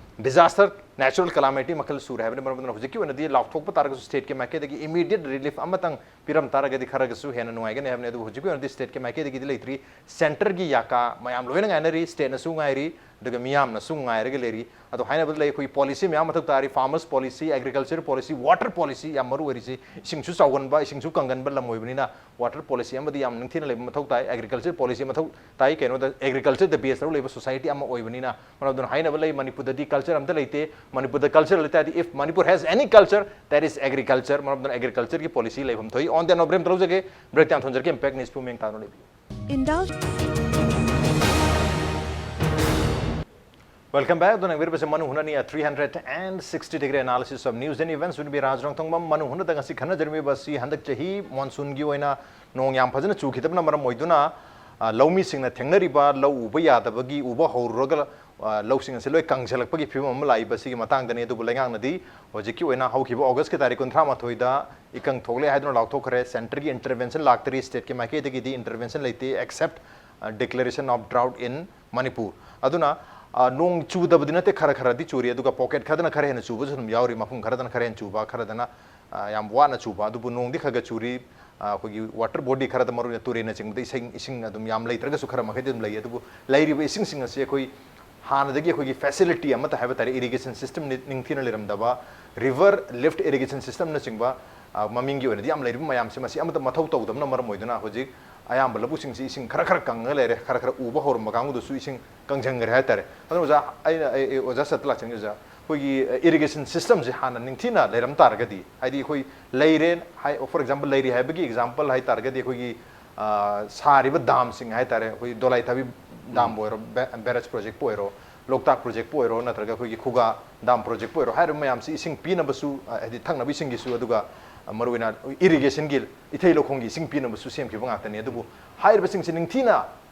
ꯗꯤꯖꯥꯁꯇꯔ, ꯅꯦꯆꯔꯦꯜ ꯀꯦꯂꯥꯃꯤꯇꯤ ꯃꯈꯜ ꯁꯨꯔꯦ ꯍꯥꯏꯕꯅ ꯃꯔꯝ ꯑꯣꯏꯗꯨꯅ ꯍꯧꯖꯤꯛꯀꯤ ꯑꯣꯏꯅꯗꯤ ꯂꯥꯎꯊꯣꯛꯄ ꯇꯥꯔꯒꯁꯨ ꯁ꯭ꯇꯦꯠꯀꯤ ꯃꯥꯏꯀꯩꯗꯒꯤ ꯏꯃꯤꯗꯤꯌꯦꯠ ꯔꯤꯂꯤꯐ ꯑꯃꯇꯪ ꯄꯤꯔꯝ ꯇꯥꯔꯒꯗꯤ ꯈꯔꯒꯁꯨ ꯍꯦꯟꯅ ꯅꯨꯡꯉꯥꯏꯒꯅꯤ ꯍꯥꯏꯕꯅꯤ꯫ ꯑꯗꯨꯕꯨ ꯍꯧꯖꯤꯛꯀꯤ ꯑꯣꯏꯅꯗꯤ ꯁ꯭ꯇꯦꯠꯀꯤ ꯃꯥꯏꯀꯩꯗꯒꯤꯗꯤ ꯂꯩꯇ꯭ꯔꯤ꯫ ꯁꯦꯟꯇꯔꯒꯤ ꯌꯥꯀꯥ ꯃꯌꯥꯝ ꯂꯣꯏꯅ ꯉꯥꯏꯅꯔꯤ, ꯁ꯭ꯇꯦꯠꯅꯁꯨ ꯉꯥꯏꯔꯤ, ꯑꯗꯨꯒ ꯃꯤꯌꯥꯝꯅꯁꯨ ꯉꯥꯏꯔꯒ ꯂꯩꯔꯤ꯫ ꯑꯗꯣ ꯍꯥꯏꯅꯕꯗ ꯂꯩ, ꯑꯩꯈꯣꯏꯒꯤ ꯄꯣꯂꯤꯁꯤ ꯃꯌꯥꯝ ꯃꯊꯧ ꯇꯥꯔꯤ, farmers policy, agriculture policy, water policy ꯌꯥꯝ ꯃꯔꯨ ꯑꯣꯏꯔꯤꯁꯤ, ꯏꯁꯤꯡꯁꯨ ꯆꯥꯎꯒꯟꯕ, ꯏꯁꯤꯡꯁꯨ ꯀꯪꯒꯟꯕ ꯂꯝ ꯑꯣꯏꯕꯅꯤꯅ ꯋꯥꯇꯔ ꯄꯣꯂꯤꯁꯤ ꯑꯃꯗꯤ ꯌꯥꯝ ꯅꯤꯡꯊꯤꯅ ꯂꯩꯕ ꯃꯊꯧ ꯇꯥꯏ꯫ ꯑꯦꯒ꯭ꯔꯤꯀꯜꯆꯔ ꯄꯣꯂꯤꯁꯤ ꯃꯊꯧ ꯇꯥꯏ, ꯀꯩꯅꯣꯗ ꯑꯦꯒ꯭ꯔꯤꯀꯜꯆꯔꯗ ꯕꯦꯁ ꯇꯧꯔ ꯂꯩꯕ ꯁꯣꯁꯥꯏꯇꯤ ꯑꯃ ꯑꯣꯏꯕꯅꯤꯅ꯫ ꯃꯔꯝ ꯑꯗꯨꯅ ꯍꯥꯏꯅꯕ ꯂꯩ, ꯃꯅꯤꯄꯨꯔꯗꯗꯤ ꯀꯜꯆꯔ ꯑꯝꯇ ꯂꯩꯇꯦ, ꯃꯅꯤꯄꯨꯔꯗ ꯀꯜꯆꯔ ꯂꯩ ꯇꯥꯔꯗꯤ, if Manipur has any culture, that is agriculture꯫ ꯃꯔꯝ ꯑꯗꯨꯅ ꯑꯦꯒ꯭ꯔꯤꯀꯜꯆꯔꯒꯤ ꯄꯣꯂꯤꯁꯤ ꯂꯩꯐꯝ ꯊꯣꯛꯏ꯫ On the note, ꯕ꯭ꯔꯦꯛ ꯑꯃ ꯂꯧꯖꯒꯦ, ꯕ꯭ꯔꯦꯛꯇ ꯌꯥꯝ ꯊꯣꯟꯖꯔꯛꯀꯦ, ꯏꯝꯄꯦꯛ ꯅ꯭ꯌꯨꯁꯄꯨ ꯃꯤꯠꯌꯦꯡ ꯇꯥꯗꯨꯅ ꯂꯩꯕꯤꯌꯨ꯫ Indulge. Welcome back. ꯑꯗꯨꯅ ꯌꯦꯡꯕꯤꯔꯤꯕꯁꯦ ꯃꯅꯨ ꯍꯨꯅꯅꯤ, three hundred and sixty degree analysis of news and events with me, ꯔꯥꯖ ꯔꯣꯡꯊꯣꯡꯕꯝ꯫ ꯃꯅꯨ ꯍꯨꯅꯗ ꯉꯁꯤ ꯈꯟꯅꯖꯔꯝꯃꯤꯕ ꯑꯁꯤ ꯍꯟꯗꯛ ꯆꯍꯤ ꯃꯣꯟꯁꯨꯟꯒꯤ ꯑꯣꯏꯅ ꯅꯣꯡ ꯌꯥꯝ ꯐꯖꯅ ꯆꯨꯈꯤꯗꯕꯅ ꯃꯔꯝ ꯑꯣꯏꯗꯨꯅ, ꯑ, ꯂꯧꯃꯤꯁꯤꯡꯅ ꯊꯦꯡꯅꯔꯤꯕ ꯂꯧ ꯎꯕ ꯌꯥꯗꯕꯒꯤ, ꯎꯕ ꯍꯧꯔꯨꯔꯒ, ꯑ, ꯂꯧꯁꯤꯡ ꯑꯁꯤ ꯂꯣꯏ ꯀꯪꯁꯤꯜꯂꯛꯄꯒꯤ ꯐꯤꯕꯝ ꯑꯃ ꯂꯥꯛꯏꯕ ꯑꯁꯤꯒꯤ ꯃꯇꯥꯡꯗꯅꯤ꯫ ꯑꯗꯨꯕꯨ ꯂꯩꯉꯥꯛꯅꯗꯤ ꯍꯧꯖꯤꯛꯀꯤ ꯑꯣꯏꯅ ꯍꯧꯈꯤꯕ ꯑꯣꯒꯁꯀꯤ ꯇꯥꯔꯤꯛ ꯀꯨꯟꯊ꯭ꯔꯥ ꯃꯥꯊꯣꯏꯗ ꯏꯀꯪ ꯊꯣꯛꯂꯦ ꯍꯥꯏꯗꯨꯅ ꯂꯥꯎꯊꯣꯛꯈ꯭ꯔꯦ꯫ ꯁꯦꯟꯇꯔꯒꯤ ꯏꯟꯇꯔꯚꯦꯟꯁꯟ ꯂꯥꯛꯇ꯭ꯔꯤ, ꯁ꯭ꯇꯦꯠꯀꯤ ꯃꯥꯏꯀꯩꯗꯒꯤꯗꯤ ꯏꯟꯇꯔꯚꯦꯟꯁꯟ ꯂꯩꯇꯦ, except, ꯑ, declaration of drought in Manipur꯫ ꯑꯗꯨꯅ, ꯑ, ꯅꯣꯡ ꯆꯨꯗꯕꯗꯤ ꯅꯠꯇꯦ, ꯈꯔ ꯈꯔꯗꯤ ꯆꯨꯔꯤ, ꯑꯗꯨꯒ ꯄꯣꯀꯦꯠ ꯈꯔꯗꯅ ꯈꯔ ꯍꯦꯟꯅ ꯆꯨꯕꯁꯨ ꯑꯗꯨꯝ ꯌꯥꯎꯔꯤ, ꯃꯐꯝ ꯈꯔꯗꯅ ꯈꯔ ꯍꯦꯟꯅ ꯆꯨꯕ, ꯈꯔꯗꯅ, ꯑ, ꯌꯥꯝ ꯋꯥꯅ ꯆꯨꯕ꯫ ꯑꯗꯨꯕꯨ ꯅꯣꯡꯗꯤ ꯈꯔ ꯈꯔ ꯆꯨꯔꯤ꯫ ꯑ, ꯑꯩꯈꯣꯏꯒꯤ ꯋꯥꯇꯔ ꯕꯣꯗꯤ ꯈꯔꯗ, ꯃꯔꯨꯑꯣꯏꯅ ꯇꯨꯔꯦꯜꯅꯆꯤꯡꯕꯗ ꯏꯁꯤꯡ, ꯏꯁꯤꯡ ꯑꯗꯨꯝ ꯌꯥꯝ ꯂꯩꯇ꯭ꯔꯒꯁꯨ ꯈꯔ ꯃꯈꯩꯗꯤ ꯑꯗꯨꯝ ꯂꯩ꯫ ꯑꯗꯨꯕꯨ ꯂꯩꯔꯤꯕ ꯏꯁꯤꯡꯁꯤꯡ ꯑꯁꯤ ꯑꯩꯈꯣꯏ ꯍꯥꯟꯅꯗꯒꯤ ꯑꯩꯈꯣꯏꯒꯤ ꯐꯦꯁꯤꯂꯤꯇꯤ ꯑꯃꯠꯇ ꯍꯥꯏꯕ ꯇꯥꯔꯦ, ꯏꯔꯤꯒꯦꯁꯟ ꯁꯤꯁꯇꯦꯝ ꯅꯤꯡꯊꯤꯅ ꯂꯩꯔꯝꯗꯕ, ꯔꯤꯚꯔ ꯂꯤꯐ ꯏꯔꯤꯒꯦꯁꯟ ꯁꯤꯁꯇꯝꯅꯆꯤꯡꯕ, ꯑ, ꯃꯃꯤꯡꯒꯤ ꯑꯣꯏꯅꯗꯤ ꯌꯥꯝ ꯂꯩꯔꯤꯕ ꯃꯌꯥꯝꯁꯦ, ꯃꯁꯤ ꯑꯃꯠꯇ ꯃꯊꯧ ꯇꯧꯗꯕꯅ ꯃꯔꯝ ꯑꯣꯏꯗꯨꯅ ꯍꯧꯖꯤꯛ ꯑꯌꯥꯝꯕ ꯂꯧꯕꯨꯛꯁꯤꯡꯁꯤ ꯏꯁꯤꯡ ꯈꯔ ꯈꯔ ꯀꯪꯉꯒ ꯂꯩꯔꯦ, ꯈꯔ ꯈꯔ ꯎꯕ ꯍꯧꯔꯝꯕ ꯀꯥꯡꯕꯨꯗꯨꯁꯨ ꯏꯁꯤꯡ ꯀꯪꯁꯤꯟꯈ꯭ꯔꯦ ꯍꯥꯏꯇꯥꯔꯦ꯫ ꯑꯗꯨꯅ ꯑꯣꯖꯥ, ꯑꯩꯅ, ꯑꯩ, ꯑꯩ, ꯑꯣꯖꯥ ꯁꯇꯤꯂꯥꯜꯁꯟꯒꯤ ꯑꯣꯖꯥ, ꯑꯩꯈꯣꯏꯒꯤ, ꯑ, ꯏꯔꯤꯒꯦꯁꯟ ꯁꯤꯁꯇꯝꯁꯦ ꯍꯥꯟꯅ ꯅꯤꯡꯊꯤꯅ ꯂꯩꯔꯝ ꯇꯥꯔꯒꯗꯤ, ꯍꯥꯏꯗꯤ ꯑꯩꯈꯣꯏ ꯂꯩꯔꯦ ꯍꯥꯏ, for example, ꯂꯩꯔꯤ ꯍꯥꯏꯕꯒꯤ ꯑꯦꯛꯖꯥꯝꯄꯜ ꯍꯥꯏꯇꯥꯔꯒꯗꯤ, ꯑꯩꯈꯣꯏꯒꯤ, ꯑ, ꯁꯥꯔꯤꯕ ꯗꯥꯝꯁꯤꯡ ꯍꯥꯏꯇꯥꯔꯦ, ꯑꯩꯈꯣꯏ ꯗꯣꯂꯥꯏ ꯊꯥꯕꯤ ꯗꯥꯝꯕꯨ ꯑꯣꯏꯔꯣ, ꯕꯦ-, ꯕꯦꯔꯦꯖ ꯄ꯭ꯔꯣꯖꯦꯛꯄꯨ ꯑꯣꯏꯔꯣ, ꯂꯣꯛꯇꯥꯛ ꯄ꯭ꯔꯣꯖꯦꯛꯄꯨ ꯑꯣꯏꯔꯣ, ꯅꯠꯇ꯭ꯔꯒ ꯑꯩꯈꯣꯏꯒꯤ ꯈꯨꯒꯥ ꯗꯥꯝ ꯄ꯭ꯔꯣꯖꯦꯛꯄꯨ ꯑꯣꯏꯔꯣ, ꯍꯥꯏꯔꯤꯕ ꯃꯌꯥꯝꯁꯤ ꯏꯁꯤꯡ ꯄꯤꯅꯕꯁꯨ, ꯑ, ꯍꯥꯏꯗꯤ ꯊꯛꯅꯕ ꯏꯁꯤꯡꯒꯤꯁꯨ, ꯑꯗꯨꯒ, ꯑ, ꯃꯔꯨꯑꯣꯏꯅ ꯏꯔꯤꯒꯦꯁꯟꯒꯤ, ꯏꯊꯩ ꯂꯧꯈꯣꯡꯒꯤ ꯏꯁꯤꯡ ꯄꯤꯅꯕꯁꯨ ꯁꯦꯝꯈꯤꯕ ꯉꯥꯛꯇꯅꯤ꯫ ꯑꯗꯨꯕꯨ ꯍꯥꯏꯔꯤꯕꯁꯤꯡꯁꯤ ꯅꯤꯡꯊꯤꯅ,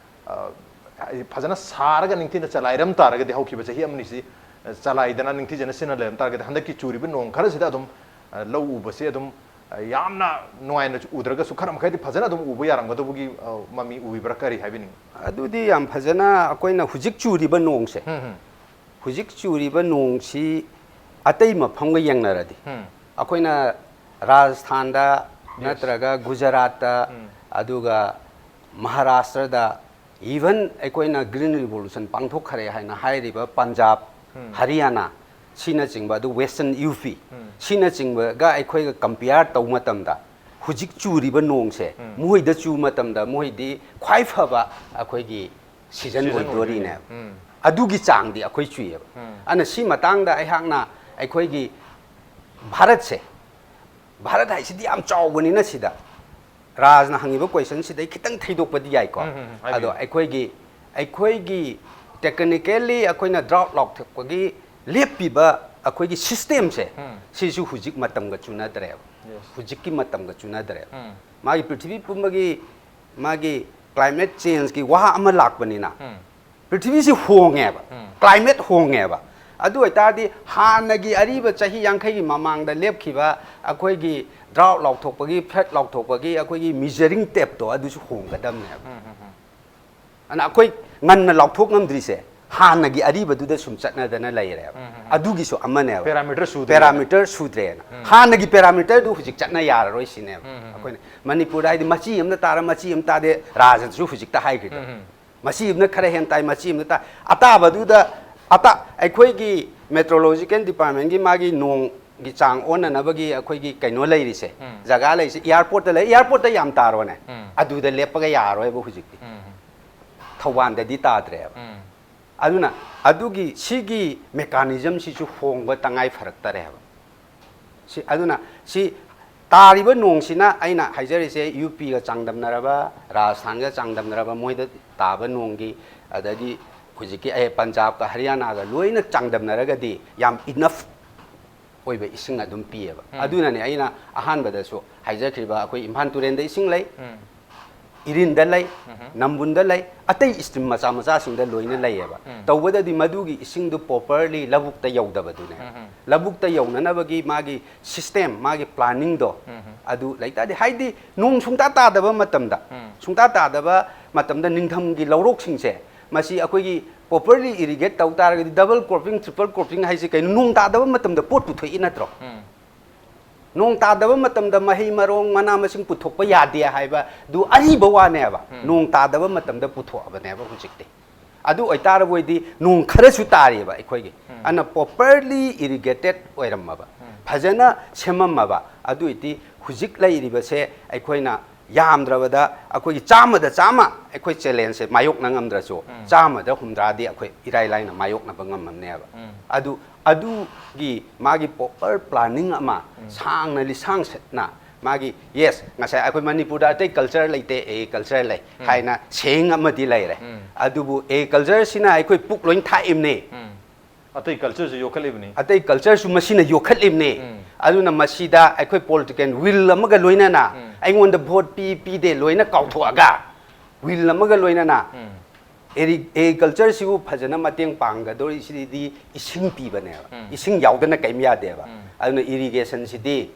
ꯑ, ꯍꯥꯏꯗꯤ ꯐꯖꯅ ꯁꯥꯔꯒ ꯅꯤꯡꯊꯤꯅ ꯆꯂꯥꯏꯔꯝ ꯇꯥꯔꯒꯗꯤ, ꯍꯧꯈꯤꯕ ꯆꯍꯤ ꯑꯃꯅꯤꯁꯤ, ꯑ, ꯆꯂꯥꯏꯗꯅ ꯅꯤꯡꯊꯤꯖꯅ ꯁꯤꯖꯤꯟꯅ ꯂꯩꯔꯝ ꯇꯥꯔꯒꯗꯤ, ꯍꯟꯗꯛꯀꯤ ꯆꯨꯔꯤꯕ ꯅꯣꯡ ꯈꯔꯁꯤꯗ ꯑꯗꯨꯝ, ꯑ, ꯂꯧ ꯎꯕꯁꯦ ꯑꯗꯨꯝ, ꯑ, ꯌꯥꯝꯅ ꯅꯨꯡꯉꯥꯏꯅ ꯎꯗ꯭ꯔꯒꯁꯨ, ꯈꯔ ꯃꯈꯩꯗꯤ ꯐꯖꯅ ꯑꯗꯨꯝ ꯎꯕ ꯌꯥꯔꯝꯒꯗꯧꯕꯒꯤ, ꯑ, ꯃꯃꯤ ꯎꯕꯤꯕ꯭ꯔꯥ? ꯀꯔꯤ ꯍꯥꯏꯕꯤꯅꯤꯡꯉꯤ? ꯑꯗꯨꯗꯤ ꯌꯥꯝ ꯐꯖꯅ, ꯑꯩꯈꯣꯏꯅ ꯍꯧꯖꯤꯛ ꯆꯨꯔꯤꯕ ꯅꯣꯡꯁꯦ, ꯎꯝ, ꯎꯝ꯫ ꯍꯧꯖꯤꯛ ꯆꯨꯔꯤꯕ ꯅꯣꯡꯁꯤ ꯑꯇꯩ ꯃꯐꯝꯒ ꯌꯦꯡꯅꯔꯗꯤ, ꯎꯝ꯫ ꯑꯩꯈꯣꯏꯅ ꯔꯥꯖꯁꯊꯥꯟꯗ, ꯌꯦꯁ꯫ ꯅꯠꯇ꯭ꯔꯒ ꯒꯨꯖꯔꯥꯠꯇ, ꯎꯝ꯫ ꯑꯗꯨꯒ ꯃꯍꯥꯔꯥꯁꯇ꯭ꯔꯗ, even ꯑꯩꯈꯣꯏꯅ ꯒ꯭ꯔꯤꯟ ꯔꯤꯚꯣꯂꯨꯁꯟ ꯄꯥꯡꯊꯣꯛꯈ꯭ꯔꯦ ꯍꯥꯏꯅ ꯍꯥꯏꯔꯤꯕ ꯄꯟꯖꯥꯕ, ꯎꯝ꯫ ꯍꯔꯤꯌꯥꯅꯥ, ꯁꯤꯅꯆꯤꯡꯕ, ꯑꯗꯨ ꯋꯦꯁꯇꯔꯟ ꯌꯨ ꯄꯤ, ꯎꯝ꯫ ꯁꯤꯅꯆꯤꯡꯕꯒ ꯑꯩꯈꯣꯏꯒ ꯀꯝꯄꯤꯌꯔ ꯇꯧꯕ ꯃꯇꯝꯗ, ꯍꯧꯖꯤꯛ ꯆꯨꯔꯤꯕ ꯅꯣꯡꯁꯦ, ꯎꯝ꯫ ꯃꯣꯏꯗ ꯆꯨꯕ ꯃꯇꯝꯗ, ꯃꯣꯏꯗꯤ ꯈ꯭ꯋꯥꯏ ꯐꯕ ꯑꯩꯈꯣꯏꯒꯤ ꯁꯤꯖꯟ ꯁꯤꯖꯟ ꯑꯣꯏꯗꯣꯔꯤꯅꯦꯕ꯫ ꯑꯣꯏꯗꯣꯏꯅꯦ꯫ ꯎꯝ꯫ ꯑꯗꯨꯒꯤ ꯆꯥꯡꯗꯤ ꯑꯩꯈꯣꯏ ꯆꯨꯏꯌꯦꯕ꯫ ꯎꯝ꯫ ꯑꯗꯨꯅ ꯁꯤ ꯃꯇꯥꯡꯗ ꯑꯩꯍꯥꯛꯅ ꯑꯩꯈꯣꯏꯒꯤ ꯚꯥꯔꯠꯁꯦ, ꯚꯥꯔꯠ ꯍꯥꯏꯁꯤꯗꯤ ꯌꯥꯝ ꯆꯥꯎꯕꯅꯤꯅ, ꯁꯤꯗ ꯔꯥꯖꯅ ꯍꯪꯉꯤꯕ ꯀꯣꯏꯁꯟꯁꯤꯗꯩ ꯈꯤꯇꯪ ꯊꯩꯗꯣꯛꯄꯗꯤ ꯌꯥꯏꯀꯣ꯫ ꯎꯝ, ꯎꯝ, ꯎꯝ, ꯍꯥꯏꯕꯤꯌꯨ꯫ ꯑꯗꯣ ꯑꯩꯈꯣꯏꯒꯤ, ꯑꯩꯈꯣꯏꯒꯤ technically ꯑꯩꯈꯣꯏꯅ ꯗ꯭ꯔꯥꯎꯠ ꯂꯥꯎꯊꯣꯛꯄꯒꯤ ꯂꯦꯞꯄꯤꯕ ꯑꯩꯈꯣꯏꯒꯤ ꯁꯤꯁꯇꯦꯝꯁꯦ, ꯎꯝ꯫ ꯁꯤꯁꯨ ꯍꯧꯖꯤꯛ ꯃꯇꯝꯒ ꯆꯨꯅꯗ꯭ꯔꯦꯕ꯫ ꯌꯦꯁ꯫ ꯍꯧꯖꯤꯛꯀꯤ ꯃꯇꯝꯒ ꯆꯨꯅꯗ꯭ꯔꯦꯕ꯫ ꯎꯝ꯫ ꯃꯥꯒꯤ ꯄ꯭ꯔꯤꯊꯤꯕꯤ ꯄꯨꯝꯕꯒꯤ ꯃꯥꯒꯤ climate changeꯀꯤ ꯋꯥꯍ ꯑꯃ ꯂꯥꯛꯄꯅꯤꯅ, ꯎꯝ꯫ ꯄ꯭ꯔꯤꯊꯤꯕꯤꯁꯤ ꯍꯣꯡꯉꯦꯕ, ꯎꯝ꯫ Climate ꯍꯣꯡꯉꯦꯕ꯫ ꯑꯗꯨ ꯑꯣꯏꯇꯥꯔꯗꯤ ꯍꯥꯟꯅꯒꯤ ꯑꯔꯤꯕ ꯆꯍꯤ ꯌꯥꯡꯈꯩꯒꯤ ꯃꯃꯥꯡꯗ ꯂꯦꯞꯈꯤꯕ ꯑꯩꯈꯣꯏꯒꯤ ꯗ꯭ꯔꯥꯎꯠ ꯂꯥꯎꯊꯣꯛꯄꯒꯤ, ꯐ꯭ꯂꯠ ꯂꯥꯎꯊꯣꯛꯄꯒꯤ ꯑꯩꯈꯣꯏꯒꯤ measuring tapeꯇꯣ ꯑꯗꯨꯁꯨ ꯍꯣꯡꯒꯗꯕꯅꯦꯕ꯫ ꯎꯝ, ꯎꯝ, ꯎꯝ꯫ ꯑꯗꯨꯅ ꯑꯩꯈꯣꯏ ꯉꯟꯅ ꯂꯥꯎꯊꯣꯛ ꯉꯝꯗ꯭ꯔꯤꯁꯦ ꯍꯥꯟꯅꯒꯤ ꯑꯔꯤꯕꯗꯨꯗ ꯁꯨꯝ ꯆꯠꯅꯗꯅ ꯂꯩꯔꯦꯕ꯫ ꯎꯝ, ꯎꯝ, ꯎꯝ꯫ ꯑꯗꯨꯒꯤꯁꯨ ꯑꯃꯅꯦꯕ꯫ Parameter ꯁꯨꯗ꯭ꯔꯦꯅ꯫ Parameter ꯁꯨꯗ꯭ꯔꯦꯅ꯫ ꯎꯝ, ꯎꯝ꯫ ꯍꯥꯟꯅꯒꯤ parameterꯗꯨ ꯍꯧꯖꯤꯛ ꯆꯠꯅ ꯌꯥꯔꯔꯣꯏ ꯁꯤꯅꯦꯕ꯫ ꯎꯝ, ꯎꯝ, ꯎꯝ꯫ ꯑꯩꯈꯣꯏꯅ ꯃꯅꯤꯄꯨꯔꯗ ꯍꯥꯏꯗꯤ ꯃꯆꯤ ꯑꯃꯅ ꯇꯥꯔ ꯃꯆꯤ ꯑꯃ ꯇꯥꯗꯦ, ꯔꯥꯖꯅꯁꯨ ꯍꯧꯖꯤꯛꯇ ꯍꯥꯏꯈ꯭ꯔꯤꯗꯣ꯫ ꯎꯝ, ꯎꯝ꯫ ꯃꯆꯤ ꯑꯃꯅ ꯈꯔ ꯍꯦꯟꯅ ꯇꯥꯏ, ꯃꯆꯤ ꯑꯃꯅ ꯇꯥꯏ꯫ ꯑꯇꯥꯕꯗꯨꯗ, ꯑꯇꯥ-, ꯑꯩꯈꯣꯏꯒꯤ meteorological departmentꯀꯤ ꯃꯥꯒꯤ ꯅꯣꯡꯒꯤ ꯆꯥꯡ ꯑꯣꯟꯅꯅꯕꯒꯤ ꯑꯩꯈꯣꯏꯒꯤ ꯀꯩꯅꯣ ꯂꯩꯔꯤꯁꯦ, ꯎꯝ꯫ ꯖꯒꯥ ꯂꯩꯔꯤꯁꯦ, airportꯇ ꯂꯩ, airportꯇ ꯌꯥꯝ ꯇꯥꯔꯣꯅꯦ, ꯎꯝ꯫ ꯑꯗꯨꯗ ꯂꯦꯞꯄꯒ ꯌꯥꯔꯣꯏꯕ ꯍꯧꯖꯤꯛꯇꯤ꯫ ꯎꯝ꯫ ꯊꯧꯕꯥꯜꯗꯗꯤ ꯇꯥꯗ꯭ꯔꯦꯕ꯫ ꯎꯝ꯫ ꯑꯗꯨꯅ ꯑꯗꯨꯒꯤ, ꯁꯤꯒꯤ mechanismꯁꯤꯁꯨ ꯍꯣꯡꯕ ꯇꯉꯥꯏ ꯐꯔꯛꯇꯔꯦꯕ꯫ ꯁꯤ, ꯑꯗꯨꯅ ꯁꯤ ꯇꯥꯔꯤꯕ ꯅꯣꯡꯁꯤꯅ, ꯑꯩꯅ ꯍꯥꯏꯖꯔꯤꯁꯦ, UPꯒ ꯆꯥꯡꯗꯝꯅꯔꯕ, ꯔꯥꯖꯁꯊꯥꯟꯒ ꯆꯥꯡꯗꯝꯅꯔꯕ, ꯃꯣꯏꯗ ꯇꯥꯕ ꯅꯣꯡꯒꯤ, ꯑꯗꯒꯤ ꯍꯧꯖꯤꯛꯀꯤ ꯑꯩ ꯄꯟꯖꯥꯕꯀ ꯍꯔꯤꯌꯥꯅꯥꯒ ꯂꯣꯏꯅ ꯆꯥꯡꯗꯝꯅꯔꯒꯗꯤ ꯌꯥꯝ enough ꯑꯣꯏꯕ ꯏꯁꯤꯡ ꯑꯗꯨꯝ ꯄꯤꯌꯦꯕ꯫ ꯎꯝ꯫ ꯑꯗꯨꯅꯅꯦ ꯑꯩꯅ ꯑꯍꯥꯟꯕꯗꯁꯨ ꯍꯥꯏꯖꯈ꯭ꯔꯤꯕ, ꯑꯩꯈꯣꯏ ꯏꯝꯐꯥꯜ ꯇꯨꯔꯦꯜꯗ ꯏꯁꯤꯡ ꯂꯩ, ꯎꯝ꯫ ꯏꯔꯤꯟꯗ ꯂꯩ, ꯎꯝ꯫ ꯅꯝꯕꯨꯟꯗ ꯂꯩ, ꯑꯇꯩ stream ꯃꯆꯥ ꯃꯆꯥꯁꯤꯡꯗ ꯂꯣꯏꯅ ꯂꯩꯌꯦꯕ꯫ ꯎꯝ꯫ ꯇꯧꯕꯗꯗꯤ ꯃꯗꯨꯒꯤ ꯏꯁꯤꯡꯗꯨ properly ꯂꯧꯕꯨꯛꯇ ꯌꯧꯗꯕꯗꯨꯅꯦ꯫ ꯎꯝ꯫ ꯂꯧꯕꯨꯛꯇ ꯌꯧꯅꯅꯕꯒꯤ ꯃꯥꯒꯤ system, ꯃꯥꯒꯤ planningꯗꯣ, ꯎꯝ꯫ ꯑꯗꯨ ꯂꯩꯇꯥꯔꯗꯤ, ꯍꯥꯏꯗꯤ ꯅꯣꯡ ꯁꯨꯡꯇꯥ ꯇꯥꯗꯕ ꯃꯇꯝꯗ, ꯎꯝ꯫ ꯁꯨꯡꯇꯥ ꯇꯥꯗꯕ ꯃꯇꯝꯗ ꯅꯤꯡꯊꯝꯒꯤ ꯂꯧꯔꯣꯛꯁꯤꯡꯁꯦ, ꯃꯁꯤ ꯑꯩꯈꯣꯏꯒꯤ properly irrigate ꯇꯧ ꯇꯥꯔꯒꯗꯤ, double cropping, triple cropping ꯍꯥꯏꯁꯦ ꯀꯩꯅꯣ? ꯅꯣꯡ ꯇꯥꯗꯕ ꯃꯇꯝꯗ ꯄꯣꯠ ꯄꯨꯊꯣꯛꯏ ꯅꯠꯇ꯭ꯔꯣ? ꯎꯝ꯫ ꯅꯣꯡ ꯇꯥꯗꯕ ꯃꯇꯝꯗ ꯃꯍꯩ ꯃꯔꯣꯡ, ꯃꯅꯥ ꯃꯁꯤꯡ ꯄꯨꯊꯣꯛꯄ ꯌꯥꯗꯦ ꯍꯥꯏꯕꯗꯨ ꯑꯔꯤꯕ ꯋꯥꯅꯦꯕ꯫ ꯎꯝ꯫ ꯅꯣꯡ ꯇꯥꯗꯕ ꯃꯇꯝꯗ ꯄꯨꯊꯣꯛꯑꯕꯅꯦꯕ ꯍꯧꯖꯤꯛꯇꯤ꯫ ꯑꯗꯨ ꯑꯣꯏꯇꯥꯔꯕꯣꯏꯗꯤ ꯅꯣꯡ ꯈꯔꯁꯨ ꯇꯥꯔꯤꯕ ꯑꯩꯈꯣꯏꯒꯤ꯫ ꯎꯝ꯫ ꯑꯗꯨꯅ properly irrigated ꯑꯣꯏꯔꯝꯃꯕ, ꯎꯝ꯫ ꯐꯖꯅ ꯁꯦꯝꯃꯝꯃꯕ, ꯑꯗꯨ ꯑꯣꯏꯗꯤ ꯍꯧꯖꯤꯛ ꯂꯩꯔꯤꯕꯁꯦ ꯑꯩꯈꯣꯏꯅ ꯌꯥꯝꯗ꯭ꯔꯕꯗ ꯑꯩꯈꯣꯏꯒꯤ ꯆꯥꯝꯃꯗ ꯆꯥꯝꯃ ꯑꯩꯈꯣꯏ challengeꯁꯦ ꯃꯥꯌꯣꯛꯅ ꯉꯝꯗ꯭ꯔꯁꯨ, ꯎꯝ꯫ ꯆꯥꯝꯃꯗ ꯍꯨꯝꯗ꯭ꯔꯥꯗꯤ ꯑꯩꯈꯣꯏ ꯏꯔꯥꯏ ꯂꯥꯏꯅ ꯃꯥꯌꯣꯛꯅꯕ ꯉꯝꯃꯝꯅꯦꯕ꯫ ꯎꯝ꯫ ꯑꯗꯨ, ꯑꯗꯨꯒꯤ ꯃꯥꯒꯤ proper planning ꯑꯃ, ꯎꯝ꯫ ꯁꯥꯡꯅ ꯂꯤꯁꯥꯡꯁꯤꯠꯅ ꯃꯥꯒꯤ, yes, ꯉꯁꯥꯏ ꯑꯩꯈꯣꯏ ꯃꯅꯤꯄꯨꯔꯗ ꯑꯇꯩ culture ꯂꯩꯇꯦ, agriculture ꯂꯩ, ꯎꯝ꯫ ꯍꯥꯏꯅ saying ꯑꯃꯗꯤ ꯂꯩꯔꯦ꯫ ꯎꯝ꯫ ꯑꯗꯨꯕꯨ agricultureꯁꯤꯅ ꯑꯩꯈꯣꯏ ꯄꯨꯛ ꯂꯣꯏ ꯊꯥꯛꯏꯕꯅꯤ꯫ ꯎꯝ꯫ ꯑꯇꯩ cultureꯁꯨ ꯌꯣꯛꯈꯠꯂꯤꯕꯅꯤ꯫ ꯑꯇꯩ cultureꯁꯨ ꯃꯁꯤꯅ ꯌꯣꯛꯈꯠꯂꯤꯕꯅꯤ꯫ ꯎꯝ꯫ ꯑꯗꯨꯅ ꯃꯁꯤꯗ ꯑꯩꯈꯣꯏ political will ꯑꯃꯒ ꯂꯣꯏꯅꯅ, ꯎꯝ꯫ ꯑꯩꯉꯣꯟꯗ vote ꯄꯤ ꯄꯤꯗꯦ ꯂꯣꯏꯅ ꯀꯥꯎꯊꯣꯛꯑꯒ, will ꯑꯃꯒ ꯂꯣꯏꯅꯅ, ꯎꯝ꯫ ꯑꯦꯔꯤ-, agricultureꯁꯤꯕꯨ ꯐꯖꯅ ꯃꯇꯦꯡ ꯄꯥꯡꯒꯗꯧꯔꯤꯁꯤꯗꯤ ꯏꯁꯤꯡ ꯄꯤꯕꯅꯦꯕ꯫ ꯎꯝ꯫ ꯏꯁꯤꯡ ꯌꯥꯎꯗꯅ ꯀꯔꯤꯝ ꯌꯥꯗꯦꯕ꯫ ꯎꯝ꯫ ꯑꯗꯨꯅ irrigationꯁꯤꯗꯤ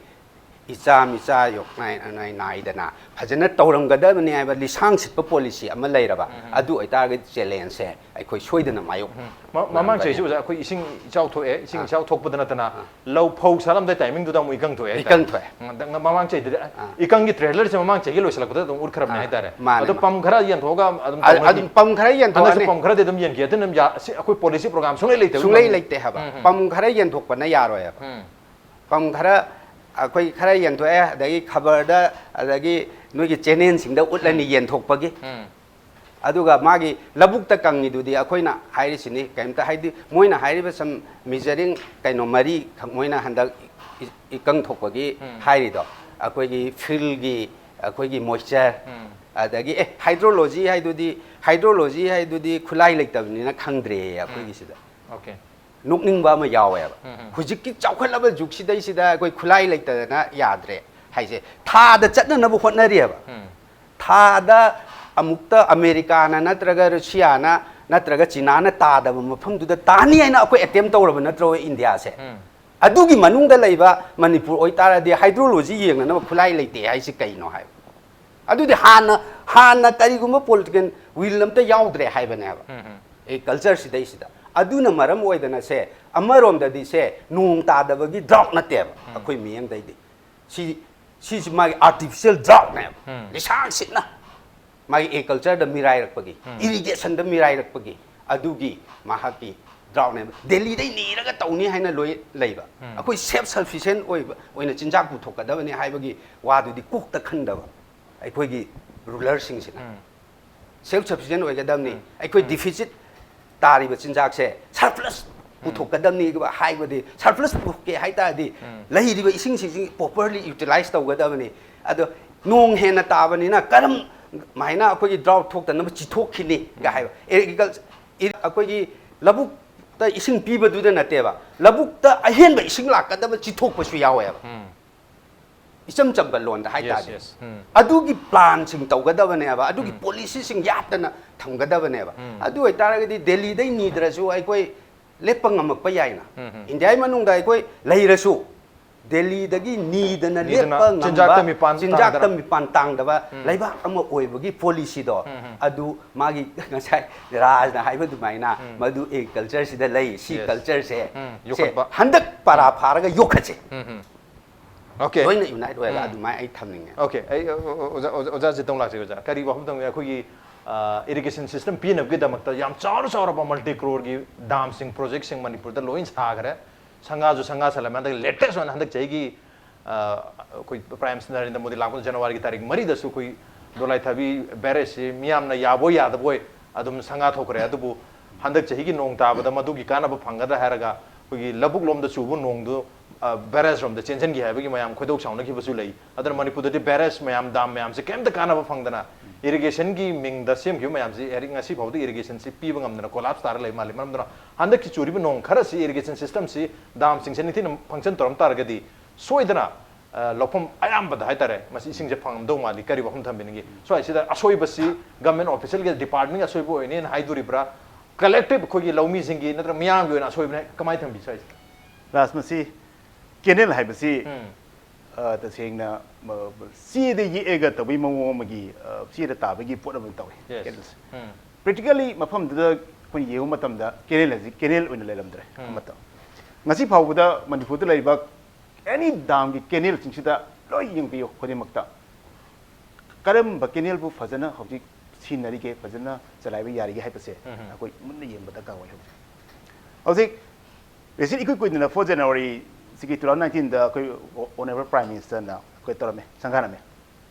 ꯏꯆꯥ ꯃꯤꯆꯥ ꯌꯣꯛꯅꯥꯏ ꯅꯥꯏ- ꯅꯥꯏꯗꯅ ꯐꯖꯅ ꯇꯧꯔꯝꯒꯗꯕꯅꯤ ꯍꯥꯏꯕ ꯂꯤꯁꯥꯡ ꯁꯤꯠꯄ ꯄꯣꯂꯤꯁꯤ ꯑꯃ ꯂꯩꯔꯕ, ꯑꯗꯨ ꯑꯣꯏꯇꯥꯔꯒꯗꯤ ꯆꯦꯂꯦꯟꯖꯁꯦ ꯑꯩꯈꯣꯏ ꯁꯣꯏꯗꯅ ꯃꯥꯌꯣꯛ ꯃ- ꯃꯃꯥꯡ ꯆꯍꯤꯁꯨ ꯑꯣꯖꯥ ꯑꯩꯈꯣꯏ ꯏꯁꯤꯡ ꯏꯆꯥꯎ ꯊꯣꯛꯑꯦ, ꯏꯁꯤꯡ ꯏꯆꯥꯎ ꯊꯣꯛꯄꯗ ꯅꯠꯇꯅ ꯂꯧ ꯐꯧ ꯁꯥꯠꯂꯝꯗꯥꯏ ꯇꯥꯏꯃꯤꯡꯗꯨꯗ ꯑꯃꯨꯛ ꯏꯀꯪ ꯊꯣꯛꯑꯦ ꯍꯥꯏꯇꯥꯔꯦ꯫ ꯏꯀꯪ ꯊꯣꯛꯑꯦ꯫ ꯎꯝ, ꯑꯗ ꯃꯃꯥꯡ ꯆꯍꯤꯗꯗꯤ ꯏꯀꯪꯒꯤ ꯇ꯭ꯔꯦꯂꯔꯁꯦ ꯃꯃꯥꯡ ꯆꯍꯤꯒꯤ ꯂꯣꯏꯁꯤꯜꯂꯛꯄꯗ ꯑꯗꯨꯝ ꯎꯠꯈ꯭ꯔꯕꯅꯦ ꯑꯥ, ꯍꯥꯏꯇꯥꯔꯦ꯫ ꯃꯥꯅꯦ, ꯑꯗꯣ ꯃꯥꯅꯦ꯫ ꯄꯝ ꯈꯔ ꯌꯦꯟꯊꯣꯛꯑꯒ ꯑꯗꯨꯝ ꯑ- ꯇꯧꯅꯈꯤ꯫ ꯑꯗꯨꯝ ꯄꯝ ꯈꯔ ꯌꯦꯟꯊꯣꯛꯑꯅꯤ꯫ ꯍꯟꯗꯛꯁꯨ ꯄꯝ ꯈꯔꯗꯤ ꯑꯗꯨꯝ ꯌꯦꯟꯈꯤ꯫ ꯑꯗꯨꯅ ꯌꯥ- ꯁꯤ ꯑꯩꯈꯣꯏ ꯄꯣꯂꯤꯁꯤ ꯄ꯭ꯔꯣꯒ꯭ꯔꯥꯝ ꯁꯨꯡꯂꯩ ꯂꯩꯇꯕ ꯁꯨꯡꯂꯩ ꯂꯩꯇꯦ ꯍꯥꯏꯕ꯫ ꯄꯝ ꯈꯔ ꯌꯦꯟꯊꯣꯛꯄꯅ ꯌꯥꯔꯣꯏ ꯍꯥꯏꯕ꯫ ꯄꯝ ꯈꯔ ꯑꯩꯈꯣꯏ ꯈꯔ ꯌꯦꯟꯊꯣꯛꯑꯦ, ꯑꯗꯒꯤ ꯈꯕꯔꯗ, ꯑꯗꯒꯤ ꯅꯣꯏꯒꯤ ꯆꯦꯅꯦꯜꯁꯤꯡꯗ ꯎꯠꯂꯅꯤ ꯌꯦꯟꯊꯣꯛꯄꯒꯤ꯫ ꯑꯗꯨꯒ ꯃꯥꯒꯤ ꯂꯧꯕꯨꯛꯇ ꯀꯪꯉꯤꯗꯨꯗꯤ ꯑꯩꯈꯣꯏꯅ ꯍꯥꯏꯔꯤꯁꯤꯅꯤ, ꯀꯩꯝꯇ ꯍꯥꯏꯗꯤ ꯃꯣꯏꯅ ꯍꯥꯏꯔꯤꯕ ꯁꯝ ꯃꯤꯖꯔꯤꯡ ꯀꯩꯅꯣ ꯃꯔꯤ ꯈꯛ ꯃꯣꯏꯅ ꯍꯟꯗꯛ ꯏ- ꯏꯀꯪ ꯊꯣꯛꯄꯒꯤ ꯍꯥꯏꯔꯤꯗꯣ, ꯑꯩꯈꯣꯏꯒꯤ ꯐꯤꯜꯒꯤ ꯑꯩꯈꯣꯏꯒꯤ ꯃꯣꯏꯆꯔ, ꯑꯗꯒꯤ ꯑꯦ ꯍꯥꯏꯗ꯭ꯔꯣꯂꯣꯖꯤ ꯍꯥꯏꯗꯨꯗꯤ, ꯍꯥꯏꯗ꯭ꯔꯣꯂꯣꯖꯤ ꯍꯥꯏꯗꯨꯗꯤ ꯈꯨꯠꯂꯥꯏ ꯂꯩꯇꯕꯅꯤꯅ ꯈꯪꯗ꯭ꯔꯦ ꯑꯩꯈꯣꯏꯒꯤꯁꯤꯗ꯫ Okay. ꯅꯣꯛꯅꯤꯡꯕ ꯑꯃ ꯌꯥꯎꯋꯦꯕ꯫ ꯍꯧꯖꯤꯛꯀꯤ ꯆꯥꯎꯈꯠꯂꯕ ꯖꯨꯒꯁꯤꯗꯩꯁꯤꯗ ꯑꯩꯈꯣꯏ ꯈꯨꯠꯂꯥꯏ ꯂꯩꯇꯗꯅ ꯌꯥꯗ꯭ꯔꯦ ꯍꯥꯏꯁꯦ ꯊꯥꯗ ꯆꯠꯅꯅꯕ ꯍꯣꯠꯅꯔꯤꯑꯕ꯫ ꯊꯥꯗ ꯑꯃꯨꯛꯇ ꯑꯃꯦꯔꯤꯀꯥꯅ ꯅꯠꯇ꯭ꯔꯒ ꯔꯨꯁꯤꯌꯥꯅ ꯅꯠꯇ꯭ꯔꯒ ꯆꯤꯅꯥꯅ ꯇꯥꯗꯕ ꯃꯐꯝꯗꯨꯗ ꯇꯥꯅꯤ ꯍꯥꯏꯅ ꯑꯩꯈꯣꯏ ꯑꯦꯇꯦꯝ ꯇꯧꯔꯕ ꯅꯠꯇ꯭ꯔꯣ ꯏꯟꯗꯤꯌꯥꯁꯦ? ꯑꯗꯨꯒꯤ ꯃꯅꯨꯡꯗ ꯂꯩꯕ ꯃꯅꯤꯄꯨꯔ ꯑꯣꯏꯇꯥꯔꯗꯤ ꯍꯥꯏꯗ꯭ꯔꯣꯂꯣꯖꯤ ꯌꯦꯡꯅꯅꯕ ꯈꯨꯠꯂꯥꯏ ꯂꯩꯇꯦ ꯍꯥꯏꯁꯤ ꯀꯩꯅꯣ ꯍꯥꯏꯕ꯫ ꯑꯗꯨꯗꯤ ꯍꯥꯟꯅ ꯍꯥꯟꯅ ꯀꯔꯤꯒꯨꯝꯕ ꯄꯣꯂꯤꯇꯤꯀꯦꯜ ꯋꯤꯜ ꯑꯝꯇ ꯌꯥꯎꯗ꯭ꯔꯦ ꯍꯥꯏꯕꯅꯦꯕ꯫ ꯑꯦꯒ꯭ꯔꯤꯀꯜꯆꯔꯁꯤꯗꯩꯁꯤꯗ ꯑꯗꯨꯅ ꯃꯔꯝ ꯑꯣꯏꯗꯅ ꯁꯦ, ꯑꯃꯔꯣꯝꯗꯗꯤ ꯁꯦ ꯅꯣꯡ ꯇꯥꯗꯕꯒꯤ ꯗ꯭ꯔꯥꯎꯠ ꯅꯠꯇꯦꯕ ꯑꯩꯈꯣꯏ ꯃꯤꯌꯦꯡꯗꯩꯗꯤ꯫ ꯁꯤ ꯁꯤꯁꯤ ꯃꯥꯒꯤ ꯑꯥꯔꯇꯤꯐꯤꯁꯤꯌꯦꯜ ꯗ꯭ꯔꯥꯎꯠꯅꯦꯕ꯫ ꯂꯤꯁꯥꯡ ꯁꯤꯠꯅ ꯃꯥꯒꯤ ꯑꯦꯒ꯭ꯔꯤꯀꯜꯆꯔꯗ ꯃꯤꯔꯥꯏꯔꯛꯄꯒꯤ, ꯏꯔꯤꯒꯦꯁꯟꯗ ꯃꯤꯔꯥꯏꯔꯛꯄꯒꯤ, ꯑꯗꯨꯒꯤ ꯃꯍꯥꯛꯀꯤ ꯗ꯭ꯔꯥꯎꯠꯅꯦꯕ꯫ ꯗꯦꯜꯂꯤꯗꯩ ꯅꯤꯔꯒ ꯇꯧꯅꯤ ꯍꯥꯏꯅ ꯂꯣꯏ ꯂꯩꯕ꯫ ꯑꯩꯈꯣꯏ ꯁꯦꯜꯐ ꯁꯐꯤꯁꯤꯌꯦꯟ ꯑꯣꯏꯕ ꯑꯣꯏꯅ ꯆꯤꯟꯖꯥꯛ ꯄꯨꯊꯣꯛꯀꯗꯕꯅꯤ ꯍꯥꯏꯕꯒꯤ ꯋꯥꯗꯨꯗꯤ ꯀꯣꯛꯇ ꯈꯟꯗꯕ ꯑꯩꯈꯣꯏꯒꯤ ꯔꯨꯂꯔꯁꯤꯡꯁꯤꯅ꯫ ꯁꯦꯜꯐ ꯁꯐꯤꯁꯤꯌꯦꯟ ꯑꯣꯏꯒꯗꯕꯅꯤ꯫ ꯑꯩꯈꯣꯏ ꯗꯤꯐꯤꯁꯤꯠ ꯇꯥꯔꯤꯕ ꯆꯤꯟꯖꯥꯛꯁꯦ ꯁꯔꯄ꯭ꯂꯁ ꯄꯨꯊꯣꯛꯀꯗꯕꯅꯤ ꯍꯥꯏꯕꯗꯤ, ꯁꯔꯄ꯭ꯂꯁ ꯄꯨꯊꯣꯛꯀꯦ ꯍꯥꯏ ꯇꯥꯔꯗꯤ ꯂꯩꯔꯤꯕ ꯏꯁꯤꯡꯁꯤꯡꯁꯤ ꯄ꯭ꯔꯣꯄꯔꯂꯤ ꯌꯨꯇꯤꯂꯥꯏꯁ ꯇꯧꯒꯗꯕꯅꯤ꯫ ꯑꯗꯣ ꯅꯣꯡ ꯍꯦꯟꯅ ꯇꯥꯕꯅꯤꯅ ꯀꯔꯝ ꯍꯥꯏꯅ ꯑꯩꯈꯣꯏꯒꯤ ꯗ꯭ꯔꯥꯎꯠ ꯊꯣꯛꯇꯅꯕ ꯆꯤꯊꯣꯛꯈꯤꯅꯤ ꯒ ꯍꯥꯏꯕ꯫ ꯑꯦꯒ꯭ꯔꯤꯀꯜꯆꯔ ꯑꯩꯈꯣꯏꯒꯤ ꯂꯧꯕꯨꯛꯇ ꯏꯁꯤꯡ ꯄꯤꯕꯗꯨꯗ ꯅꯠꯇꯦꯕ, ꯂꯧꯕꯨꯛꯇ ꯑꯍꯦꯟꯕ ꯏꯁꯤꯡ ꯂꯥꯛꯀꯗꯕ ꯆꯤꯊꯣꯛꯄꯁꯨ ꯌꯥꯎꯋꯦꯕ꯫ ꯏꯆꯝ ꯆꯝꯕ ꯂꯣꯟꯗ ꯍꯥꯏ Yes, ꯇꯥꯔꯗꯤ yes. ꯎꯝ. ꯑꯗꯨꯒꯤ ꯄ꯭ꯂꯥꯟꯁꯤꯡ ꯇꯧꯒꯗꯕꯅꯦꯕ, ꯑꯗꯨꯒꯤ ꯄꯣꯂꯤꯁꯤꯁꯤꯡ ꯌꯥꯠꯇꯅ ꯊꯝꯒꯗꯕꯅꯦꯕ꯫ ꯑꯗꯨ ꯑꯣꯏꯇꯥꯔꯒꯗꯤ ꯗꯦꯜꯂꯤꯗꯩ ꯅꯤꯗ꯭ꯔꯁꯨ ꯑꯩꯈꯣꯏ ꯂꯦꯞꯄ ꯉꯝꯃꯛꯄ ꯌꯥꯏꯅ꯫ ꯏꯟꯗꯤꯌꯥꯒꯤ ꯃꯅꯨꯡꯗ ꯑꯩꯈꯣꯏ ꯂꯩꯔꯁꯨ ꯗꯦꯜꯂꯤꯗꯒꯤ ꯅꯤꯗꯅ ꯅꯤꯗꯅ ꯂꯦꯞꯄ ꯉꯝꯕ, ꯆꯤꯟꯖꯥꯛꯇ ꯃꯤꯄꯥꯟ ꯆꯤꯟꯖꯥꯛꯇ ꯇꯥꯡꯗꯅ꯫ ꯃꯤꯄꯥꯟ ꯇꯥꯡꯗꯕ ꯂꯩꯕꯥꯛ ꯑꯃ ꯑꯣꯏꯕꯒꯤ ꯄꯣꯂꯤꯁꯤꯗꯣ, ꯑꯗꯨ ꯃꯥꯒꯤ ꯉꯁꯥꯏ ꯔꯥꯖꯅ ꯍꯥꯏꯕ ꯑꯗꯨꯃꯥꯏꯅ, ꯃꯗꯨ ꯑꯦꯒ꯭ꯔꯤꯀꯜꯆꯔꯁꯤꯗ ꯂꯩ, ꯁꯤ Yes. ꯀꯜꯆꯔꯁꯦ, ꯎꯝ, ꯁꯦ ꯌꯣꯛꯈꯠꯄ꯫ ꯍꯟꯗꯛ ꯄꯔꯥ ꯐꯥꯔꯒ ꯌꯣꯛꯈꯠꯁꯦ꯫ Okay. ꯂꯣꯏꯅ ꯌꯨꯅꯥꯏꯠ ꯑꯣꯏꯔꯒ ꯑꯗꯨꯃꯥꯏꯅ ꯑꯩ ꯊꯝꯅꯤꯡꯉꯦ꯫ Okay, ꯑꯩ ꯑ, ꯑ, ꯑꯣꯖꯥ ꯑꯣꯖꯥ- ꯑꯣꯖꯥ ꯖꯤꯇꯣꯡ ꯂꯥꯛꯁꯤ ꯑꯣꯖꯥ, ꯀꯔꯤ ꯋꯥꯐꯝ ꯊꯝꯒꯦ? ꯑꯩꯈꯣꯏꯒꯤ ꯏꯔꯤꯒꯦꯁꯟ ꯁꯤꯁꯇꯝ ꯄꯤꯅꯕꯒꯤꯗꯃꯛꯇ ꯌꯥꯝ ꯆꯥꯎꯔ ꯆꯥꯎꯔꯕ ꯃꯜꯇꯤ ꯀ꯭ꯔꯣꯔꯒꯤ ꯗꯥꯝꯁꯤꯡ, ꯄ꯭ꯔꯣꯖꯦꯛꯁꯤꯡ ꯃꯅꯤꯄꯨꯔꯗ ꯂꯣꯏ ꯁꯥꯈ꯭ꯔꯦ꯫ ꯁꯪꯒꯥꯁꯨ ꯁꯪꯒꯥ ꯁꯥꯜꯂꯝꯃꯦ꯫ ꯍꯟꯗꯛ ꯂꯦꯇꯦꯁ ꯑꯣꯏꯅ ꯍꯟꯗꯛ ꯆꯍꯤꯒꯤ ꯑ, ꯑꯩꯈꯣꯏ ꯄ꯭ꯔꯥꯏꯝ ꯃꯤꯅꯤꯁꯇꯔ ꯅꯔꯦꯟꯗ꯭ꯔ ꯃꯣꯗꯤ ꯂꯥꯛꯄ ꯖꯅꯋꯥꯔꯤꯒꯤ ꯇꯥꯔꯤꯛ ꯃꯔꯤꯗꯁꯨ ꯑꯩꯈꯣꯏ ꯗꯣꯂꯥꯏꯊꯥꯕꯤ ꯕꯦꯔꯦꯖꯁꯤ ꯃꯤꯌꯥꯝꯅ ꯌꯥꯕꯣꯏ ꯌꯥꯗꯕꯣꯏ ꯑꯗꯨꯝ ꯁꯪꯒꯥ ꯊꯣꯛꯈ꯭ꯔꯦ꯫ ꯑꯗꯨꯕꯨ ꯍꯟꯗꯛ ꯆꯍꯤꯒꯤ ꯅꯣꯡ ꯇꯥꯕꯗ ꯃꯗꯨꯒꯤ ꯀꯥꯟꯅꯕ ꯐꯪꯒꯗ꯭ꯔꯥ ꯍꯥꯏꯔꯒ ꯑꯩꯈꯣꯏꯒꯤ ꯂꯧꯕꯨꯛ ꯂꯣꯝꯗ ꯆꯨꯕ ꯅꯣꯡꯗꯨ, ꯑ, ꯕꯦꯔꯦꯖ ꯔꯣꯝꯗ ꯆꯦꯟꯁꯤꯟꯈꯤ ꯍꯥꯏꯕꯒꯤ ꯃꯌꯥꯝ ꯈꯣꯏꯗꯧ ꯁꯥꯎꯅꯈꯤꯕꯁꯨ ꯂꯩ꯫ ꯑꯗꯨꯅ ꯃꯅꯤꯄꯨꯔꯗꯗꯤ ꯕꯦꯔꯦꯖ ꯃꯌꯥꯝ, ꯗꯥꯝ ꯃꯌꯥꯝꯁꯦ ꯀꯩꯝꯇ ꯀꯥꯟꯅꯕ ꯐꯪꯗꯅ ꯏꯔꯤꯒꯦꯁꯟꯒꯤ ꯃꯤꯡꯗ ꯁꯦꯝꯈꯤꯕ ꯃꯌꯥꯝꯁꯤ ꯍꯧꯖꯤꯛ ꯉꯁꯤ ꯐꯥꯎꯗ ꯏꯔꯤꯒꯦꯁꯟꯁꯤ ꯄꯤꯕ ꯉꯝꯗꯅ ꯀꯣꯂꯥꯞꯁ ꯇꯥꯔ ꯂꯩ ꯃꯥꯜꯂꯤ꯫ ꯃꯔꯝ ꯑꯗꯨꯅ ꯍꯟꯗꯛꯀꯤ ꯆꯨꯔꯤꯕ ꯅꯣꯡ ꯈꯔꯁꯤ ꯏꯔꯤꯒꯦꯁꯟ ꯁꯤꯁꯇꯝꯁꯤ, ꯗꯥꯝꯁꯤꯡꯁꯦ ꯅꯤꯡꯊꯤꯅ ꯐꯪꯁꯟ ꯇꯧꯔꯝ ꯇꯥꯔꯒꯗꯤ ꯁꯣꯏꯗꯅ, ꯑ, ꯂꯧꯐꯝ ꯑꯌꯥꯝꯕꯗ ꯍꯥꯏꯇꯥꯔꯦ, ꯃꯁꯤ ꯏꯁꯤꯡꯁꯦ ꯐꯪꯉꯝꯗꯧ ꯃꯥꯜꯂꯤ꯫ ꯀꯔꯤ ꯋꯥꯐꯝ ꯊꯝꯕꯤꯅꯤꯡꯉꯤ? ꯁ꯭ꯋꯥꯏꯁꯤꯗ ꯑꯁꯣꯏꯕꯁꯤ ꯒꯃꯦꯟ ꯑꯣꯐꯤꯁꯤꯌꯦꯜꯒꯤ ꯗꯤꯄꯥꯔꯠꯃꯦꯟꯒꯤ ꯑꯁꯣꯏꯕ ꯑꯣꯏꯅꯦꯅ ꯍꯥꯏꯗꯣꯔꯤꯕ꯭ꯔꯥ, ꯀꯂꯦꯛꯇꯤꯚ ꯑꯩꯈꯣꯏꯒꯤ ꯂꯧꯃꯤꯁꯤꯡꯒꯤ ꯅꯠꯇ꯭ꯔꯒ ꯃꯤꯌꯥꯝꯒꯤ ꯑꯣꯏꯅ ꯑꯁꯣꯏꯕꯅꯦ? ꯀꯃꯥꯏꯅ ꯊꯝꯕꯤ ꯁ꯭ꯋꯥꯏꯁꯤꯗ? ꯔꯥꯖ, ꯃꯁꯤ ꯀꯦꯅꯦꯜ ꯍꯥꯏꯕꯁꯤ ꯎꯝ꯫ ꯑ, ꯇꯁꯦꯡꯅ, ꯃ, ꯆꯦꯗ ꯌꯦꯛꯑꯒ ꯇꯧꯕꯒꯤ ꯃꯑꯣꯡ ꯑꯃꯒꯤ, ꯑ, ꯆꯦꯗ ꯇꯥꯕꯒꯤ ꯄꯣꯠ ꯑꯃ ꯇꯧꯏ꯫ Yes. ꯀꯦꯅꯦꯜꯁꯦ ꯎꯝ꯫ ꯄ꯭ꯔꯦꯛꯇꯤꯀꯦꯜꯂꯤ ꯃꯐꯝꯗꯨꯗ ꯑꯩꯈꯣꯏꯅ ꯌꯦꯡꯕ ꯃꯇꯝꯗ ꯀꯦꯅꯦꯜ ꯑꯁꯤ ꯀꯦꯅꯦꯜ ꯑꯣꯏꯅ ꯂꯩꯔꯝꯗ꯭ꯔꯦ꯫ ꯑꯃꯠꯇ, ꯉꯁꯤ ꯐꯥꯎꯕꯗ ꯃꯅꯤꯄꯨꯔꯗ ꯂꯩꯔꯤꯕ ꯑꯦꯅꯤ ꯗꯥꯝꯒꯤ ꯀꯦꯅꯦꯜꯁꯤꯡꯁꯤꯗ ꯂꯣꯏ ꯌꯦꯡꯕꯤꯌꯨ꯫ ꯈꯨꯗꯤꯡꯃꯛꯇ ꯀꯔꯝꯕ ꯀꯦꯅꯦꯜꯕꯨ ꯐꯖꯅ ꯍꯧꯖꯤꯛ ꯁꯤꯖꯤꯟꯅꯔꯤꯒꯦ, ꯐꯖꯅ ꯆꯂꯥꯏꯕ ꯌꯥꯔꯤꯒꯦ ꯍꯥꯏꯕꯁꯦ ꯑꯩꯈꯣꯏ ꯃꯨꯟꯅ ꯌꯦꯡꯕ ꯗꯔꯀꯥꯔ ꯑꯣꯏ꯫ ꯍꯧꯖꯤꯛ ꯍꯧꯖꯤꯛ ꯔꯤꯁꯦꯟ ꯏꯀꯨꯏ ꯀꯨꯏꯗꯅ four January ꯁꯤꯒꯤ two thousand nineteen ꯗ ꯑꯩꯈꯣꯏ ꯑꯣꯅꯔꯦꯕꯜ ꯄ꯭ꯔꯥꯏꯝ ꯃꯤꯅꯤꯁꯇꯔꯅ ꯑꯩꯈꯣꯏ ꯇꯧꯔꯝꯃꯦ, ꯁꯪꯒꯥꯔꯝꯃꯦ꯫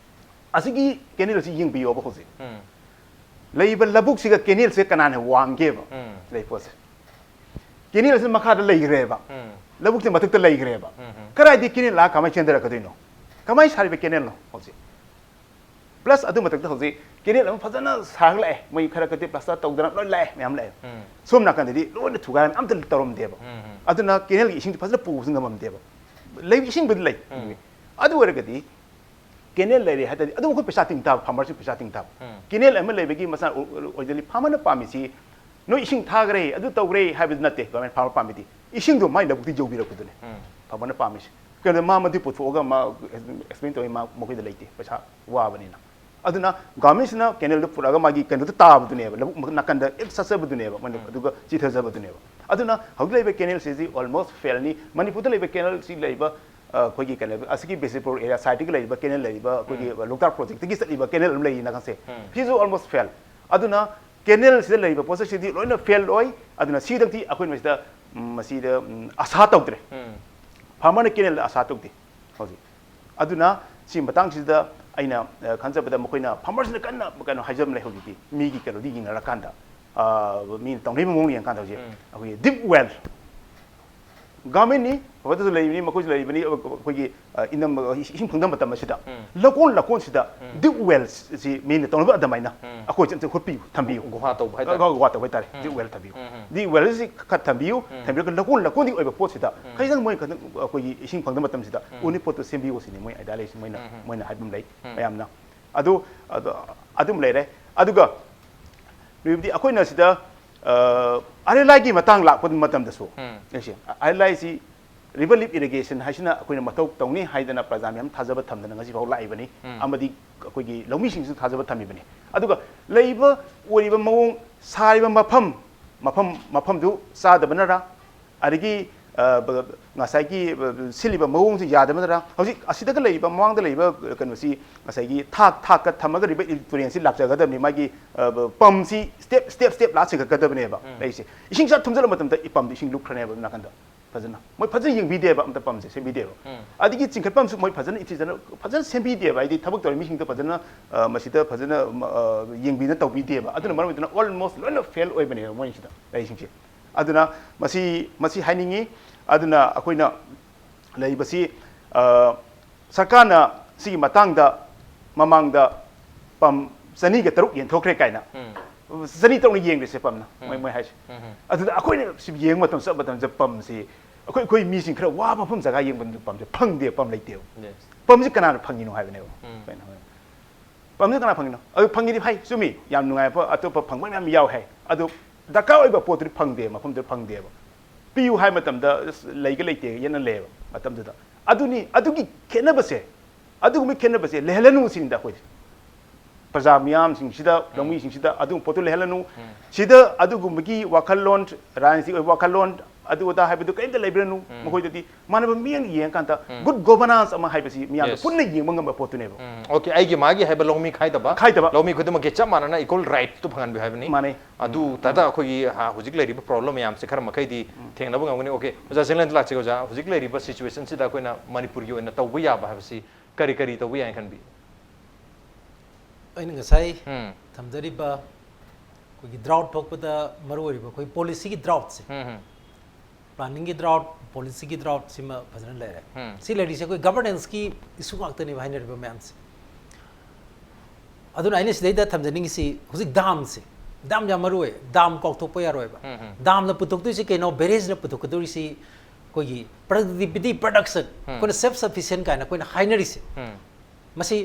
ꯑꯁꯤꯒꯤ ꯀꯦꯅꯦꯜꯁꯤ ꯌꯦꯡꯕꯤꯌꯣꯕ꯫ ꯍꯧꯖꯤꯛ ꯎꯝ꯫ ꯂꯩꯕ ꯂꯧꯕꯨꯛꯁꯤꯒ ꯀꯦꯅꯦꯜꯁꯦ ꯀꯅꯥꯅ ꯋꯥꯡꯒꯦꯕ? ꯎꯝ꯫ ꯂꯩ ꯄꯣꯠꯁꯦ꯫ ꯀꯦꯅꯦꯜꯁꯤ ꯃꯈꯥꯗ ꯂꯩꯈ꯭ꯔꯦꯕ꯫ ꯎꯝ꯫ ꯂꯧꯕꯨꯛꯁꯦ ꯃꯊꯛꯇ ꯂꯩꯈ꯭ꯔꯦꯕ꯫ ꯎꯝ꯫ ꯀꯗꯥꯏꯗꯒꯤ ꯀꯦꯅꯦꯜ ꯂꯥꯛꯑ ꯀꯃꯥꯏꯅ ꯆꯦꯟꯊꯔꯛꯀꯗꯣꯏꯅꯣ? ꯀꯃꯥꯏꯅ ꯁꯥꯔꯤꯕ ꯀꯦꯅꯦꯜꯅꯣ ꯍꯧꯖꯤꯛ? ꯄ꯭ꯂꯁ ꯑꯗꯨ ꯃꯊꯛꯇ ꯍꯧꯖꯤꯛ ꯀꯦꯅꯦꯜ ꯑꯃ ꯐꯖꯅ ꯁꯥꯒꯠꯂꯛꯑꯦ, ꯃꯣꯏ ꯈꯔ ꯈꯔꯗꯤ ꯄ꯭ꯂꯥꯁꯇꯔ ꯇꯧꯗꯅ ꯂꯣꯏ ꯂꯥꯛꯑꯦ, ꯃꯌꯥꯝ ꯂꯥꯛꯑꯦ꯫ ꯎꯝ꯫ ꯁꯣꯝ ꯅꯥꯀꯟꯗꯗꯤ ꯂꯣꯏꯅ ꯊꯨꯒꯥꯏꯔꯝꯃꯦ, ꯑꯝꯇ ꯇꯧꯔꯝꯗꯦꯕ꯫ ꯎꯝ, ꯎꯝ꯫ ꯑꯗꯨꯅ ꯀꯦꯅꯦꯜꯒꯤ ꯏꯁꯤꯡꯗꯤ ꯐꯖꯅ ꯄꯨꯕꯁꯨ ꯉꯝꯃꯝꯗꯦꯕ꯫ ꯂꯩ, ꯏꯁꯤꯡꯕꯨꯗꯤ ꯂꯩ꯫ ꯎꯝ꯫ ꯑꯗꯨ ꯑꯣꯏꯔꯒꯗꯤ ꯀꯦꯅꯦꯜ ꯂꯩꯔꯦ ꯍꯥꯏ ꯇꯥꯔꯗꯤ ꯑꯗꯨꯝ ꯑꯩꯈꯣꯏ ꯄꯩꯁꯥ ꯇꯤꯡ ꯇꯥꯕ, ꯐꯥꯔꯃꯔꯁꯤꯡ ꯄꯩꯁꯥ ꯇꯤꯡ ꯇꯥꯕ꯫ ꯎꯝ꯫ ꯀꯦꯅꯦꯜ ꯑꯃ ꯂꯩꯕꯒꯤ ꯃꯁꯥ ꯑꯣ-, ꯑꯣ-, ꯑꯣꯏꯗꯣꯏꯅꯤ꯫ ꯐꯥꯔꯃꯔꯅ ꯄꯥꯝꯃꯤꯁꯤ ꯅꯣꯏ ꯏꯁꯤꯡ ꯊꯥꯈ꯭ꯔꯦ, ꯑꯗꯨ ꯇꯧꯈ꯭ꯔꯦ ꯍꯥꯏꯕꯗꯨ ꯅꯠꯇꯦ꯫ ꯒꯣꯔꯃꯦꯟ ꯐꯥꯔꯃꯔ ꯄꯥꯝꯃꯤꯗꯤ ꯏꯁꯤꯡꯗꯣ ꯃꯥꯏ ꯂꯧꯕꯨꯛꯇ ꯌꯧꯕꯤꯔꯛꯄꯗꯨꯅꯦ ꯎꯝ꯫ ꯐꯥꯔꯃꯔꯅ ꯄꯥꯝꯃꯤꯁꯦ꯫ ꯀꯩꯅꯣ, ꯃꯥ ꯃꯗꯨ ꯄꯨꯊꯣꯛꯑꯒ ꯃꯥ explain ꯇꯧꯋꯤ, ꯃꯥ, ꯃꯈꯣꯏꯗ ꯂꯩꯇꯦ, ꯄꯩꯁꯥ ꯋꯥꯕꯅꯤꯅ꯫ ꯑꯗꯨꯅ government ꯁꯤꯅ canal ꯗꯨ ꯄꯨꯔꯛꯑꯒ ꯃꯥꯒꯤ ꯀꯩꯅꯣꯗ ꯇꯥꯕꯗꯨꯅꯦꯕ, ꯂꯧꯕꯨꯛ ꯅꯥꯀꯟꯗ ꯍꯦꯛ ꯆꯠꯆꯕꯗꯨꯅꯦꯕ, ꯃꯅꯤ-, ꯑꯗꯨꯒ ꯆꯤꯊꯖꯕꯗꯨꯅꯦꯕ꯫ ꯑꯗꯨꯅ ꯍꯧꯖꯤꯛ ꯂꯩꯔꯤꯕ canal ꯁꯤꯗꯤ almost fail ꯅꯤ꯫ ꯃꯅꯤꯄꯨꯔꯗ ꯂꯩꯕ canal ꯁꯤ ꯂꯩꯕ, ꯑ, ꯑꯩꯈꯣꯏꯒꯤ ꯀꯩꯅꯣ, ꯑꯁꯤꯒꯤ ꯕꯤꯁꯅꯨꯄꯨꯔ area side ꯇꯒꯤ ꯂꯩꯔꯤꯕ canal ꯂꯩꯔꯤꯕ ꯑꯩꯈꯣꯏꯒꯤ ꯂꯣꯛꯇꯥꯛ project ꯇꯒꯤ ꯆꯠꯂꯤꯕ canal ꯑꯃ ꯂꯩꯔꯤꯅ ꯈꯪꯁꯦ꯫ ꯁꯤꯁꯨ almost fail꯫ ꯑꯗꯨꯅ canal ꯁꯤꯗ ꯂꯩꯔꯤꯕ ꯄꯣꯠꯁꯛꯁꯤꯗꯤ ꯂꯣꯏꯅ fail ꯑꯣꯏ꯫ ꯑꯗꯨꯅ ꯁꯤꯗꯛꯇꯤ ꯑꯩꯈꯣꯏ ꯃꯁꯤꯗ, ꯎꯝ, ꯃꯁꯤꯗ, ꯎꯝ, ꯑꯁꯥ ꯇꯧꯗ꯭ꯔꯦ꯫ Farmer ꯅ canal ꯗ ꯑꯁꯥ ꯇꯧꯗꯦ ꯍꯧꯖꯤꯛ꯫ ꯑꯗꯨꯅ ꯁꯤ ꯃꯇꯥꯡꯁꯤꯗ ꯑꯩꯅ, ꯑ, ꯈꯟꯖꯕꯗ ꯃꯈꯣꯏꯅ farmer ꯁꯤꯅ ꯀꯟꯅ ꯀꯩꯅꯣ ꯍꯥꯏꯖꯕ ꯂꯩ ꯍꯧꯖꯤꯛꯇꯤ꯫ ꯃꯤꯒꯤ ꯀꯩꯅꯣꯗꯤ ꯌꯦꯡꯅꯔꯀꯥꯟꯗ, ꯑ, ꯃꯤꯅ ꯇꯧꯅꯔꯤꯕ ꯃꯑꯣꯡ ꯌꯦꯡꯉꯀꯥꯟꯗ ꯍꯧꯖꯤꯛ ꯑꯩꯈꯣꯏꯒꯤ deep well, government ꯅꯤ, ꯐꯕꯗꯁꯨ ꯂꯩꯕꯅꯤ, ꯃꯈꯣꯏꯁꯨ ꯂꯩꯕꯅꯤ, ꯑꯩꯈꯣꯏꯒꯤ, ꯑ, ꯏꯅꯝ, ꯏꯁꯤꯡ ꯐꯪꯗꯕ ꯃꯇꯝ ꯑꯁꯤꯗ ꯂꯧꯀꯣꯟ, ꯂꯧꯀꯣꯟꯁꯤꯗ deep well ꯁꯤ ꯃꯤꯅ ꯇꯧꯅꯕ ꯑꯗꯨꯃꯥꯏꯅ ꯑꯩꯈꯣꯏ ꯆꯠ ꯍꯨꯠꯄꯤꯌꯨ, ꯊꯝꯕꯤꯌꯨ꯫ ꯒꯨꯍꯥ ꯇꯧꯕ ꯍꯥꯏꯇꯥꯔꯦ꯫ ꯒꯨꯍꯥ ꯇꯧꯕ ꯍꯥꯏꯇꯥꯔꯦ꯫ Deep well ꯊꯝꯕꯤꯌꯨ꯫ Deep well ꯁꯤ ꯈꯔ ꯊꯝꯕꯤꯌꯨ, ꯊꯝꯕꯤꯔꯒ ꯂꯧꯀꯣꯟ, ꯂꯧꯀꯣꯟꯗꯒꯤ ꯑꯣꯏꯕ ꯄꯣꯠꯁꯤꯗ ꯈꯖꯤꯛꯇꯪ ꯃꯣꯏ ꯈꯖꯤꯛꯇꯪ ꯑꯩꯈꯣꯏꯒꯤ ꯏꯁꯤꯡ ꯐꯪꯗꯕ ꯃꯇꯝꯁꯤꯗ ꯎꯅꯤ ꯄꯣꯠꯇꯨ ꯁꯦꯝꯕꯤꯌꯨ ꯁꯤꯅꯤ ꯃꯣꯏ idea ꯂꯩꯁꯤ, ꯃꯣꯏꯅ, ꯃꯣꯏꯅ ꯍꯥꯏꯕ ꯑꯃ ꯂꯩ ꯃꯌꯥꯝꯅ꯫ ꯑꯗꯨ, ꯑꯗꯨ, ꯑꯗꯨꯝ ꯂꯩꯔꯦ꯫ ꯑꯗꯨꯒ ꯂꯣꯏꯕꯗꯤ ꯑꯩꯈꯣꯏꯅ ꯁꯤꯗ, ꯑ, ꯑꯥꯔ ꯑꯦꯜ ꯑꯥꯏꯒꯤ ꯃꯇꯥꯡ ꯂꯥꯛꯄ ꯃꯇꯝꯗꯁꯨ, ꯑꯩꯁꯦ, ꯑꯥꯔ ꯑꯦꯜ ꯑꯥꯏꯁꯤ river lip irrigation ꯍꯥꯏꯁꯤꯅ ꯑꯩꯈꯣꯏꯅ ꯃꯊꯧ ꯇꯧꯅꯤ ꯍꯥꯏꯗꯅ ꯄ꯭ꯔꯖꯥ ꯃꯌꯥꯝ ꯊꯥꯖꯕ ꯊꯝꯗꯅ ꯉꯁꯤꯐꯥꯎ ꯂꯥꯛꯏꯕꯅꯤ꯫ ꯑꯃꯗꯤ ꯑꯩꯈꯣꯏꯒꯤ ꯂꯧꯃꯤꯁꯤꯡꯁꯨ ꯊꯥꯖꯕ ꯊꯝꯃꯤꯕꯅꯤ꯫ ꯑꯗꯨꯒ ꯂꯩꯕ, ꯑꯣꯏꯔꯤꯕ ꯃꯑꯣꯡ, ꯁꯥꯔꯤꯕ ꯃꯐꯝ, ꯃꯐꯝ, ꯃꯐꯝꯗꯨ ꯆꯥꯗꯕꯅꯔ, ꯑꯗꯒꯤ, ꯑ, ꯕ-, ꯉꯁꯥꯏꯒꯤ, ꯑ, ꯁꯤꯜꯂꯤꯕ ꯃꯑꯣꯡꯁꯤ ꯌꯥꯗꯕꯅꯔ, ꯍꯧꯖꯤꯛ ꯑꯁꯤꯗꯒ ꯂꯩꯔꯤꯕ, ꯃꯃꯥꯡꯗ ꯂꯩꯔꯤꯕ ꯀꯩꯅꯣꯁꯤ ꯉꯁꯥꯏꯒꯤ ꯊꯥꯛ, ꯊꯥꯛꯀ ꯊꯝꯃꯒ river ꯇꯨꯔꯦꯟꯁꯤ ꯂꯥꯛꯆꯒꯗꯕꯅꯤ꯫ ꯃꯥꯒꯤ, ꯑ, ꯕ-, ꯄꯝꯁꯤ step, step, step ꯂꯥꯛꯑ ꯆꯤꯡꯈꯠꯀꯗꯕꯅꯦꯕ ꯂꯩꯁꯦ꯫ ꯏꯁꯤꯡ ꯆꯥꯛ ꯊꯨꯝꯖꯤꯜꯂꯛꯄ ꯃꯇꯝꯗ ꯏ ꯄꯝꯗ ꯏꯁꯤꯡ ꯂꯨꯞꯈ꯭ꯔꯅꯦꯕ ꯅꯥꯀꯟꯗ꯫ ꯐꯖꯅ ꯃꯣꯏ ꯐꯖꯅ ꯌꯦꯡꯕꯤꯗꯦꯕ, ꯑꯝꯇ ꯄꯝꯁꯦ ꯁꯦꯝꯕꯤꯗꯦꯕ꯫ ꯑꯗꯒꯤ ꯆꯤꯡꯈꯠꯐꯝꯁꯨ ꯃꯣꯏ ꯐꯖꯅ ꯏꯊꯤꯖꯅ ꯐꯖꯅ ꯁꯦꯝꯕꯤꯗꯦꯕ꯫ ꯍꯥꯏꯗꯤ ꯊꯕꯛ ꯇꯧꯔꯤ ꯃꯤꯁꯤꯡꯗꯣ ꯐꯖꯅ, ꯑ, ꯃꯁꯤꯗ ꯐꯖꯅ, ꯃ-, ꯑ, ꯌꯦꯡꯕꯤꯅ ꯇꯧꯕꯤꯗꯦꯕ꯫ ꯑꯗꯨꯅ ꯃꯔꯝ ꯑꯣꯏꯗꯨꯅ almost ꯂꯣꯏꯅ fail ꯑꯣꯏꯕꯅꯦꯕ ꯃꯣꯏꯁꯤꯗ ꯂꯩꯁꯤꯡꯁꯦ꯫ ꯑꯗꯨꯅ ꯃꯁꯤ, ꯃꯁꯤ ꯍꯥꯏꯅꯤꯡꯉꯤ꯫ ꯑꯗꯨꯅ ꯑꯩꯈꯣꯏꯅ ꯂꯩꯕꯁꯤ, ꯑ, ꯁꯔꯀꯥꯔꯅ ꯁꯤꯒꯤ ꯃꯇꯥꯡꯗ ꯃꯃꯥꯡꯗ ꯄꯝ ꯆꯅꯤꯒ ꯇꯔꯨꯛ ꯌꯦꯟꯊꯣꯛꯈ꯭ꯔꯦ ꯀꯥꯏꯅ, ꯆꯅꯤ ꯇꯔꯨꯛꯅ ꯌꯦꯡꯈ꯭ꯔꯤꯁꯦ ꯄꯝꯅ, ꯃꯣꯏ, ꯃꯣꯏ ꯍꯥꯏꯁꯦ꯫ ꯑꯗꯨꯗ ꯑꯩꯈꯣꯏꯅ ꯁꯤ ꯌꯦꯡꯕ ꯃꯇꯝ, ꯆꯠꯄ ꯃꯇꯝꯗ ꯄꯝꯁꯤ ꯑꯩꯈꯣꯏ, ꯑꯩꯈꯣꯏ ꯃꯤꯁꯤꯡ ꯈꯔ ꯋꯥꯕ ꯃꯐꯝ ꯖꯒꯥ ꯌꯦꯡꯕ ꯃꯇꯝꯗ ꯄꯝꯁꯦ ꯐꯪꯗꯦ, ꯄꯝ ꯂꯩꯇꯦꯕ꯫ Yes. ꯄꯝꯁꯤ ꯀꯅꯥꯅ ꯐꯪꯉꯤꯅꯣ ꯍꯥꯏꯕꯅꯦꯕ꯫ ꯑꯩꯈꯣꯏꯅ ꯍꯪꯉꯤ꯫ ꯄꯝꯁꯤ ꯀꯅꯥ ꯐꯪꯉꯤꯅꯣ? ꯑꯗꯨ ꯐꯪꯉꯤꯗꯤ ꯐꯩ, ꯆꯨꯝꯃꯤ, ꯌꯥꯝ ꯅꯨꯡꯉꯥꯏꯕ ꯑꯇꯣꯞꯄ ꯐꯪꯕ ꯃꯌꯥꯝ ꯌꯥꯎ ꯍꯥꯏ꯫ ꯑꯗꯨ ꯗꯔꯀꯥꯔ ꯑꯣꯏꯕ ꯄꯣꯠꯇꯨꯗꯤ ꯐꯪꯗꯦ, ꯃꯐꯝꯗꯨꯗ ꯐꯪꯗꯦꯕ꯫ ꯄꯤꯌꯨ ꯍꯥꯏ ꯃꯇꯝꯗ ꯑꯁ, ꯂꯩꯒ ꯂꯩꯇꯦꯒ ꯌꯦꯠꯅ ꯂꯩꯌꯦꯕ ꯃꯇꯝꯗꯨꯗ꯫ ꯑꯗꯨꯅꯤ, ꯑꯗꯨꯒꯤ ꯈꯦꯠꯅꯕꯁꯦ, ꯑꯗꯨꯒꯨꯝꯕ ꯈꯦꯠꯅꯕꯁꯦ ꯂꯩꯍꯜꯂꯅꯨ ꯁꯤꯅꯤꯗ ꯑꯩꯈꯣꯏꯗꯤ꯫ ꯄ꯭ꯔꯖꯥ ꯃꯤꯌꯥꯝꯁꯤꯡꯁꯤꯗ, ꯂꯧꯃꯤꯁꯤꯡꯁꯤꯗ ꯑꯗꯨꯒꯨꯝꯕ ꯄꯣꯠꯇꯨ ꯂꯩꯍꯜꯂꯅꯨ꯫ ꯁꯤꯗ ꯑꯗꯨꯒꯨꯝꯕꯒꯤ ꯋꯥꯈꯜꯂꯣꯟ, ꯔꯥꯖꯅꯤꯇꯤ ꯑꯣꯏꯕ ꯋꯥꯈꯜꯂꯣꯟ, ꯑꯗꯨ ꯑꯗꯥ ꯍꯥꯏꯕꯗꯨ ꯀꯔꯤꯝꯇ ꯂꯩꯕꯤꯔꯅꯨ꯫ ꯃꯈꯣꯏꯗꯗꯤ ꯃꯥꯟꯅꯕ ꯃꯤꯠꯌꯦꯡ ꯌꯦꯡꯉꯀꯥꯟꯗ good governance ꯑꯃ ꯍꯥꯏꯕꯁꯤ ꯃꯤꯌꯥꯝꯅ ꯄꯨꯟꯅ ꯌꯦꯡꯕ ꯉꯝꯕ ꯄꯣꯠꯇꯨꯅꯦꯕ꯫ ꯎꯝ, okay, ꯑꯩꯒꯤ ꯃꯥꯒꯤ ꯍꯥꯏꯕ ꯂꯧꯃꯤ ꯈꯥꯏꯗꯕ, ꯈꯥꯏꯗꯕ꯫ ꯂꯧꯃꯤ ꯈꯨꯗꯤꯡꯃꯛꯀꯤ ꯆꯞ ꯃꯥꯟꯅꯅ equal right ꯇꯨ ꯐꯪꯍꯟꯕꯤꯌꯨ ꯍꯥꯏꯕꯅꯤ꯫ ꯃꯥꯟꯅꯩ꯫ ꯑꯗꯨ ꯇꯥꯗ ꯑꯩꯈꯣꯏꯒꯤ, ꯍꯥ, ꯍꯧꯖꯤꯛ ꯂꯩꯔꯤꯕ problem ꯃꯌꯥꯝꯁꯦ ꯈꯔ ꯃꯈꯩꯗꯤ ꯊꯦꯡꯅꯕ ꯉꯝꯒꯅꯤ꯫ Okay, ꯑꯣꯖꯥ ꯆꯤꯡꯂꯦꯟꯗ ꯂꯥꯛꯆꯒꯦ꯫ ꯑꯣꯖꯥ, ꯍꯧꯖꯤꯛ ꯂꯩꯔꯤꯕ situationꯁꯤꯗ ꯑꯩꯈꯣꯏꯅ ꯃꯅꯤꯄꯨꯔꯒꯤ ꯑꯣꯏꯅ ꯇꯧꯕ ꯌꯥꯕ ꯍꯥꯏꯕꯁꯤ ꯀꯔꯤ ꯀꯔꯤ ꯇꯧꯕ ꯌꯥꯏ ꯈꯟꯕꯤ? ꯑꯩꯅ ꯉꯁꯥꯏ ꯎꯝ꯫ ꯊꯝꯖꯔꯤꯕ ꯑꯩꯈꯣꯏꯒꯤ drought ꯊꯣꯛꯄꯗ ꯃꯔꯨ ꯑꯣꯏꯔꯤꯕ ꯑꯩꯈꯣꯏ policyꯒꯤ droughtꯁꯦ, ꯎꯝ, ꯎꯝ꯫ planningꯒꯤ drought, policyꯒꯤ drought ꯁꯤꯃ ꯐꯖꯅ ꯂꯩꯔꯦ꯫ ꯎꯝ꯫ ꯁꯤ ꯂꯩꯔꯤꯁꯦ ꯑꯩꯈꯣꯏ governanceꯀꯤ issue ꯉꯥꯛꯇꯅꯦꯕ ꯍꯥꯏꯅꯔꯤꯕ ꯃꯌꯥꯝꯁꯦ꯫ ꯑꯗꯨꯅ ꯑꯩꯅ ꯁꯤꯗꯩꯗ ꯊꯝꯖꯅꯤꯡꯉꯤꯁꯤ ꯍꯧꯖꯤꯛ damꯁꯦ, dam ꯌꯥꯝ ꯃꯔꯨ ꯑꯣꯏ, dam ꯀꯥꯎꯊꯣꯛꯄ ꯌꯥꯔꯣꯏꯕ꯫ ꯎꯝ, ꯎꯝ꯫ Damꯅ ꯄꯨꯊꯣꯛꯇꯣꯏꯁꯤ ꯀꯩꯅꯣ? Barrageꯅ ꯄꯨꯊꯣꯛꯀꯗꯧꯔꯤꯁꯤ ꯑꯩꯈꯣꯏꯒꯤ productivity, production, ꯎꯝ꯫ ꯑꯩꯈꯣꯏꯅ self sufficient ꯀꯥꯏꯅ ꯑꯩꯈꯣꯏꯅ ꯍꯥꯏꯅꯔꯤꯁꯦ꯫ ꯎꯝ꯫ ꯃꯁꯤ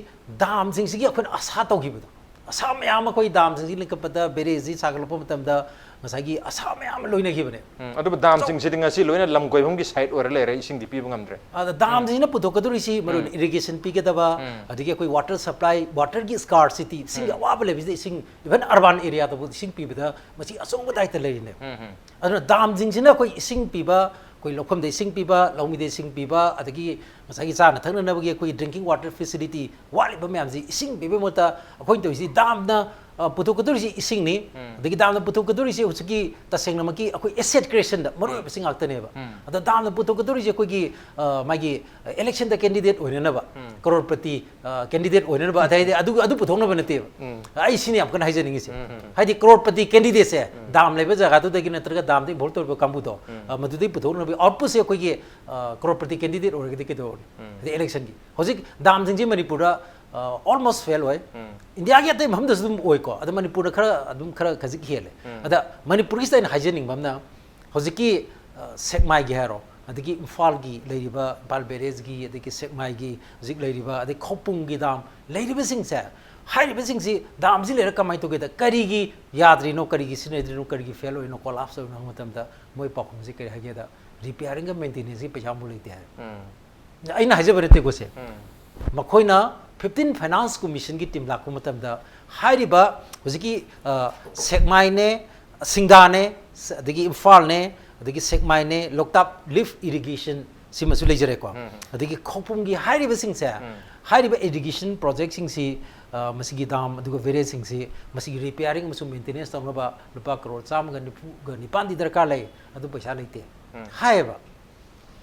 damꯁꯤꯡꯁꯤꯒꯤ ꯑꯩꯈꯣꯏꯅ ꯑꯁꯥ ꯇꯧꯈꯤꯕꯗꯣ, ꯑꯁꯥ ꯃꯌꯥꯝ ꯑꯃ ꯑꯩꯈꯣꯏ damꯁꯤꯡꯁꯤ ꯂꯤꯡꯈꯠꯄꯗ, barrageꯁꯤ ꯁꯥꯒꯠꯂꯛꯄ ꯃꯇꯝꯗ ꯉꯁꯥꯏꯒꯤ ꯑꯁꯥ ꯃꯌꯥꯝ ꯑꯃ ꯂꯣꯏꯅꯈꯤꯕꯅꯦ꯫ ꯎꯝ, ꯑꯗꯨꯕꯨ damꯁꯤꯡꯁꯤꯗꯤ ꯉꯁꯤ ꯂꯣꯏꯅ ꯂꯝ ꯀꯣꯏꯐꯝꯒꯤ site ꯑꯣꯏꯔ ꯂꯩꯔꯦ, ꯏꯁꯤꯡꯗꯤ ꯄꯤꯕ ꯉꯝꯗ꯭ꯔꯦ꯫ ꯑꯗ damꯁꯤꯡꯁꯤꯅ ꯄꯨꯊꯣꯛꯀꯗꯧꯔꯤꯁꯤ ꯃꯔꯨ ꯑꯣꯏꯅ irrigation ꯄꯤꯒꯗꯕ, ꯎꯝ꯫ ꯑꯗꯒꯤ ꯑꯩꯈꯣꯏ water supply, waterꯒꯤ scarcity, ꯏꯁꯤꯡꯒꯤ ꯎꯝ꯫ ꯑꯋꯥꯕ ꯂꯩꯕꯁꯤꯗ ꯏꯁꯤꯡ, even urban areaꯗꯕꯨ ꯏꯁꯤꯡ ꯄꯤꯕꯗ ꯃꯁꯤ ꯑꯆꯧꯕ ꯗꯥꯏꯇ ꯂꯩꯔꯤꯅꯦ꯫ ꯎꯝ, ꯎꯝ꯫ ꯑꯗꯨꯅ damꯁꯤꯡꯁꯤꯅ ꯑꯩꯈꯣꯏ ꯏꯁꯤꯡ ꯄꯤꯕ, ꯑꯩꯈꯣꯏ ꯂꯧꯐꯝꯗ ꯏꯁꯤꯡ ꯄꯤꯕ, ꯂꯧꯃꯤꯗ ꯏꯁꯤꯡ ꯄꯤꯕ, ꯑꯗꯒꯤ ꯉꯁꯥꯏꯒꯤ ꯆꯥꯅ ꯊꯛꯅꯅꯕꯒꯤ ꯑꯩꯈꯣꯏꯒꯤ drinking water facility ꯋꯥꯠꯂꯤꯕ ꯃꯌꯥꯝꯁꯤ ꯏꯁꯤꯡ ꯄꯤꯕꯒꯤ ꯃꯍꯨꯠꯇ ꯑꯩꯈꯣꯏꯅ ꯇꯧꯔꯤꯁꯤ damꯅ, ꯑ, ꯄꯨꯊꯣꯛꯀꯗꯧꯔꯤꯁꯤ ꯏꯁꯤꯡꯅꯤ꯫ ꯎꯝ꯫ ꯑꯗꯒꯤ damꯅ ꯄꯨꯊꯣꯛꯀꯗꯧꯔꯤꯁꯤ ꯍꯧꯖꯤꯛꯀꯤ ꯇꯁꯦꯡꯅꯃꯛꯀꯤ ꯑꯩꯈꯣꯏ asset creationꯗ ꯃꯔꯨꯑꯣꯏꯕꯁꯤ ꯉꯥꯛꯇꯅꯦꯕ꯫ ꯎꯝ꯫ ꯑꯗ damꯅ ꯄꯨꯊꯣꯛꯀꯗꯧꯔꯤꯁꯤ ꯑꯩꯈꯣꯏꯒꯤ, ꯑ, ꯃꯥꯒꯤ electionꯗ candidate ꯑꯣꯏꯅꯅꯕ, ꯎꯝ꯫ crorepati, ꯑ, candidate ꯑꯣꯏꯅꯅꯕ, ꯑꯗꯩꯗꯤ ꯑꯗꯨ, ꯑꯗꯨ ꯄꯨꯊꯣꯛꯅꯕ ꯅꯠꯇꯦꯕ꯫ ꯎꯝ꯫ ꯑꯩ ꯁꯤꯅꯤ ꯌꯥꯝ ꯀꯟꯅ ꯍꯥꯏꯖꯅꯤꯡꯉꯤꯁꯦ꯫ ꯎꯝ, ꯎꯝ, ꯎꯝ꯫ ꯍꯥꯏꯗꯤ crorepati candidateꯁꯦ ꯎꯝ꯫ dam ꯂꯩꯕ ꯖꯒꯥꯗꯨꯗꯒꯤ ꯅꯠꯇ꯭ꯔꯒ damꯗ involve ꯇꯧꯔꯤꯕ ꯀꯥꯡꯕꯨꯗꯣ, ꯎꯝ꯫ ꯑ, ꯃꯗꯨꯗꯒꯤ ꯄꯨꯊꯣꯛꯅꯕꯒꯤ outputꯁꯦ ꯑꯩꯈꯣꯏꯒꯤ, ꯑ, crorepati candidate ꯑꯣꯏꯔꯒꯗꯤ ꯀꯩꯗꯧꯔꯅꯤ? ꯎꯝ꯫ ꯍꯥꯏꯗꯤ electionꯒꯤ꯫ ꯍꯧꯖꯤꯛ damꯁꯤꯡꯁꯤ ꯃꯅꯤꯄꯨꯔꯗ, ꯑ, almost fail ꯑꯣꯏ꯫ ꯎꯝ꯫ ꯏꯟꯗꯤꯌꯥꯒꯤ ꯑꯇꯩ ꯃꯐꯝꯗꯁꯨ ꯑꯗꯨꯝ ꯑꯣꯏꯀꯣ꯫ ꯑꯗ ꯃꯅꯤꯄꯨꯔꯗ ꯈꯔ, ꯑꯗꯨꯝ ꯈꯔ ꯈꯖꯤꯛ ꯍꯦꯜꯂꯦ꯫ ꯎꯝ꯫ ꯑꯗ ꯃꯅꯤꯄꯨꯔꯒꯤꯁꯤꯗ ꯑꯩꯅ ꯍꯥꯏꯖꯅꯤꯡꯕ ꯑꯃꯅ, ꯍꯧꯖꯤꯛꯀꯤ, ꯑ, ꯁꯦꯛꯃꯥꯏꯒꯤ ꯍꯥꯏꯔꯣ, ꯑꯗꯒꯤ ꯏꯝꯐꯥꯜꯒꯤ ꯂꯩꯔꯤꯕ ꯏꯝꯐꯥꯜ barrageꯀꯤ, ꯑꯗꯒꯤ ꯁꯦꯛꯃꯥꯏꯒꯤ ꯍꯧꯖꯤꯛ ꯂꯩꯔꯤꯕ, ꯑꯗꯩ ꯈꯧꯄꯨꯝꯒꯤ dam ꯂꯩꯔꯤꯕꯁꯤꯡꯁꯦ, ꯍꯥꯏꯔꯤꯕꯁꯤꯡꯁꯤ damꯁꯤ ꯂꯩꯔꯒ ꯀꯃꯥꯏꯅ ꯇꯧꯒꯦꯗ, ꯀꯔꯤꯒꯤ ꯌꯥꯗ꯭ꯔꯤꯅꯣ, ꯀꯔꯤꯒꯤ ꯁꯤꯖꯤꯟꯅꯗ꯭ꯔꯤꯅꯣ, ꯀꯔꯤꯒꯤ fail ꯑꯣꯏꯔꯤꯅꯣ, collapse ꯑꯣꯏꯔꯤꯅꯣ ꯍꯥꯏꯕ ꯃꯇꯝꯗ ꯃꯣꯏ ꯄꯥꯎꯈꯨꯝꯁꯤ ꯀꯔꯤ ꯍꯥꯏꯒꯦꯗ, repairingꯒ maintenanceꯒꯤ ꯄꯩꯁꯥ ꯑꯃꯐꯥꯎ ꯂꯩꯇꯦ ꯍꯥꯏ꯫ ꯎꯝ꯫ ꯑꯩꯅ ꯍꯥꯏꯖꯕ ꯅꯠꯇꯦꯀꯣ ꯁꯦ꯫ ꯃꯈꯣꯏꯅ fifteen Finance Commissionꯒꯤ team ꯂꯥꯛꯄ ꯃꯇꯝꯗ ꯍꯥꯏꯔꯤꯕ ꯍꯧꯖꯤꯛꯀꯤ, ꯑ, ꯁꯦꯛꯃꯥꯏꯅꯦ, ꯁꯤꯡꯗꯥꯅꯦ, ꯁ-, ꯑꯗꯒꯤ ꯏꯝꯐꯥꯜꯅꯦ, ꯑꯗꯒꯤ ꯁꯦꯛꯃꯥꯏꯅꯦ, ꯂꯣꯛꯇꯥꯛ lift irrigation ꯁꯤꯃꯁꯨ ꯂꯩꯖꯔꯦꯀꯣ꯫ ꯑꯗꯒꯤ ꯈꯧꯄꯨꯝꯒꯤ ꯍꯥꯏꯔꯤꯕꯁꯤꯡꯁꯦ, ꯍꯥꯏꯔꯤꯕ irrigation projectꯁꯤꯡꯁꯤ, ꯑ, ꯃꯁꯤꯒꯤ dam ꯑꯗꯨꯒ barrageꯁꯤꯡꯁꯤ ꯃꯁꯤꯒꯤ repairing ꯑꯃꯁꯨꯡ maintenance ꯇꯧꯅꯕ ꯂꯨꯄꯥ ꯀꯔꯣꯔ ꯆꯥꯝꯃꯒ ꯅꯤꯐꯨꯒ ꯅꯤꯄꯥꯟꯗꯤ ꯗꯔꯀꯥꯔ ꯂꯩ, ꯑꯗꯨ ꯄꯩꯁꯥ ꯂꯩꯇꯦ ꯍꯥꯏꯌꯦꯕ꯫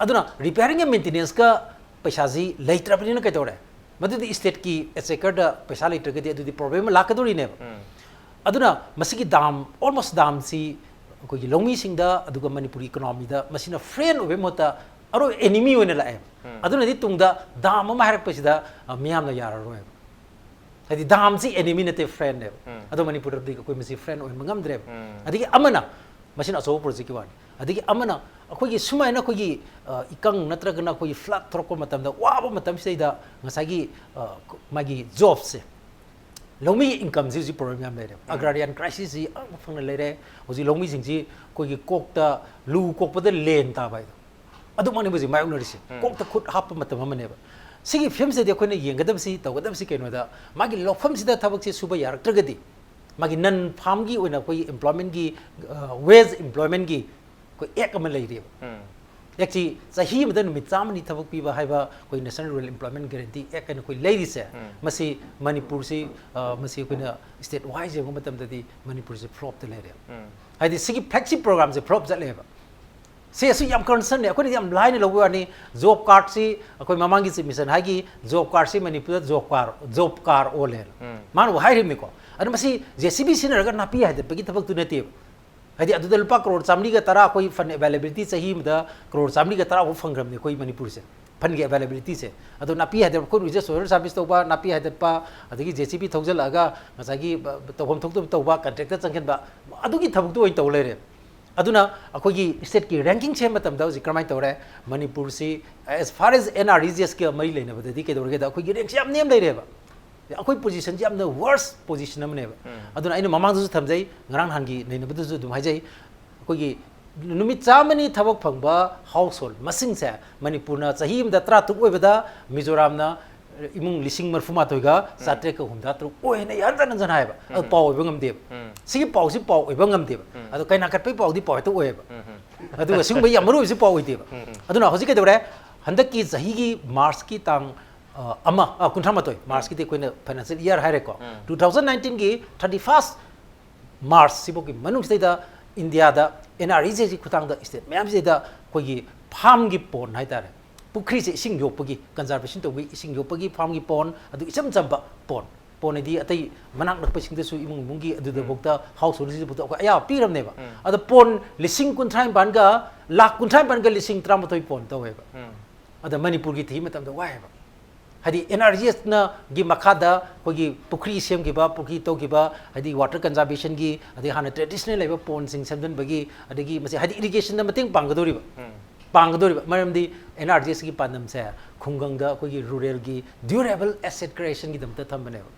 ꯑꯗꯨꯅ repairing and maintenanceꯀ ꯄꯩꯁꯥꯁꯤ ꯂꯩꯇ꯭ꯔꯕꯅꯤꯅ ꯀꯩꯗꯧꯔꯦ? ꯃꯗꯨꯗꯤ stateꯀꯤ exchequerꯗ ꯄꯩꯁꯥ ꯂꯩꯇ꯭ꯔꯒꯗꯤ ꯑꯗꯨꯗꯤ problem ꯑꯃ ꯂꯥꯛꯀꯗꯧꯔꯤꯅꯦꯕ꯫ ꯑꯗꯨꯅ ꯃꯁꯤꯒꯤ dam, almost damꯁꯤ ꯑꯩꯈꯣꯏꯒꯤ ꯂꯧꯃꯤꯁꯤꯡꯗ ꯑꯗꯨꯒ ꯃꯅꯤꯄꯨꯔꯒꯤ economyꯗ ꯃꯁꯤꯅ friend ꯑꯣꯏꯕꯒꯤ ꯃꯍꯨꯠꯇ ꯑꯔꯣꯏꯕ enemy ꯑꯣꯏꯅ ꯂꯥꯛꯑꯦꯕ꯫ ꯑꯗꯨꯅꯗꯤ ꯇꯨꯡꯗ dam ꯑꯃ ꯍꯥꯏꯔꯛꯄꯁꯤꯗ, ꯑ, ꯃꯤꯌꯥꯝꯅ ꯌꯥꯔꯔꯣꯏꯕ꯫ ꯍꯥꯏꯗꯤ damꯁꯤ enemy ꯅꯠꯇꯦ, friendꯅꯦꯕ꯫ ꯑꯗꯣ ꯃꯅꯤꯄꯨꯔꯗꯗꯤ ꯑꯩꯈꯣꯏ ꯃꯁꯤ friend ꯑꯣꯏꯍꯟꯕ ꯉꯝꯗ꯭ꯔꯦꯕ꯫ ꯑꯗꯒꯤ ꯑꯃꯅ, ꯃꯁꯤꯅ ꯑꯆꯧꯕ projectꯀꯤ ꯋꯥꯅꯤ꯫ ꯑꯗꯒꯤ ꯑꯃꯅ ꯑꯩꯈꯣꯏꯒꯤ ꯁꯨꯃꯥꯏꯅ ꯑꯩꯈꯣꯏꯒꯤ, ꯑ, ꯏꯀꯪ ꯅꯠꯇ꯭ꯔꯒꯅ ꯑꯩꯈꯣꯏꯒꯤ flood ꯊꯣꯔꯛꯄ ꯃꯇꯝꯗ ꯋꯥꯕ ꯃꯇꯝꯁꯤꯗꯩꯗ ꯉꯁꯥꯏꯒꯤ, ꯑ, ꯃꯥꯒꯤ jobꯁꯦ, ꯂꯧꯃꯤ incomeꯁꯤ ꯍꯧꯖꯤꯛ problem ꯌꯥꯝ ꯂꯩꯔꯦꯕ꯫ Agrarian crisisꯁꯤ ꯑꯉꯛꯄ ꯐꯪꯅ ꯂꯩꯔꯦ꯫ ꯍꯧꯖꯤꯛ ꯂꯧꯃꯤꯁꯤꯡꯁꯤ ꯑꯩꯈꯣꯏꯒꯤ ꯀꯣꯛꯇ ꯂꯨ ꯀꯣꯛꯄꯗ ꯂꯦꯟ ꯇꯥꯕ ꯍꯥꯏꯗꯣ, ꯑꯗꯨꯃꯛꯅꯦꯕ ꯍꯧꯖꯤꯛ ꯃꯥꯌꯣꯛꯅꯔꯤꯁꯦ꯫ ꯀꯣꯛꯇ ꯈꯨꯠ ꯍꯥꯞꯄ ꯃꯇꯝ ꯑꯃꯅꯦꯕ꯫ ꯁꯤꯒꯤ ꯐꯤꯕꯝꯁꯤꯗꯤ ꯑꯩꯈꯣꯏꯅ ꯌꯦꯡꯒꯗꯕꯁꯤ, ꯇꯧꯒꯗꯕꯁꯤ ꯀꯩꯅꯣꯗ, ꯃꯥꯒꯤ ꯂꯧꯐꯝꯁꯤꯗ ꯊꯕꯛꯁꯦ ꯁꯨꯕ ꯌꯥꯔꯛꯇ꯭ꯔꯒꯗꯤ, ꯃꯥꯒꯤ non farmꯒꯤ ꯑꯣꯏꯅ ꯑꯩꯈꯣꯏꯒꯤ employmentꯒꯤ, ꯑ, wage employmentꯒꯤ ꯑꯩꯈꯣꯏ act ꯑꯃ ꯂꯩꯔꯤꯕ꯫ Actꯁꯤ ꯆꯍꯤ ꯑꯃꯗ ꯅꯨꯃꯤꯠ ꯆꯥꯝꯃꯅꯤ ꯊꯕꯛ ꯄꯤꯕ ꯍꯥꯏꯕ ꯑꯩꯈꯣꯏ National Rural Employment Guarantee Act ꯍꯥꯏꯅ ꯑꯩꯈꯣꯏ ꯂꯩꯔꯤꯁꯦ, ꯃꯁꯤ ꯃꯅꯤꯄꯨꯔꯁꯤ, ꯑ, ꯃꯁꯤ ꯑꯩꯈꯣꯏꯅ state wise ꯌꯦꯡꯕ ꯃꯇꯝꯗꯗꯤ ꯃꯅꯤꯄꯨꯔꯁꯤ flopꯇ ꯂꯩꯔꯦ꯫ ꯍꯥꯏꯗꯤ ꯁꯤꯒꯤ flagship programmeꯁꯦ flop ꯆꯠꯂꯦꯕ꯫ ꯁꯤ ꯑꯁꯤ ꯌꯥꯝ concernꯅꯦ꯫ ꯑꯩꯈꯣꯏꯅ ꯌꯥꯝ ꯂꯥꯏꯅ ꯂꯧꯕ ꯋꯥꯅꯤ꯫ Job cardꯁꯤ ꯑꯩꯈꯣꯏ ꯃꯃꯥꯡꯒꯤ Chief Minister ꯍꯥꯏꯒꯤ job cardꯁꯤ ꯃꯅꯤꯄꯨꯔꯗ job card, job card ꯑꯣꯜꯂꯦꯅ꯫ ꯃꯥꯅꯕꯨ ꯍꯥꯏꯔꯤꯕꯅꯤꯀꯣ꯫ ꯑꯗꯨ ꯃꯁꯤ JCB ꯁꯤꯖꯤꯟꯅꯔꯒ ꯅꯥꯄꯤ ꯍꯥꯏꯗꯠꯄꯒꯤ ꯊꯕꯛꯇꯨ ꯅꯠꯇꯦꯕ꯫ ꯍꯥꯏꯗꯤ ꯑꯗꯨꯗ ꯂꯨꯄꯥ ꯀꯔꯣꯔ ꯆꯥꯃꯔꯤꯒ ꯇꯔꯥ ꯑꯩꯈꯣꯏ fund availability ꯆꯍꯤ ꯑꯃꯗ ꯀꯔꯣꯔ ꯆꯥꯃꯔꯤꯒ ꯇꯔꯥ ꯐꯥꯎ ꯐꯪꯈ꯭ꯔꯕꯅꯤ ꯑꯩꯈꯣꯏ ꯃꯅꯤꯄꯨꯔꯁꯦ꯫ Fundꯒꯤ availabilityꯁꯦ꯫ ꯑꯗꯣ ꯅꯥꯄꯤ ꯍꯥꯏꯗꯠꯄ, ꯑꯩꯈꯣꯏ ꯔꯨꯔꯦꯜ ꯁꯣꯏꯜ ꯁꯥꯔꯚꯤꯁ ꯇꯧꯕ, ꯅꯥꯄꯤ ꯍꯥꯏꯗꯠꯄ, ꯑꯗꯒꯤ JCB ꯊꯧꯖꯤꯜꯂꯛꯑꯒ ꯉꯁꯥꯏꯒꯤ ꯕ-, ꯇꯧꯐꯝ ꯊꯣꯛꯇꯕ ꯇꯧꯕ, contractꯇ ꯆꯪꯁꯤꯟꯕ, ꯑꯗꯨꯒꯤ ꯊꯕꯛꯇꯨ ꯑꯣꯏꯅ ꯇꯧ ꯂꯩꯔꯦ꯫ ꯑꯗꯨꯅ ꯑꯩꯈꯣꯏꯒꯤ stateꯀꯤ ranking ꯁꯦꯝꯕ ꯃꯇꯝꯗ ꯍꯧꯖꯤꯛ ꯀꯔꯝꯍꯥꯏꯅ ꯇꯧꯔꯦ? ꯃꯅꯤꯄꯨꯔꯁꯤ as far as NREGSꯀ ꯃꯔꯤ ꯂꯩꯅꯕꯗꯗꯤ ꯀꯩꯗꯧꯔꯒꯦꯗ ꯑꯩꯈꯣꯏꯒꯤ rankꯁꯤ ꯌꯥꯝ ꯅꯦꯝ ꯂꯩꯔꯦꯕ꯫ ꯑꯩꯈꯣꯏ positionꯁꯤ ꯌꯥꯝꯅ worst position ꯑꯃꯅꯦꯕ꯫ ꯑꯗꯨꯅ ꯑꯩꯅ ꯃꯃꯥꯡꯗꯁꯨ ꯊꯝꯖꯩ, ꯉꯔꯥꯡ ꯅꯍꯥꯟꯒꯤ ꯅꯩꯅꯕꯗꯁꯨ ꯑꯗꯨꯝ ꯍꯥꯏꯖꯩ, ꯑꯩꯈꯣꯏꯒꯤ ꯅꯨꯃꯤꯠ ꯆꯥꯝꯃꯅꯤ ꯊꯕꯛ ꯐꯪꯕ ꯍꯥꯎꯁ ꯍꯣꯜ ꯃꯁꯤꯡꯁꯦ ꯃꯅꯤꯄꯨꯔꯅ ꯆꯍꯤ ꯑꯃꯗ ꯇꯔꯥꯇꯔꯨꯛ ꯑꯣꯏꯕꯗ ꯃꯤꯖꯣꯔꯥꯝꯅ ꯏꯃꯨꯡ ꯂꯤꯁꯤꯡ ꯃꯔꯤꯐꯨ ꯃꯥꯊꯣꯏꯒ ꯆꯥꯇ꯭ꯔꯦꯠꯀ ꯍꯨꯝꯐꯨꯇꯔꯨꯛ ꯑꯣꯏ ꯍꯥꯏꯅ ꯑꯩ ꯍꯟꯖꯟ ꯍꯟꯖꯟ ꯍꯥꯏꯕ꯫ ꯑꯗꯨ ꯄꯥꯎ ꯑꯣꯏꯕ ꯉꯝꯗꯦꯕ꯫ ꯁꯤꯒꯤ ꯄꯥꯎꯁꯤ ꯄꯥꯎ ꯑꯣꯏꯕ ꯉꯝꯗꯦꯕ꯫ ꯑꯗꯣ ꯀꯩꯅꯥ ꯀꯠꯄꯒꯤ ꯄꯥꯎꯗꯤ ꯄꯥꯎ ꯍꯦꯛꯇ ꯑꯣꯏꯌꯦꯕ꯫ ꯑꯗꯨꯒ ꯁꯤꯒꯨꯝꯕ ꯌꯥꯝ ꯃꯔꯨ ꯑꯣꯏꯕꯁꯤ ꯄꯥꯎ ꯑꯣꯏꯗꯦꯕ꯫ ꯑꯗꯨꯅ ꯍꯧꯖꯤꯛ ꯀꯩꯗꯧꯔꯦ? ꯍꯟꯗꯛꯀꯤ ꯆꯍꯤꯒꯤ ꯃꯥꯔꯆꯀꯤ ꯇꯥꯡ ꯑ, ꯑꯃ, ꯑ, ꯀꯨꯟꯊ꯭ꯔꯥ ꯃꯥꯊꯣꯏ, ꯃꯥꯔꯆꯀꯤꯗꯤ ꯑꯩꯈꯣꯏꯅ ꯐꯥꯏꯅꯥꯟꯁꯤꯌꯦꯜ ꯏꯌꯥꯔ ꯍꯥꯏꯔꯦꯀꯣ꯫ ꯇꯨ ꯊꯥꯎꯖꯟ ꯅꯥꯏꯟꯇꯤꯟꯒꯤ ꯊꯥꯔꯇꯤ ꯐꯥꯔꯁ ꯃꯥꯔꯆ ꯁꯤꯐꯥꯎꯒꯤ ꯃꯅꯨꯡꯁꯤꯗꯩꯗ ꯏꯟꯗꯤꯌꯥꯗ ꯑꯦꯟ ꯑꯥꯔ ꯏ ꯖꯤ ꯑꯦꯁꯀꯤ ꯈꯨꯠꯊꯥꯡꯗ ꯁ꯭ꯇꯦꯠ ꯃꯌꯥꯝꯁꯤꯗꯩꯗ ꯑꯩꯈꯣꯏꯒꯤ ꯐꯥꯝꯒꯤ ꯄꯣꯟ ꯍꯥꯏꯇꯥꯔꯦ, ꯄꯨꯈ꯭ꯔꯤꯁꯦ ꯏꯁꯤꯡ ꯌꯣꯛꯄꯒꯤ, ꯀꯟꯖꯥꯔꯕꯦꯁꯟ ꯇꯧꯕꯒꯤ ꯏꯁꯤꯡ ꯌꯣꯛꯄꯒꯤ ꯐꯥꯝꯒꯤ ꯄꯣꯟ, ꯑꯗꯨ ꯏꯆꯝ ꯆꯝꯕ ꯄꯣꯟ, ꯄꯣꯟ ꯍꯥꯏꯗꯤ ꯑꯇꯩ ꯃꯅꯥꯛ ꯅꯛꯄꯁꯤꯡꯗꯁꯨ ꯏꯃꯨꯡ ꯏꯃꯨꯡꯒꯤ ꯑꯗꯨꯗꯐꯥꯎꯗ ꯍꯥꯎꯁ ꯍꯣꯜꯁꯤꯡꯗꯐꯥꯎꯗ ꯑꯩꯈꯣꯏ ꯑꯌꯥꯕ ꯄꯤꯔꯕꯅꯦꯕ꯫ ꯑꯗꯣ ꯄꯣꯟ ꯂꯤꯁꯤꯡ ꯀꯨꯟꯊ꯭ꯔꯥ ꯅꯤꯄꯥꯟꯒ ꯂꯥꯛ ꯀꯨꯟꯊ꯭ꯔꯥ ꯅꯤꯄꯥꯟꯒ ꯂꯤꯁꯤꯡ ꯇꯔꯥꯃꯥꯊꯣꯏ ꯄꯣꯟ ꯇꯧꯋꯦꯕ꯫ ꯑꯗ ꯃꯅꯤꯄꯨꯔꯒꯤ ꯊꯤ ꯃꯇꯝꯗ ꯋꯥꯏꯑꯦꯕ꯫ ꯍꯥꯏꯗꯤ ꯑꯦꯟ ꯑꯥꯔ ꯖꯤ ꯑꯦꯁꯅꯒꯤ ꯃꯈꯥꯗ ꯑꯩꯈꯣꯏꯒꯤ ꯄꯨꯈ꯭ꯔꯤ ꯁꯦꯝꯈꯤꯕ, ꯄꯨꯈ꯭ꯔꯤ ꯇꯧꯈꯤꯕ, ꯍꯥꯏꯗꯤ ꯋꯥꯇꯔ ꯀꯟꯖꯥꯔꯕꯦꯁꯟꯒꯤ, ꯑꯗꯩ ꯍꯥꯟꯅ ꯇ꯭ꯔꯦꯗꯤꯁꯅꯦꯜ ꯂꯩꯕ ꯄꯣꯟꯁꯤꯡ ꯁꯦꯝꯖꯤꯟꯕꯒꯤ, ꯑꯗꯒꯤ ꯃꯁꯤ ꯍꯥꯏꯗꯤ ꯏꯔꯤꯒꯦꯁꯟꯗ ꯃꯇꯦꯡ ꯄꯥꯡꯒꯗꯧꯔꯤꯕ, ꯄꯥꯡꯒꯗꯧꯔꯤꯕ꯫ ꯃꯔꯝꯗꯤ ꯑꯦꯟ ꯑꯥꯔ ꯖꯤ ꯑꯦꯁꯀꯤ ꯄꯥꯟꯗꯝꯁꯦ ꯈꯨꯡꯒꯪꯗ ꯑꯩꯈꯣꯏꯒꯤ ꯔꯨꯔꯦꯜꯒꯤ ꯗ꯭ꯌꯨꯔꯦꯕꯜ ꯑꯦꯁꯦꯠ ꯀ꯭ꯔꯤꯌꯦꯁꯟꯒꯤꯗꯃꯛꯇ ꯊꯝꯕꯅꯦꯕ꯫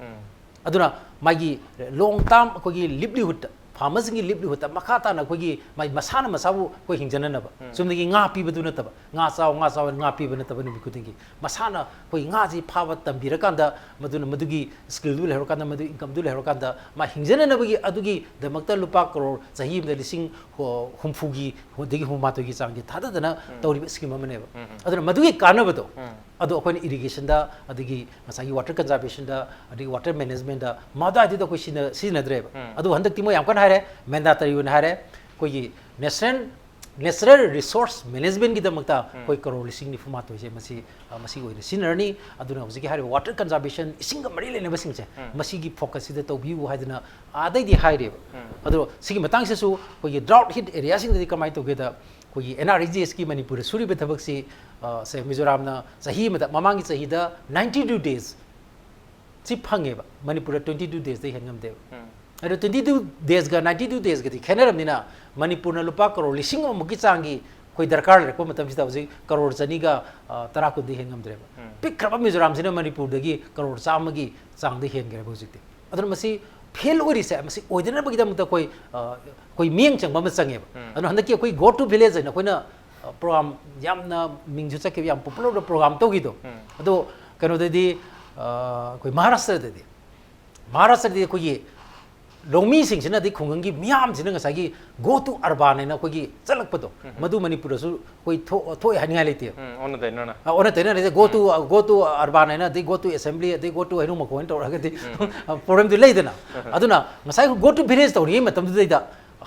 ꯑꯗꯨꯅ ꯃꯥꯒꯤ ꯂꯣꯡ ꯇꯥꯔꯝ ꯑꯩꯈꯣꯏꯒꯤ ꯂꯤꯕꯂꯤꯍꯨꯗꯇ, ꯐꯥꯔꯃꯔꯁꯤꯡꯒꯤ ꯂꯤꯕꯂꯤꯍꯨꯗꯇ ꯃꯈꯥ ꯇꯥꯅ ꯑꯩꯈꯣꯏꯒꯤ ꯃꯥꯒꯤ ꯃꯁꯥꯅ ꯃꯁꯥꯕꯨ ꯑꯩꯈꯣꯏ ꯍꯤꯡꯖꯅꯅꯕ, ꯆꯨꯝꯅꯒꯤ ꯉꯥ ꯄꯤꯕꯗꯨ ꯅꯠꯇꯕ, "ꯉꯥ ꯆꯥꯎ, ꯉꯥ ꯆꯥꯎ" ꯍꯥꯏꯅ ꯉꯥ ꯄꯤꯕ ꯅꯠꯇꯕ ꯅꯨꯃꯤꯠ ꯈꯨꯗꯤꯡꯒꯤ, ꯃꯁꯥꯅ ꯑꯩꯈꯣꯏ ꯉꯥꯁꯤ ꯐꯥꯕ ꯇꯝꯕꯤꯔꯀꯥꯟꯗ, ꯃꯗꯨꯅ ꯃꯗꯨꯒꯤ ꯁ꯭ꯀꯤꯜꯗꯨ ꯂꯩꯍꯧꯔꯀꯥꯟꯗ, ꯃꯗꯨ ꯏꯟꯀꯝꯗꯨ ꯂꯩꯍꯧꯔꯀꯥꯟꯗ, ꯃꯥ ꯍꯤꯡꯖꯅꯅꯕꯒꯤ ꯑꯗꯨꯒꯤꯗꯃꯛꯇ ꯂꯨꯄꯥ ꯀꯔꯣꯔ, ꯆꯍꯤ ꯑꯃꯗ ꯂꯤꯁꯤꯡ ꯍꯨꯝꯐꯨꯒꯤ, ꯑꯗꯒꯤ ꯍꯨꯝꯐꯨꯃꯥꯊꯣꯏꯒꯤ ꯆꯥꯡꯒꯤ ꯊꯥꯗꯗꯅ ꯇꯧꯔꯤꯕ ꯁ꯭ꯀꯤꯝ ꯑꯃꯅꯦꯕ꯫ ꯑꯗꯨꯅ ꯃꯗꯨꯒꯤ ꯀꯥꯟꯅꯕꯗꯣ ꯑꯗꯣ ꯑꯩꯈꯣꯏꯅ ꯏꯔꯤꯒꯦꯁꯟꯗ, ꯑꯗꯒꯤ ꯉꯁꯥꯏꯒꯤ ꯋꯥꯇꯔ ꯀꯟꯖꯥꯔꯕꯦꯁꯟꯗ, ꯑꯗꯒꯤ ꯋꯥꯇꯔ ꯃꯦꯅꯦꯖꯃꯦꯟꯗ, ꯃꯗꯨꯋꯥꯏꯗꯨꯗ ꯑꯩꯈꯣꯏ ꯁꯤꯖꯤꯟꯅ-, ꯁꯤꯖꯤꯟꯅꯗ꯭ꯔꯦꯕ꯫ ꯑꯗꯨꯕꯨ ꯍꯟꯗꯛꯇꯤ ꯃꯣꯏ ꯌꯥꯝ ꯀꯟꯅ ꯍꯥꯏꯔꯦ, ꯃꯦꯟꯗꯥꯇꯔꯤ ꯑꯣꯏꯅ ꯍꯥꯏꯔꯦ, ꯑꯩꯈꯣꯏꯒꯤ ꯅꯦꯁꯅꯦꯜ, ꯅꯦꯆꯔꯦꯜ ꯔꯤꯁꯣꯔꯁ ꯃꯦꯅꯦꯖꯃꯦꯟꯒꯤꯗꯃꯛꯇ ꯑꯩꯈꯣꯏ ꯀꯔꯣꯔ ꯂꯤꯁꯤꯡ ꯅꯤꯐꯨ ꯃꯥꯊꯣꯏꯁꯦ ꯃꯁꯤ, ꯑ, ꯃꯁꯤꯒꯤ ꯑꯣꯏꯅ ꯁꯤꯖꯤꯟꯅꯔꯅꯤ꯫ ꯑꯗꯨꯅ ꯍꯧꯖꯤꯛꯀꯤ ꯍꯥꯏꯔꯤꯕ ꯋꯥꯇꯔ ꯀꯟꯖꯥꯔꯕꯦꯁꯟ, ꯏꯁꯤꯡꯒ ꯃꯔꯤ ꯂꯩꯅꯕꯁꯤꯡꯁꯦ, ꯃꯁꯤꯒꯤ ꯐꯣꯀꯁꯁꯤꯗ ꯇꯧꯕꯤꯌꯨ ꯍꯥꯏꯗꯅ ꯑꯥꯗꯩꯗꯤ ꯍꯥꯏꯔꯦꯕ꯫ ꯑꯗꯣ ꯁꯤꯒꯤ ꯃꯇꯥꯡꯁꯤꯁꯨ ꯑꯩꯈꯣꯏꯒꯤ ꯗ꯭ꯔꯥꯎꯠ ꯍꯤꯠ ꯑꯦꯔꯤꯌꯥꯁꯤꯡꯗꯗꯤ ꯀꯃꯥꯏꯅ ꯇꯧꯒꯦꯗ, ꯑꯩꯈꯣꯏꯒꯤ ꯑꯦꯟ ꯑꯥꯔ ꯏ ꯖꯤ ꯑꯦꯁꯀꯤ ꯃꯅꯤꯄꯨꯔꯗ ꯁꯨꯔꯤꯕ ꯊꯕꯛꯁꯤ, ꯑ, ꯁꯦ, ꯃꯤꯖꯣꯔꯥꯝꯅ ꯆꯍꯤ ꯑꯃꯗ, ꯃꯃꯥꯡꯒꯤ ꯆꯍꯤꯗ ꯅꯥꯏꯟꯇꯤ ꯇꯨ ꯗꯦꯖ ꯁꯤ ꯐꯪꯉꯦꯕ, ꯃꯅꯤꯄꯨꯔꯗ ꯇ꯭ꯋꯦꯟꯇꯤ ꯇꯨ ꯗꯦꯖꯇꯩ ꯍꯦꯟ ꯉꯝꯗꯦꯕ꯫ ꯑꯗꯣ ꯇ꯭ꯋꯦꯟꯇꯤ ꯇꯨ ꯗꯦꯖꯒ ꯅꯥꯏꯟꯇꯤ ꯇꯨ ꯗꯦꯖꯒꯗꯤ ꯈꯦꯠꯅꯔꯕꯅꯤꯅ, ꯃꯅꯤꯄꯨꯔꯅ ꯂꯨꯄꯥ ꯀꯔꯣꯔ ꯂꯤꯁꯤꯡ ꯑꯃꯃꯨꯛꯀꯤ ꯆꯥꯡꯒꯤ ꯑꯩꯈꯣꯏ ꯗꯔꯀꯥꯔ ꯂꯩꯔꯛꯄ ꯃꯇꯝꯁꯤꯗ ꯍꯧꯖꯤꯛ ꯀꯔꯣꯔ ꯆꯅꯤꯒ, ꯑ, ꯇꯔꯥ ꯀꯨꯟꯗꯤ ꯍꯦꯟ ꯉꯝꯗ꯭ꯔꯦꯕ꯫ ꯄꯤꯛꯈ꯭ꯔꯕ ꯃꯤꯖꯣꯔꯥꯝꯁꯤꯅ ꯃꯅꯤꯄꯨꯔꯗꯒꯤ ꯀꯔꯣꯔ ꯆꯥꯝꯃꯒꯤ ꯆꯥꯡꯗ ꯍꯦꯟꯈ꯭ꯔꯦꯕ ꯍꯧꯖꯤꯛꯇꯤ꯫ ꯑꯗꯨꯅ ꯃꯁꯤ ꯐꯦꯜ ꯑꯣꯏꯔꯤꯁꯦ ꯃꯁꯤ ꯑꯣꯏꯗꯅꯕꯒꯤꯗꯃꯛꯇ ꯑꯩꯈꯣꯏ ꯑ, ꯑꯩꯈꯣꯏ ꯃꯤꯠꯌꯦꯡ ꯆꯪꯕ ꯑꯃ ꯆꯪꯉꯦꯕ꯫ ꯑꯗꯨꯅ ꯍꯟꯗꯛꯀꯤ ꯑꯩꯈꯣꯏ Go to Village ꯍꯥꯏꯅ ꯑꯩꯈꯣꯏꯅ ꯄ꯭ꯔꯣꯒ꯭ꯔꯥꯝ ꯌꯥꯝꯅ ꯃꯤꯡꯁꯨ ꯆꯠꯈꯤꯕ, ꯌꯥꯝ ꯄꯣꯄꯨꯂꯔ ꯑꯣꯏꯕ ꯄ꯭ꯔꯣꯒ꯭ꯔꯥꯝ ꯇꯧꯈꯤꯗꯣ꯫ ꯑꯗꯣ ꯀꯩꯅꯣꯗꯗꯤ ꯑ, ꯑꯩꯈꯣꯏ ꯃꯍꯥꯔꯥꯁꯇ꯭ꯔꯗꯗꯤ ꯃꯍꯥꯔꯥꯁꯇ꯭ꯔꯗꯤ ꯑꯩꯈꯣꯏꯒꯤ ꯂꯧꯃꯤꯁꯤꯡꯁꯤꯅꯗꯤ, ꯈꯨꯡꯒꯪꯒꯤ ꯃꯤꯌꯥꯝꯁꯤꯅ ꯉꯁꯥꯏꯒꯤ Go to Urban ꯍꯥꯏꯅ ꯑꯩꯈꯣꯏꯒꯤ ꯆꯠꯂꯛꯄꯗꯣ, ꯃꯗꯨ ꯃꯅꯤꯄꯨꯔꯗꯁꯨ ꯑꯩꯈꯣꯏ ꯊꯣꯛ- ꯊꯣꯛꯑꯦ ꯍꯥꯏꯅꯤꯡꯉꯥꯏ ꯂꯩꯇꯦꯕ꯫ ꯎꯝ, ꯑꯣꯟꯅ ꯇꯩꯅꯅ꯫ ꯑ, ꯑꯣꯟꯅ ꯇꯩꯅꯔꯤꯁꯦ Go to, Go to Urban ꯍꯥꯏꯅ, ꯑꯗꯩ Go to Assembly, ꯑꯗꯩ Go to ꯍꯩꯅꯧ ꯃꯈꯣꯡ ꯍꯥꯏꯅ ꯇꯧꯔꯛꯑꯒꯗꯤ ꯄ꯭ꯔꯣꯕ꯭ꯂꯦꯝꯗꯨ ꯂꯩꯗꯅ꯫ ꯑꯗꯨꯅ ꯉꯁꯥꯏ Go to Village ꯇꯧꯔꯤꯉꯩ ꯃꯇꯝꯗꯨꯗꯩꯗ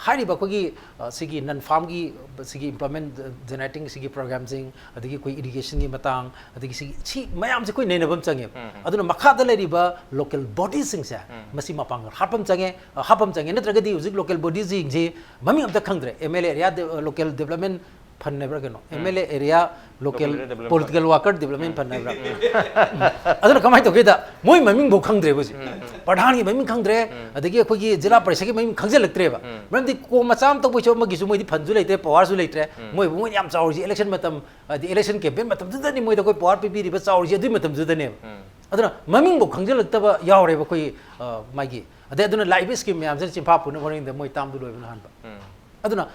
ꯍꯥꯏꯔꯤꯕ ꯑꯩꯈꯣꯏꯒꯤ ꯑ, ꯁꯤꯒꯤ ꯅꯟ ꯐꯥꯔꯝꯒꯤ ꯁꯤꯒꯤ ꯏꯝꯄ꯭ꯂꯣꯏꯃꯦꯟ ꯖꯦꯅꯦꯔꯦꯇꯤꯡ ꯁꯤꯒꯤ ꯄ꯭ꯔꯣꯒ꯭ꯔꯥꯝꯁꯤꯡ, ꯑꯗꯒꯤ ꯑꯩꯈꯣꯏ ꯏꯔꯤꯒꯦꯁꯟꯒꯤ ꯃꯇꯥꯡ, ꯑꯗꯒꯤ ꯁꯤꯒꯤ ꯁꯤ ꯃꯌꯥꯝꯁꯦ ꯑꯩꯈꯣꯏ ꯅꯩꯅꯕ ꯑꯃ ꯆꯪꯉꯦꯕ꯫ ꯑꯗꯨꯅ ꯃꯈꯥꯗ ꯂꯩꯔꯤꯕ ꯂꯣꯀꯦꯜ ꯕꯣꯗꯤꯁꯤꯡꯁꯦ ꯃꯁꯤ ꯃꯄꯥꯡꯒꯜ ꯍꯥꯞꯄ ꯑꯃ ꯆꯪꯉꯦ꯫ ꯑ, ꯍꯥꯞꯄ ꯑꯃ ꯆꯪꯉꯦ꯫ ꯅꯠꯇ꯭ꯔꯒꯗꯤ ꯍꯧꯖꯤꯛ ꯂꯣꯀꯦꯜ ꯕꯣꯗꯤꯁꯤꯡꯁꯤ ꯃꯃꯤꯡ ꯑꯝꯇ ꯈꯪꯗ꯭ꯔꯦ꯫ M L A area local development fund ꯍꯥꯏꯕ꯭ꯔꯥ ꯀꯩꯅꯣ, M L A area local Local Area Development political worker development fund ꯍꯥꯏꯕ꯭ꯔꯥ? ꯎꯝ꯫ ꯑꯗꯨꯅ ꯀꯃꯥꯏꯅ ꯇꯧꯒꯦꯗ, ꯃꯣꯏ ꯃꯃꯤꯡꯐꯥꯎ ꯈꯪꯗ꯭ꯔꯦꯕ ꯍꯧꯖꯤꯛ꯫ ꯄ꯭ꯔꯙꯥꯟꯒꯤ ꯃꯃꯤꯡ ꯈꯪꯗ꯭ꯔꯦ, ꯑꯗꯒꯤ ꯑꯩꯈꯣꯏꯒꯤ ꯖꯤꯂꯥ ꯄꯔꯤꯁꯠꯀꯤ ꯃꯃꯤꯡ ꯈꯪꯖꯤꯜꯂꯛꯇ꯭ꯔꯦꯕ꯫ ꯃꯔꯝꯗꯤ ꯀꯣꯝ ꯃꯆꯥ ꯑꯃ ꯇꯧꯕꯩꯁꯨ ꯑꯃꯒꯤꯁꯨ ꯃꯣꯏꯗꯤ ꯐꯟꯁꯨ ꯂꯩꯇ꯭ꯔꯦ, ꯃꯣꯏꯕꯨ ꯃꯣꯏꯅ ꯌꯥꯝ ꯆꯥꯎꯔꯤꯁꯤ ꯏꯂꯦꯛꯁꯟ ꯃꯇꯝ, ꯍꯥꯏꯗꯤ ꯏꯂꯦꯛꯁꯟ ꯀꯦꯝꯄꯦꯟ ꯃꯇꯝꯗꯨꯗꯅꯤ ꯃꯣꯏꯗ ꯑꯩꯈꯣꯏ ꯄꯋꯥꯔ ꯄꯤꯕꯤꯔꯤꯕ ꯆꯥꯎꯔꯤꯁꯤ ꯑꯗꯨꯒꯤ ꯃꯇꯝꯗꯨꯗꯅꯦꯕ꯫ ꯑꯗꯨꯅ ꯃꯃꯤꯡꯐꯥꯎ ꯈꯪꯖꯤꯜꯂꯛꯇꯕ ꯌꯥꯎꯔꯦꯕ ꯑꯩꯈꯣꯏ, ꯑ, ꯃꯥꯒꯤ꯫ ꯑꯗꯩ ꯑꯗꯨꯅ ꯂꯥꯛꯏꯕ ꯁ꯭ꯀꯤꯝ ꯃꯌꯥꯝꯁꯤꯅ ꯆꯤꯟꯐꯥ ꯄꯨꯅꯕ ꯍꯣꯠꯅꯔꯤꯉꯩꯗ ꯃꯣꯏ ꯇꯥꯝꯗꯨ ꯂꯣꯏꯕꯅ ꯍꯥꯟꯕ꯫ ꯑꯗꯨꯅ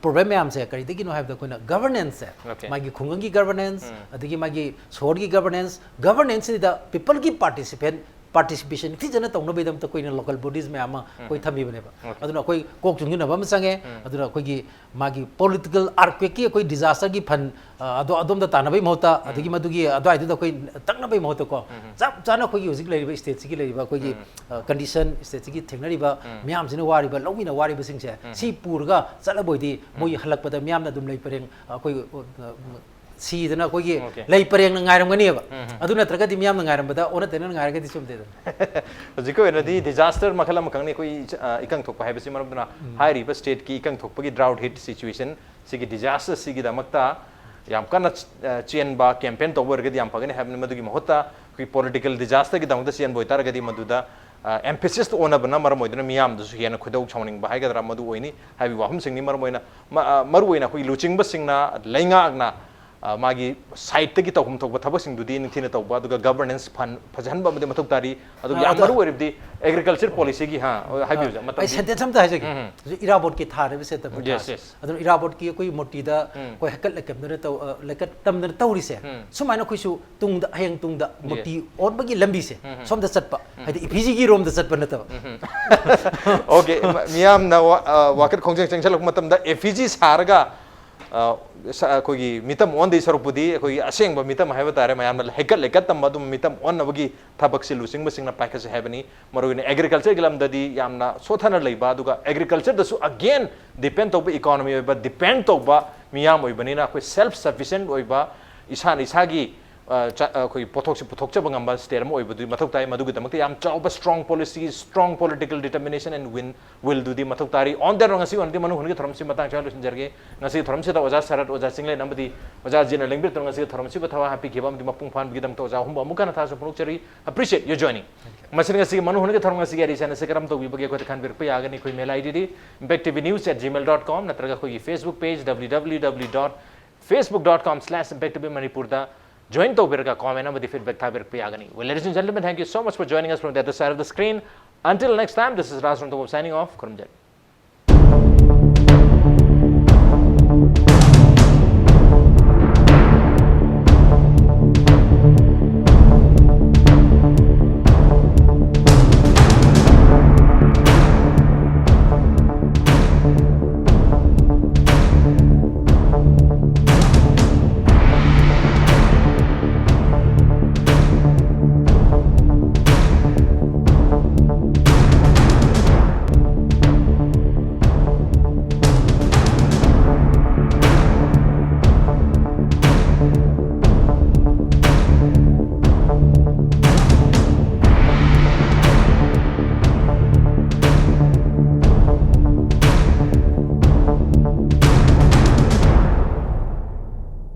ꯄ꯭ꯔꯣꯕ꯭ꯂꯦꯝ ꯃꯌꯥꯝꯁꯦ ꯀꯔꯤꯗꯒꯤꯅꯣ ꯍꯥꯏꯕꯗ ꯑꯩꯈꯣꯏꯅ ꯒꯚꯔꯅꯦꯟꯁꯁꯦ, Okay. ꯃꯥꯒꯤ ꯈꯨꯡꯒꯪꯒꯤ ꯒꯚꯔꯅꯦꯟꯁ, ꯑꯗꯒꯤ ꯃꯥꯒꯤ ꯁꯣꯍꯣꯔꯒꯤ ꯒꯚꯔꯅꯦꯟꯁ, ꯒꯚꯔꯅꯦꯟꯁꯁꯤꯗ ꯄꯤꯄꯜꯒꯤ ꯄꯥꯔꯇꯤꯁꯤꯄꯦꯟ ꯄꯥꯔꯇꯤꯁꯤꯄꯦꯁꯟ ꯅꯤꯡꯊꯤꯖꯅ ꯇꯧꯅꯕꯒꯤꯗꯃꯛꯇ ꯑꯩꯈꯣꯏꯅ ꯂꯣꯀꯦꯜ ꯕꯣꯗꯤꯁ ꯃꯌꯥꯝ ꯑꯃ ꯑꯩꯈꯣꯏ ꯊꯝꯃꯤꯕꯅꯦꯕ꯫ ꯑꯗꯨꯅ ꯑꯩꯈꯣꯏ ꯀꯣꯛ ꯆꯨꯡꯁꯤꯟꯅꯕ ꯑꯃ ꯆꯪꯉꯦ꯫ ꯑꯗꯨꯅ ꯑꯩꯈꯣꯏꯒꯤ ꯃꯥꯒꯤ ꯄꯣꯂꯤꯇꯤꯀꯦꯜ ꯑꯥꯔꯠꯀ꯭ꯋꯦꯛꯀꯤ ꯑꯩꯈꯣꯏ ꯗꯤꯖꯥꯁꯇꯔꯒꯤ ꯐꯟ, ꯑ, ꯑꯗꯣ ꯑꯗꯣꯝꯗ ꯇꯥꯟꯅꯕꯒꯤ ꯃꯍꯨꯠꯇ, ꯑꯗꯒꯤ ꯃꯗꯨꯒꯤ ꯑꯗꯨꯋꯥꯏꯗꯨꯗ ꯑꯩꯈꯣꯏ ꯇꯛꯅꯕꯒꯤ ꯃꯍꯨꯠꯇꯀꯣ, ꯆꯞ ꯆꯥꯅ ꯑꯩꯈꯣꯏꯒꯤ ꯍꯧꯖꯤꯛ ꯂꯩꯔꯤꯕ ꯁ꯭ꯇꯦꯠꯁꯤꯒꯤ ꯂꯩꯔꯤꯕ ꯑꯩꯈꯣꯏꯒꯤ, ꯑ, ꯀꯟꯗꯤꯁꯟ, ꯁ꯭ꯇꯦꯠꯁꯤꯒꯤ ꯊꯦꯡꯅꯔꯤꯕ ꯃꯤꯌꯥꯝꯁꯤꯅ ꯋꯥꯔꯤꯕ, ꯂꯧꯃꯤꯅ ꯋꯥꯔꯤꯕꯁꯤꯡꯁꯦ ꯁꯤ ꯄꯨꯔꯒ ꯆꯠꯂꯕꯣꯏꯗꯤ ꯃꯣꯏ ꯍꯜꯂꯛꯄꯗ ꯃꯤꯌꯥꯝꯅ ꯑꯗꯨꯝ ꯂꯩ ꯄꯔꯦꯡ, ꯑ, ꯑꯩꯈꯣꯏ, ꯑ, ꯁꯤꯗꯅ ꯑꯩꯈꯣꯏꯒꯤ Okay. ꯂꯩ ꯄꯔꯦꯡꯅ ꯉꯥꯏꯔꯝꯒꯅꯦꯕ꯫ ꯑꯗꯨ ꯅꯠꯇ꯭ꯔꯒꯗꯤ ꯃꯤꯌꯥꯝꯅ ꯉꯥꯏꯔꯝꯕꯗ ꯑꯣꯟꯅ ꯇꯩꯅꯅ ꯉꯥꯏꯔꯒꯗꯤ ꯆꯨꯝꯗꯦꯗꯅ꯫ ꯍꯧꯖꯤꯛꯀꯤ ꯑꯣꯏꯅꯗꯤ ꯗꯤꯖꯥꯁꯇꯔ ꯃꯈꯜ ꯑꯃꯈꯛꯅꯤ ꯑꯩꯈꯣꯏ, ꯑ, ꯏꯀꯪ ꯊꯣꯛꯄ ꯍꯥꯏꯕꯁꯤ꯫ ꯃꯔꯝ ꯑꯗꯨꯅ ꯍꯥꯏꯔꯤꯕ ꯁ꯭ꯇꯦꯠꯀꯤ ꯏꯀꯪ ꯊꯣꯛꯄꯒꯤ ꯗ꯭ꯔꯥꯎꯠ ꯍꯤꯠ ꯁꯤꯆꯨꯋꯦꯁꯟ ꯁꯤꯒꯤ ꯗꯤꯖꯥꯁꯇꯔ ꯁꯤꯒꯤꯗꯃꯛꯇ ꯌꯥꯝ ꯀꯟꯅ, ꯑ, ꯆꯦꯟꯕ ꯀꯦꯝꯄꯦꯟ ꯇꯧꯕ ꯑꯣꯏꯔꯒꯗꯤ ꯌꯥꯝ ꯐꯒꯅꯤ ꯍꯥꯏꯕꯅꯤ꯫ ꯃꯗꯨꯒꯤ ꯃꯍꯨꯠꯇ ꯑꯩꯈꯣꯏ ꯄꯣꯂꯤꯇꯤꯀꯦꯜ ꯗꯤꯖꯥꯁꯇꯔꯒꯤꯗꯃꯛꯇ ꯆꯦꯟꯕ ꯑꯣꯏꯇꯥꯔꯒꯗꯤ ꯃꯗꯨꯗ, ꯑ, ꯑꯦꯝꯐꯦꯁꯤꯁ ꯑꯣꯟꯅꯕꯅ ꯃꯔꯝ ꯑꯣꯏꯗꯨꯅ ꯃꯤꯌꯥꯝꯗꯁꯨ ꯍꯦꯟꯅ ꯈꯣꯏꯗꯧ ꯁꯥꯎꯅꯤꯡꯕ ꯍꯥꯏꯒꯗ꯭ꯔꯥ ꯃꯗꯨ ꯑꯣꯏꯅꯤ ꯍꯥꯏꯕꯒꯤ ꯋꯥꯐꯝꯁꯤꯡꯅꯤ꯫ ꯃꯔꯝ ꯑꯣꯏꯅ ꯃ-, ꯑ, ꯃꯔꯨ ꯑꯣꯏꯅ ꯑꯩꯈꯣꯏ ꯂꯨꯆꯤꯡꯕꯁꯤꯡꯅ, ꯂꯩꯉꯥꯛꯅ ꯑ, ꯃꯥꯒꯤ ꯁꯥꯏꯠꯇꯒꯤ ꯇꯧꯐꯝ ꯊꯣꯛꯄ ꯊꯕꯛꯁꯤꯡꯗꯨꯗꯤ ꯅꯤꯡꯊꯤꯅ ꯇꯧꯕ, ꯑꯗꯨꯒ ꯒꯕꯔꯅꯦꯟꯁ ꯐꯟ ꯐꯖꯍꯟꯕ ꯑꯃꯗꯤ ꯃꯊꯧ ꯇꯥꯔꯤ꯫ ꯑꯗꯨꯒ ꯑ, ꯌꯥꯝ ꯑꯗꯣ ꯃꯔꯨ ꯑꯣꯏꯔꯤꯕꯗꯤ ꯑꯦꯒ꯭ꯔꯤꯀꯜꯆꯔ ꯄꯣꯂꯤꯁꯤꯒꯤ, ꯍꯥ, ꯍꯥꯏꯕꯤꯌꯨ, ꯃꯇꯝ ꯑꯩ ꯁꯦꯟꯇꯦꯟꯁ ꯑꯝꯇ ꯍꯥꯏꯖꯒꯦ꯫ ꯎꯝ꯫ ꯍꯧꯖꯤꯛ ꯏꯔꯥꯕꯣꯠꯀꯤ ꯊꯥꯔꯤꯕ ꯁꯦꯟꯇꯦꯟꯁ Yes, yes. ꯑꯗꯨꯅ ꯏꯔꯥꯕꯣꯠꯀꯤ ꯑꯩꯈꯣꯏ ꯃꯨꯔꯇꯤꯗ ꯎꯝ꯫ ꯑꯩꯈꯣꯏ ꯍꯦꯛꯀꯠ ꯂꯩꯀꯠꯇꯅ ꯇꯧ ꯑ, ꯂꯩꯀꯠ ꯇꯝꯗꯅ ꯇꯧꯔꯤꯁꯦ꯫ ꯎꯝ꯫ ꯁꯨꯃꯥꯏꯅ ꯑꯩꯈꯣꯏꯁꯨ ꯇꯨꯡꯗ, ꯍꯌꯦꯡ ꯇꯨꯡꯗ ꯃꯨꯔꯇꯤ ꯑꯣꯟꯕꯒꯤ ꯂꯝꯕꯤꯁꯦ ꯁꯣꯝꯗ ꯆꯠꯄ, ꯍꯥꯏꯗꯤ ꯏꯐꯤꯖꯤꯒꯤ ꯔꯣꯝꯗ ꯆꯠꯄ ꯅꯠꯇꯕ꯫ ꯑꯣꯀꯦ, ꯃ-, ꯃꯤꯌꯥꯝꯅ ꯋꯥ-, ꯑ, ꯋꯥꯀꯠ ꯈꯣꯡꯖꯦꯜ ꯆꯪꯁꯤꯜꯂꯛꯄ ꯃꯇꯝꯗ ꯑꯦꯐꯤꯖꯤ ꯁꯥꯔꯒ, ꯑ, ꯁ-, ꯑꯩꯈꯣꯏꯒꯤ ꯃꯤꯇꯝ ꯑꯣꯟꯗꯣꯏ ꯁꯔꯨꯛꯄꯨꯗꯤ ꯑꯩꯈꯣꯏꯒꯤ ꯑꯁꯦꯡꯕ ꯃꯤꯇꯝ ꯍꯥꯏꯕ ꯇꯥꯔꯦ, ꯃꯌꯥꯝꯅ ꯍꯦꯛꯀꯠ ꯂꯩꯀꯠ ꯇꯝꯕ ꯑꯗꯨꯝ ꯃꯤꯇꯝ ꯑꯣꯟꯅꯕꯒꯤ ꯊꯕꯛꯁꯤ ꯂꯨꯆꯤꯡꯕꯁꯤꯡꯅ ꯄꯥꯏꯈꯠꯁꯤ ꯍꯥꯏꯕꯅꯤ꯫ ꯃꯔꯨꯑꯣꯏꯅ ꯑꯦꯒ꯭ꯔꯤꯀꯜꯆꯔꯒꯤ ꯂꯝꯗꯗꯤ ꯌꯥꯝꯅ ꯁꯣꯠꯊꯅ ꯂꯩꯕ, ꯑꯗꯨꯒ ꯑꯦꯒ꯭ꯔꯤꯀꯜꯆꯔꯗꯁꯨ ꯑꯒꯦꯟ ꯗꯤꯄꯦꯟ ꯇꯧꯕ, ꯏꯀꯣꯅꯣꯃꯤ ꯑꯣꯏꯕ ꯗꯤꯄꯦꯟ ꯇꯧꯕ ꯃꯤꯌꯥꯝ ꯑꯣꯏꯕꯅꯤꯅ, ꯑꯩꯈꯣꯏ ꯁꯦꯜꯐ ꯁꯐꯤꯁꯤꯌꯦꯟꯠ ꯑꯣꯏꯕ, ꯏꯁꯥꯅ ꯏꯁꯥꯒꯤ, ꯑ, ꯆ-, ꯑ, ꯑꯩꯈꯣꯏꯒꯤ ꯄꯣꯠꯊꯣꯛꯁꯤ ꯄꯨꯊꯣꯛꯆꯕ ꯉꯝꯕ ꯁ꯭ꯇꯦꯠ ꯑꯃ ꯑꯣꯏꯕꯗꯨ ꯃꯊꯧ ꯇꯥꯏ꯫ ꯃꯗꯨꯒꯤꯗꯃꯛꯇ ꯌꯥꯝ ꯆꯥꯎꯕ strong policy, strong political determination and win, will ꯗꯨꯗꯤ ꯃꯊꯧ ꯇꯥꯔꯤ꯫ On that note, ꯉꯁꯤ ꯑꯣꯏꯅꯗꯤ ꯃꯅꯨꯡ ꯍꯨꯠꯅꯒꯤ ꯊꯧꯔꯝꯁꯤ ꯃꯇꯥꯡ ꯁ꯭ꯋꯥꯏꯗ ꯂꯣꯏꯁꯤꯟꯖꯔꯒꯦ꯫ ꯉꯁꯤꯒꯤ ꯊꯧꯔꯝꯁꯤꯗ ꯑꯣꯖꯥ ꯁꯔꯠ, ꯑꯣꯖꯥ ꯆꯤꯡꯂꯦꯟ ꯑꯃꯗꯤ ꯑꯣꯖꯥ ꯖꯤꯅ ꯂꯦꯡꯕꯤꯔꯛꯇꯨꯅ ꯉꯁꯤꯒꯤ ꯊꯧꯔꯝꯁꯤꯕꯨ ꯊꯋꯥꯏ ꯍꯥꯞꯄꯤꯈꯤꯕ ꯑꯃꯗꯤ ꯃꯄꯨꯡ ꯐꯥꯍꯟꯕꯒꯤꯗꯃꯛꯇ ꯑꯣꯖꯥ ꯑꯍꯨꯝꯕꯨ ꯑꯃꯨꯛ ꯍꯟꯅ ꯊꯥꯖꯕ ꯐꯣꯡꯗꯣꯛꯆꯔꯤ꯫ Appreciate your joining. ꯃꯁꯤꯅ ꯉꯁꯤꯒꯤ ꯃꯅꯨꯡ ꯍꯨꯠꯅꯒꯤ ꯊꯧꯔꯝ ꯉꯁꯤꯒꯤ ꯑꯔꯤꯁꯥꯅ ꯑꯁꯤ ꯀꯔꯝ ꯇꯧꯕꯤꯕꯒꯦ ꯑꯩꯈꯣꯏꯗ ꯈꯟꯕꯤꯔꯛꯄ ꯌꯥꯒꯅꯤ꯫ ꯑꯩꯈꯣꯏ ꯃꯦꯜ ID D impact T V news at gmail dot com ꯅꯠꯇ꯭ꯔꯒ ꯑꯩꯈꯣꯏꯒꯤ Facebook page W W W dot facebook dot com slash impact T V Manipur ꯗ join ꯇꯧꯕꯤꯔꯒ comment ꯑꯃꯗꯤ feedback ꯊꯥꯕꯤꯔꯛꯄ ꯌꯥꯒꯅꯤ꯫ Well, ladies and gentlemen, thank you so much for joining us from the other side of the screen. Until next time, this is Raj Rongtongop signing off. ꯈꯨꯔꯨꯝꯖꯔꯤ꯫